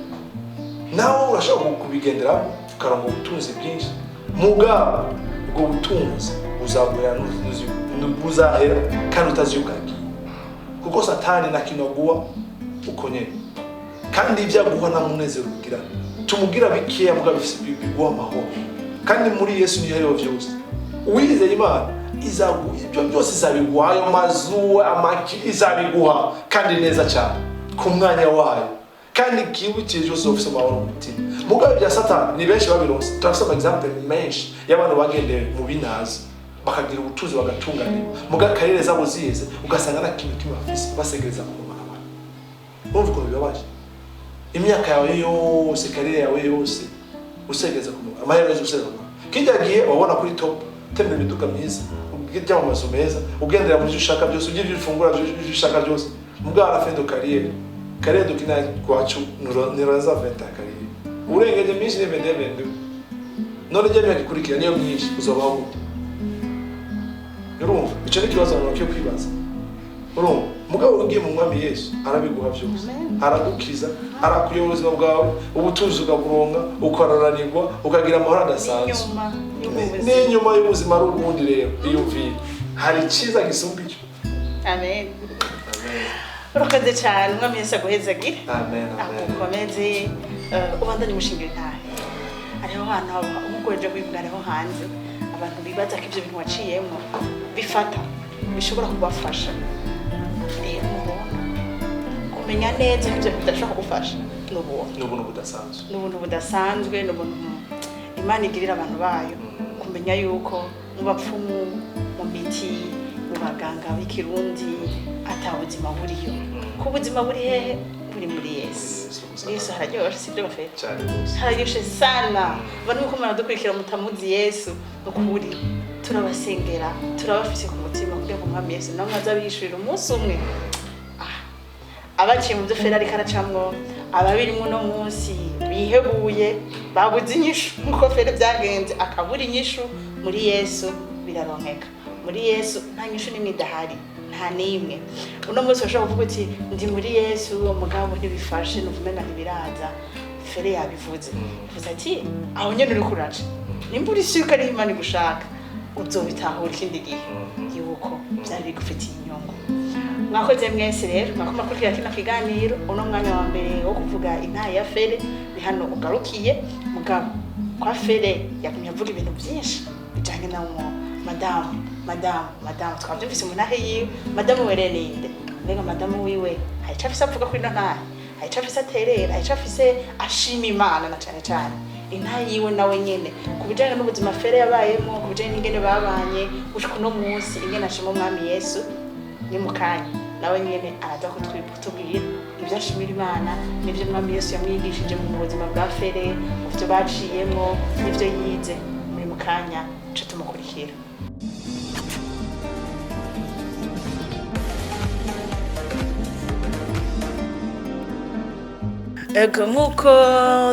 nawe urashobora kubigenderamo ukaronka ubutunzi bwinshi, mugabo ubwo butunzi buzaguhera, buzahera kandi utazi iyo bwagiye, kuko Satani nta kintu aguha uko nyene, kandi ibyo aguha nta munezero ugira. Tumugira bikeya mugabo biguha amahoro, kandi muri Yesu niyo hariho vyose. Uwizeye Imana izagu ibyo byose, izabiguha ayo mazu, amaki, izabiguha kandi neza cyane ku mwanya wayo, kandi ikibukiye cyose ufise amahoro mu mutima. Mugabo ibya Satani ni benshi babironse. Turafise ama exemple menshi y'abantu bagendeye mu binazi, bakagira ubutunzi, bagatunganirwa, muga carrière zabo ziheze ugasanga nta kintu kimwe bafise, basegereza ku mabarabara. Urumva ukuntu bibabaje? Imyaka yawe yose, carrière yawe yose, usegereza ku mabarabara, amahera yose usegereza ku mabarabara. Kijya gihe wabona kuri top, utembera imiduga myiza, ujya mu mazu meza, ugendera mu byo ushaka byose, urya ibyo ufungura, ibyo ushaka byose, mugabo à la fin de carrière, carrière dukina kwacu niroza 20 carrière, urengeje myinshi ni 22, 22. None ijya myaka ikurikira niyo myinshi, uzobaho gute? Urumva, icyo ni ikibazo abantu bakwiye kwibaza. Urumva, mugabo ugiye mu Mwami Yesu arabiguha byose, aragukiza, arakuyobora ubuzima bwawe, ubutunzi ukaburonka, ukararanirwa, ukagira amahoro adasanzwe. N'inyuma y'ubu buzima. N'inyuma y'ubuzima ari ubundi. Rero iyumvire, hari icyiza gisumba icyo. Amen. Urakoze cyane. Umwami Yesu aguhezagire, Amen, amen. agukomeze, ubandanye umushinga intahe. Hariho ahantu nk'uko uje kubivuga, hariho hanze abantu bibaza ko ibyo bintu waciyemo bifata bishobora kubafasha. Rero ubuntu, kumenya neza ko ibyo bintu bidashobora kugufasha ni ubuntu. Ni ubuntu budasanzwe. Ni ubuntu budasanzwe, ni ubuntu Imana igirira abantu bayo, kumenya yuko mu bapfumu, mu miti, mu baganga b'ikirundi ata buzima buriyo, ko ubuzima buri hehe? Buri muri Yesu. Muri Yesu hararyoshe, sibyo bafete? Cyane rwose. Hararyoshe sana. Abantu muko muradukurikira mutamuzi Yesu, ni ukuri turabasengera, turabafise ku mutima kugira ngo Umwami Yesu namwe azabihishurira umunsi umwe. Abaciye mu byo fera ariko aracamwo, ababirimwo uno munsi bihebuye, babuze inyishu nkuko fere byagenze akabura inyishu, muri Yesu biraronkeka. Muri Yesu nta nyishu n'imwe idahari, nta n'imwe. Uno munsi urashobora kuvuga uti: "Ndi muri Yesu, mugabo ntibifashe, numva umenga ntibiraza." Fere yabivuze, bivuze ati aho nyene uriko uraca, nimba uri sûr ko ariho Imana igushaka, uzobitahura ikindi gihe yuko byari bigufitiye inyungu. Mwakoze mwese rero mwakoma kurikira kino kiganiro. Uno mwanya wa mbere wo kuvuga intahe ya fere ni hano ugarukiye. Mugabo kwa fere yagumye avuga ibintu byinshi bijanye na mwo madamu, madamu, madamu. Twabyumvise mu ntahe yiwe. Madamu were ninde? Mbega madamu wiwe hari ico afise avuga kuri ino ntahe? Hari ico afise aterera? Hari ico afise ashima Imana? Na cane cane intahe yiwe nawe nyene ku bijanye n'ubuzima fere yabayemo, ku bijanye n'ingene babanye gushika uno munsi, ingene ashima Umwami Yesu, ni mu kanya nawe nyene araza kutubwira ibyo ashimira Imana n'ibyo Umwami Yesu yamwigishije mu buzima bwa fere, mu byo baciyemo n'ibyo yize muri mu Kanya tuce tumukurikira. Ego, nk'uko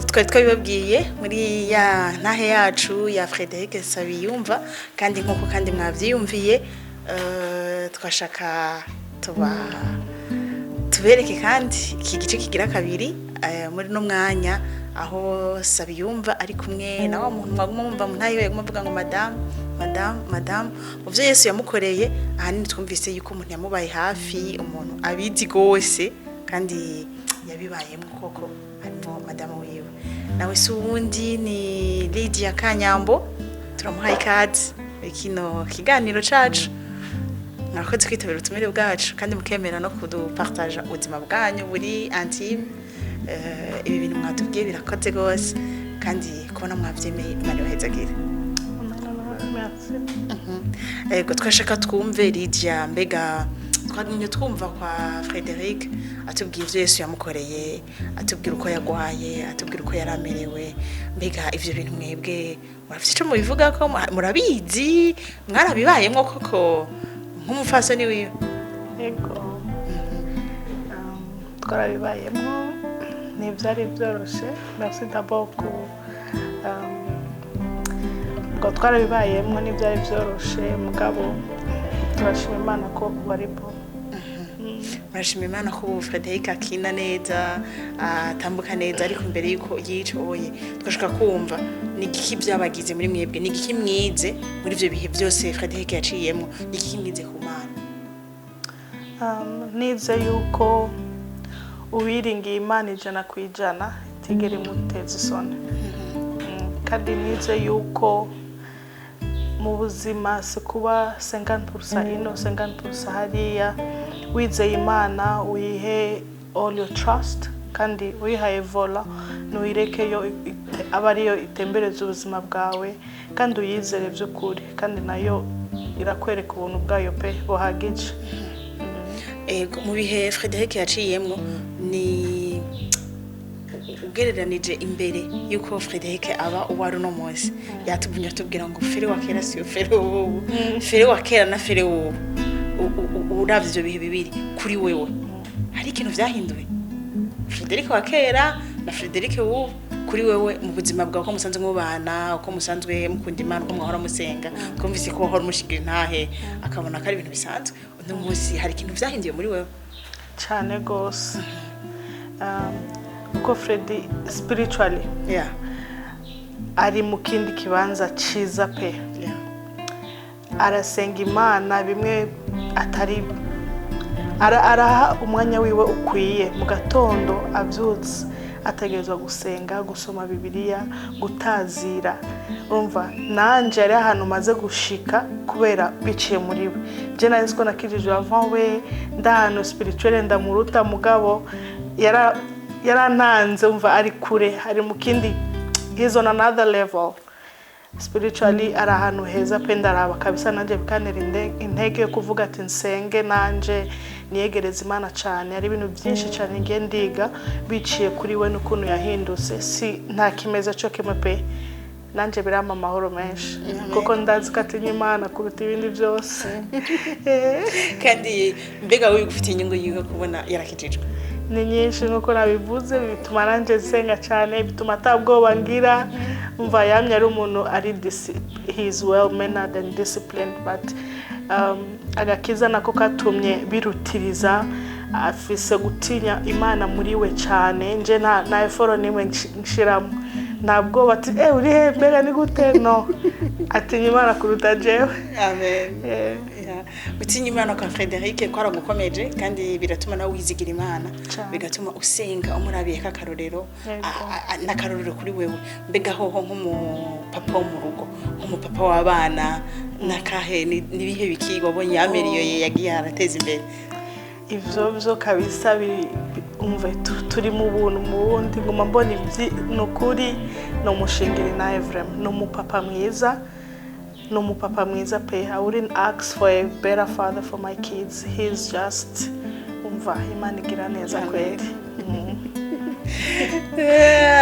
twari twabibabwiye muri ya ntahe yacu ya Frederic Nsabiyumva, kandi nk'uko kandi mwabyiyumviye, twashaka tuba tubereke kandi iki gice kigira kabiri, muri no mwanya aho Sabiyumva ari kumwe na wa muntu mwaguma mwumva mu ntahe, yaguma avuga ngo "Madamu, madamu, madamu." Mu byo Yesu yamukoreye, ahanini twumvise yuko umuntu yamubaye hafi, umuntu abizi rwose kandi yabibayemo koko, harimo madamu wiwe, nawe si uwundi ni Lydia Kanyambo. Turamuhaye ikaze muri kino kiganiro cacu. Mwakoze kwitabira ubutumire bwacu kandi mukemera no kudupartaja ubuzima bwanyu buri intime. Ibi bintu mwatubwiye birakoze rwose, kandi kubona mwabyemeye, Imana ibahezagire. Merci. Ego, twashaka twumve Lydia, mbega twagumye twumva kwa Frederic atubwira ivyo Yesu yamukoreye, atubwira uko yagwaye, atubwira uko yari amerewe. Mbega ivyo bintu mwebwe murafite ico mubivuga ko murabizi, mwarabibayemwo koko nk'umupfasoni wiwe? Ego. Twarabibayemo, ntibyari byoroshe. Merci d'abord ku ngo twarabibayemo, ntibyari byoroshe, mugabo turashima Imana ko ubu ari bo. Murashima Imana ko ubu Frederic akina neza, atambuka neza. Ariko imbere yuko yica oye, twashaka kumva ni igiki byabagize muri mwebwe, ni igiki mwize muri ivyo bihe byose Frederic yaciyemo, ni igiki mwize ku Mana? Nize yuko uwiringiye Imana 100% itigera imuteza isoni. Kandi nize yuko mu buzima si kuba 50% ino, 50% hariya. Wizeye Imana, uyihe all your trust, kandi uyihaye volant, ntuyireke yo aba ariyo itembereza ubuzima bwawe, kandi uyizere by'ukuri, kandi nayo irakwereka ubuntu bwayo pe buhagije. Ego, mu bihe Frederic yaciyemwo, ni ugereranije imbere yuko Frederic aba uwo ari uno munsi, yatubwiye atubwira ngo fere wa kera siyo fere w'ubu, fere wa kera na fere w'ubu. Uravye ivyo bihe bibiri, kuri wewe hari ikintu vyahinduye, Frederic wa kera na Frederic w'ubu, kuri wewe mu buzima bwawe, uko musanzwe mubana, uko musanzwe mukunda Imana, uko mwahora musenga? Twumvise ko wahora umushingira intahe akabona ko ari ibintu bisanzwe. Uno munsi hari ikintu vyahinduye muri wewe? Cyane rwose. Kuko Freddy spiritually ari mu kindi kibanza cyiza pe. Arasenga Imana bimwe atari araha umwanya wiwe ukwiye. Mu gatondo abyutse ategerezwa gusenga, gusoma Bibiliya, gutazira. Urumva nanje ari ahantu maze gushika kubera biciye muri we. Je nari nzi ko nakijijwe avant we, ndahantu spirituel ndamuruta, mugabo yarantanze. Umva, ari kure, ari mu kindi, he's on another level spiritually. Ari ahantu heza pe. Ndaraba kabisa nanjye bikantera intege yo kuvuga ati nsenge nanje niyegereze Imana cyane. Hari ibintu byinshi cyane ngiye ndiga biciye kuri we n'ukuntu yahindutse, si nta kimeze cyo kimwe pe. Nanjye birampa amahoro menshi kuko ndazi ko atinya Imana kuruta ibindi byose. Kandi mbega wowe ugufitiye inyungu yiwe kubona yarakijijwe? Ni nyinshi. Nk'uko nabivuze, bituma nanjye nsenga cyane, bituma atabwoba ngira. Mva yamye ari umuntu ari he is well mannered and disciplined, but agakiza nako katumye birutiriza. Afise gutinya Imana muri we cyane. Nje nta effort nimwe nshiramo, nta bwoba ati "Eh, uri he? Mbega ni gute?" No, atinya Imana kuruta jewe. Amen. Yeah. Gutinya Imana kwa Frederic kwaragukomeje, kandi biratuma nawe wizigira Imana. Cane. Bigatuma usenga umurabiye k'akarorero. Yego. N'akarorero kuri wewe. Mbega hoho nk'umupapa wo mu rugo, nk'umupapa w'abana, nakahe nibihe biki wabonye yameriye, yagiye arateza imbere? Ivyo vyo kabisa umve turi mu buntu mu bundi nguma mbona ibyi. Ni ukuri ni umushingira nawe, vraiment ni umupapa mwiza, ni umupapa mwiza pe. I wouldn't ask for a better father for my kids. He's just, umva, Imana igira neza Amen. kweri.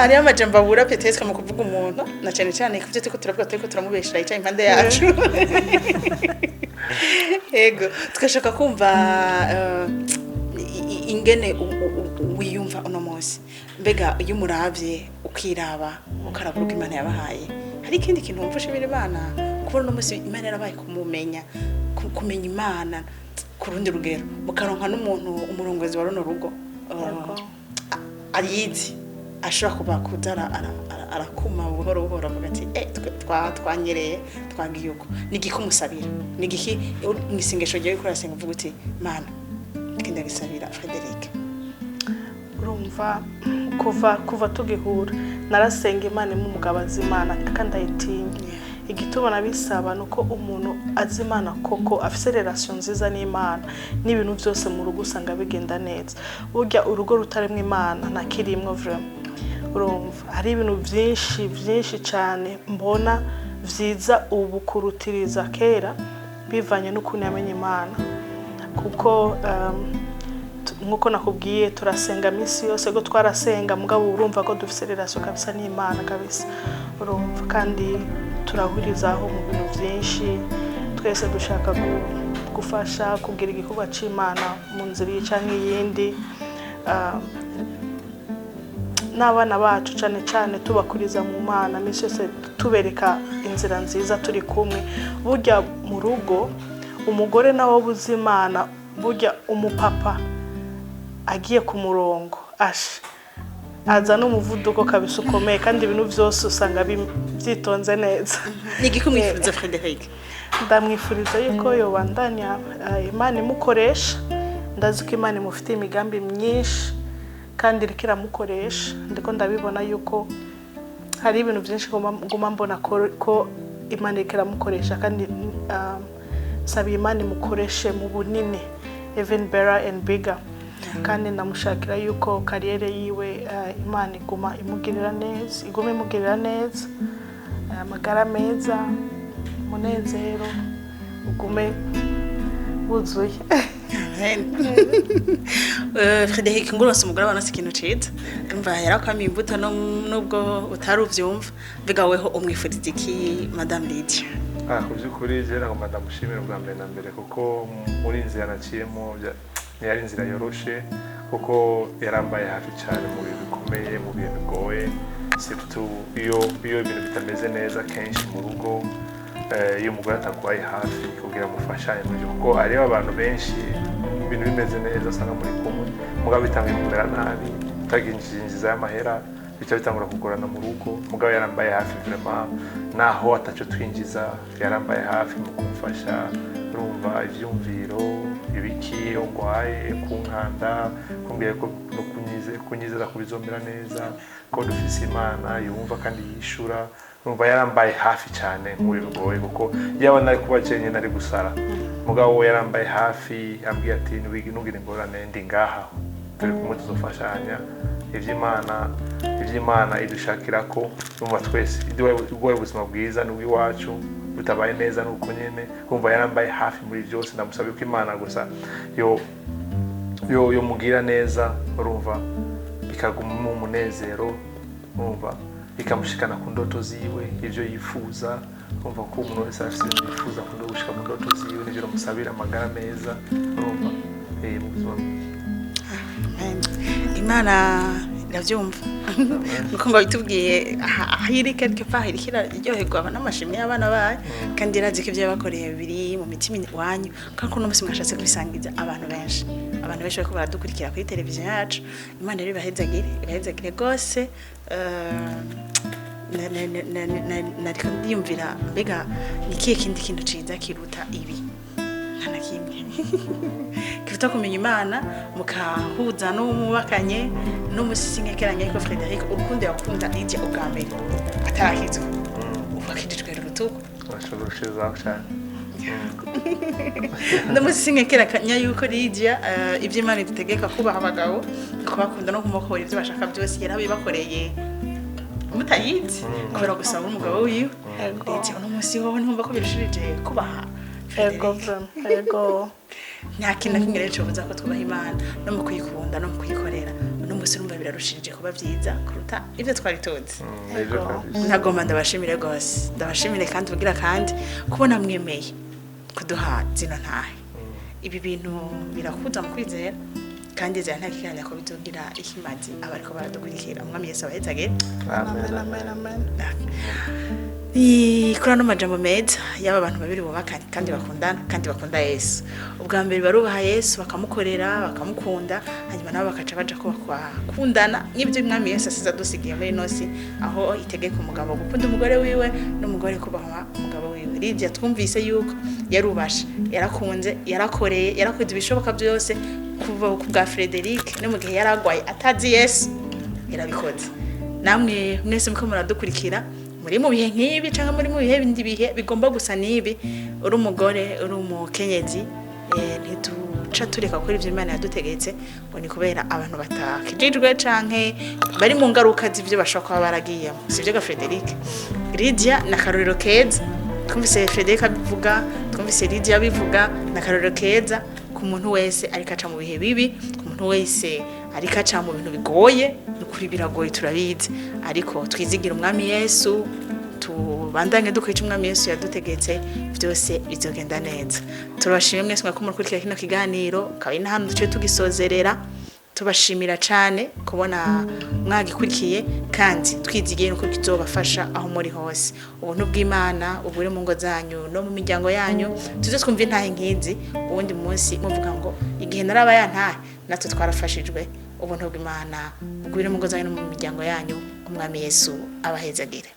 Hariho amajambo abura peut-être mu kuvuga umuntu, na cyane cyane ku byo turiko turavuga, turiko turamubeshera yicaye impande yacu. Yego, tugashaka kumva ingene wiyumva uno munsi. Mbega iyo umuravye, ukiraba, ukaraba urugo Imana yabahaye, hari ikindi kintu wumva ushimira Imana kubona uno munsi Imana yarabaye kumumenya, kumenya Imana ku rundi rugero, mukaronka n'umuntu umurongozi wa runo rugo ayizi, ashobora kuba kuza arakuma buhoro buhoro, avuga ati twanyereye, twagiye uko. Ni igiki umusabira? Ni igiki mu isengesho ryawe uriko urasenga uvuga uti: "Mana, ndiko ndagisabira Frederic"? Urumva, kuva tugihura narasenga Imana imwe umugabo azi Imana kandi ayitinya. Igituma nabisaba ni uko umuntu azi Imana koko, afise relation nziza n'Imana, n'ibintu byose mu rugo usanga bigenda neza. Burya urugo rutarimo Imana ntakirimwo vraiment. Urumva, hari ibintu byinshi byinshi cyane mbona vyiza ubu kurutiriza kera, bivanye n'ukuntu yamenye Imana, kuko nkuko nakubwiye, turasenga minsi yose, ko twarasenga, mugabo urumva ko dufise relation kabisa n'Imana kabisa. Urumva, kandi turahurizaho mu bintu byinshi. Twese dushaka gufasha kugira igikorwa c'Imana mu nzira iyi canke iyindi. N'abana bacu cyane cyane tubakuriza mu Mana minsi yose, tubereka inzira nziza turi kumwe. Burya mu rugo umugore nawe abuze Imana, burya umupapa agiye ku murongo ashe aza n'umuvuduko kabisa ukomeye, kandi ibintu byose usanga byitonze neza. Ni igiki umwifuriza, Frederic? Ndamwifuriza yuko yobandanya Imana imukoresha. Ndazi ko Imana imufitiye imigambi myinshi kandi iriko iramukoresha. Ndiko ndabibona yuko hari ibintu byinshi nguma mbona ko Imana iriko iramukoresha, kandi nsaba Imana imukoreshe mu bunini, even better and bigger. Kandi ndamushakira yuko carrière yiwe, Imana iguma imugirira neza, iguma imugirira neza, amagara meza, umunezero ugume wuzuye. Amen. Frederic, ngurose umugore abana si ikintu ciza. Umva, yarakwamiye imbuto nubwo utari uvyumva. Mbega weho umwifuriza iki, Madame Lydia? Ku by'ukuri je nagomba ndamushimira bwa mbere na mbere, kuko muri inzira naciyemo ntiyari inzira yoroshe, kuko yarambaye hafi cyane mu bihe bikomeye, mu bihe bigoye, surtout iyo ibintu bitameze neza kenshi mu rugo, iyo umugore atakubaye hafi kugira mufashanye muri ibyo. Kuko hariho abantu benshi ibintu bimeze neza usanga muri kumwe, mugabo bitanguye kumera nabi, utaginjinjiza y'amahera, bica bitangura kugorana mu rugo. Mugabo yarambaye hafi vraiment, naho ataco twinjiza, yarambaye hafi mu kumfasha. Urumva, ivyumviro, ibiki, iyo ngwaye, kunkanda, kumbwira ko no kunyizeza ko bizomera neza, ko dufise Imana yumva kandi yishura. Urumva, yarambaye hafi cyane mu bihe bigoye, kuko yaba nari kuba jenyine nari gusara. Mugabo we yarambaye hafi, ambwiye ati: "Ntugire ingorane, ndi ngaha, turi kumwe, tuzofashanya ivy'Imana idushakira." Ko urumva twese iduhaye ubuzima bwiza n'ubw'iwacu butabaye neza nuko nyene. Urumva, yarambaye hafi muri byose. Ndamusaba ko Imana gusa yo yomugira neza, urumva, bikaguma mu munezero, urumva, ikamushikana ku ndoto ziwe, ivyo yifuza. Urumva ko umuntu wese afite ibintu yifuza gushika mu ndoto ziwe, nivyo namusabira, amagara meza, urumva, mu buzima bwiwe. Amen. Imana iravyumva, nuko ngo bitubwiye aho iri quelque part iriko iraryoherwa n'amashimwe y'abana bayo, kandi irazi ko ivyo yabakoreye biri mu mitima iwanyu, kandi ko uno munsi mwashatse kubisangiza abantu benshi. Abantu benshi bariko baradukurikira kuri televiziyo yacu. Imana rero ibahezagire, ibahezagire rwose. Nariko ndiyumvira, mbega ni ikihe kindi kintu ciza kiruta ibi? Nta na kimwe kiruta kumenya Imana, mukahuza n'uwo mubakanye n'umusisi. Nkekeranya ariko Frederic, urukundo yakunda Lydia ubwa mbere atarakizwa, ubu akijijwe urutugu. Urashobora gushizaho cyane. Ndamusisi, nkekeranya yuko Lydia, ibyo Imana idutegeka, kubaha abagabo, kubakunda no kumukorera ibyo bashaka byose, yarabibakoreye mutayizi, kubera gusaba umugabo wiwe. Ego. Lydia, uno munsi wowe ntumva ko birushirije kubaha Ego. Frederic? Vraiment, ego. Nta kintu na kimwe rero cobuza ko twubaha Imana, no mu kuyikunda, no mu kuyikorera, no Uno munsi urumva birarushirije kuba byiza kuruta ibyo twari tuzi. Nibyo kabisa. Ntagomba ndabashimire rwose, ndabashimire kandi ubwira kandi kubona mwemeye kuduha zino ntahe. Ibi bintu birakuza mu kwizera, kandi izera nta kiganiro ko bizogira ikimazi abariko baradukurikira. Umwami Yesu abahezagire. Amen. Amen, amen. Ni kuri ano majambo meza y'aba bantu babiri bubakanye kandi bakundana kandi bakunda Yesu. Ubwa mbere barubaha Yesu, bakamukorera, bakamukunda, hanyuma nabo bakaca baja ko bakundana nk'ibyo Umwami Yesu asize adusigiye muri ino si, aho itegeka umugabo gukunda umugore wiwe n'umugore kubaha umugabo wiwe. Lidia twumvise yuko yarubashe, yarakunze, yarakoreye, yarakoze ibishoboka byose kuva ku bwa Frederic, no mu gihe yaragwaye atazi Yesu yarabikoze. Namwe mwese muko muradukurikira muri mu bihe nk'ibi cyangwa muri mu bihe bindi bihe bigomba gusa n'ibi, uri umugore, uri umukenyezi, ntituca tureka gukora ibyo Imana yadutegetse ngo ni kubera abantu batakijijwe canke bari mu ngaruka z'ibyo bashobora kuba baragiyemo. Sibyo ga Frederic? Lydia na akarorero keza. Twumvise Frederic abivuga, twumvise Lydia abivuga. Ni akarorero keza ku muntu wese ariko aca mu bihe bibi, ku muntu wese ariko aca mu bintu bigoye. Ni ukuri biragoye, turabizi, ariko twizigira Umwami Yesu, tubandanye dukora icyo Umwami Yesu yadutegetse, byose bizogenda neza. Turabashimiye mwese mwako murakurikira kino kiganiro. Akaba ari na hano duce tugisozerera, tubashimira cyane kubona mwagikurikiye, kandi twizigiye nuko kizobafasha aho muri hose. Ubuntu bw'Imana uburi mu ngo zanyu no mu miryango yanyu. Tuze twumve intahe nkizi uwundi munsi muvuga ngo igihe naraba ya ntahe natwe twarafashijwe. Ubuntu bw'Imana bugwire mu ngo zanyu no mu miryango yanyu. Umwami Yesu abahezagire.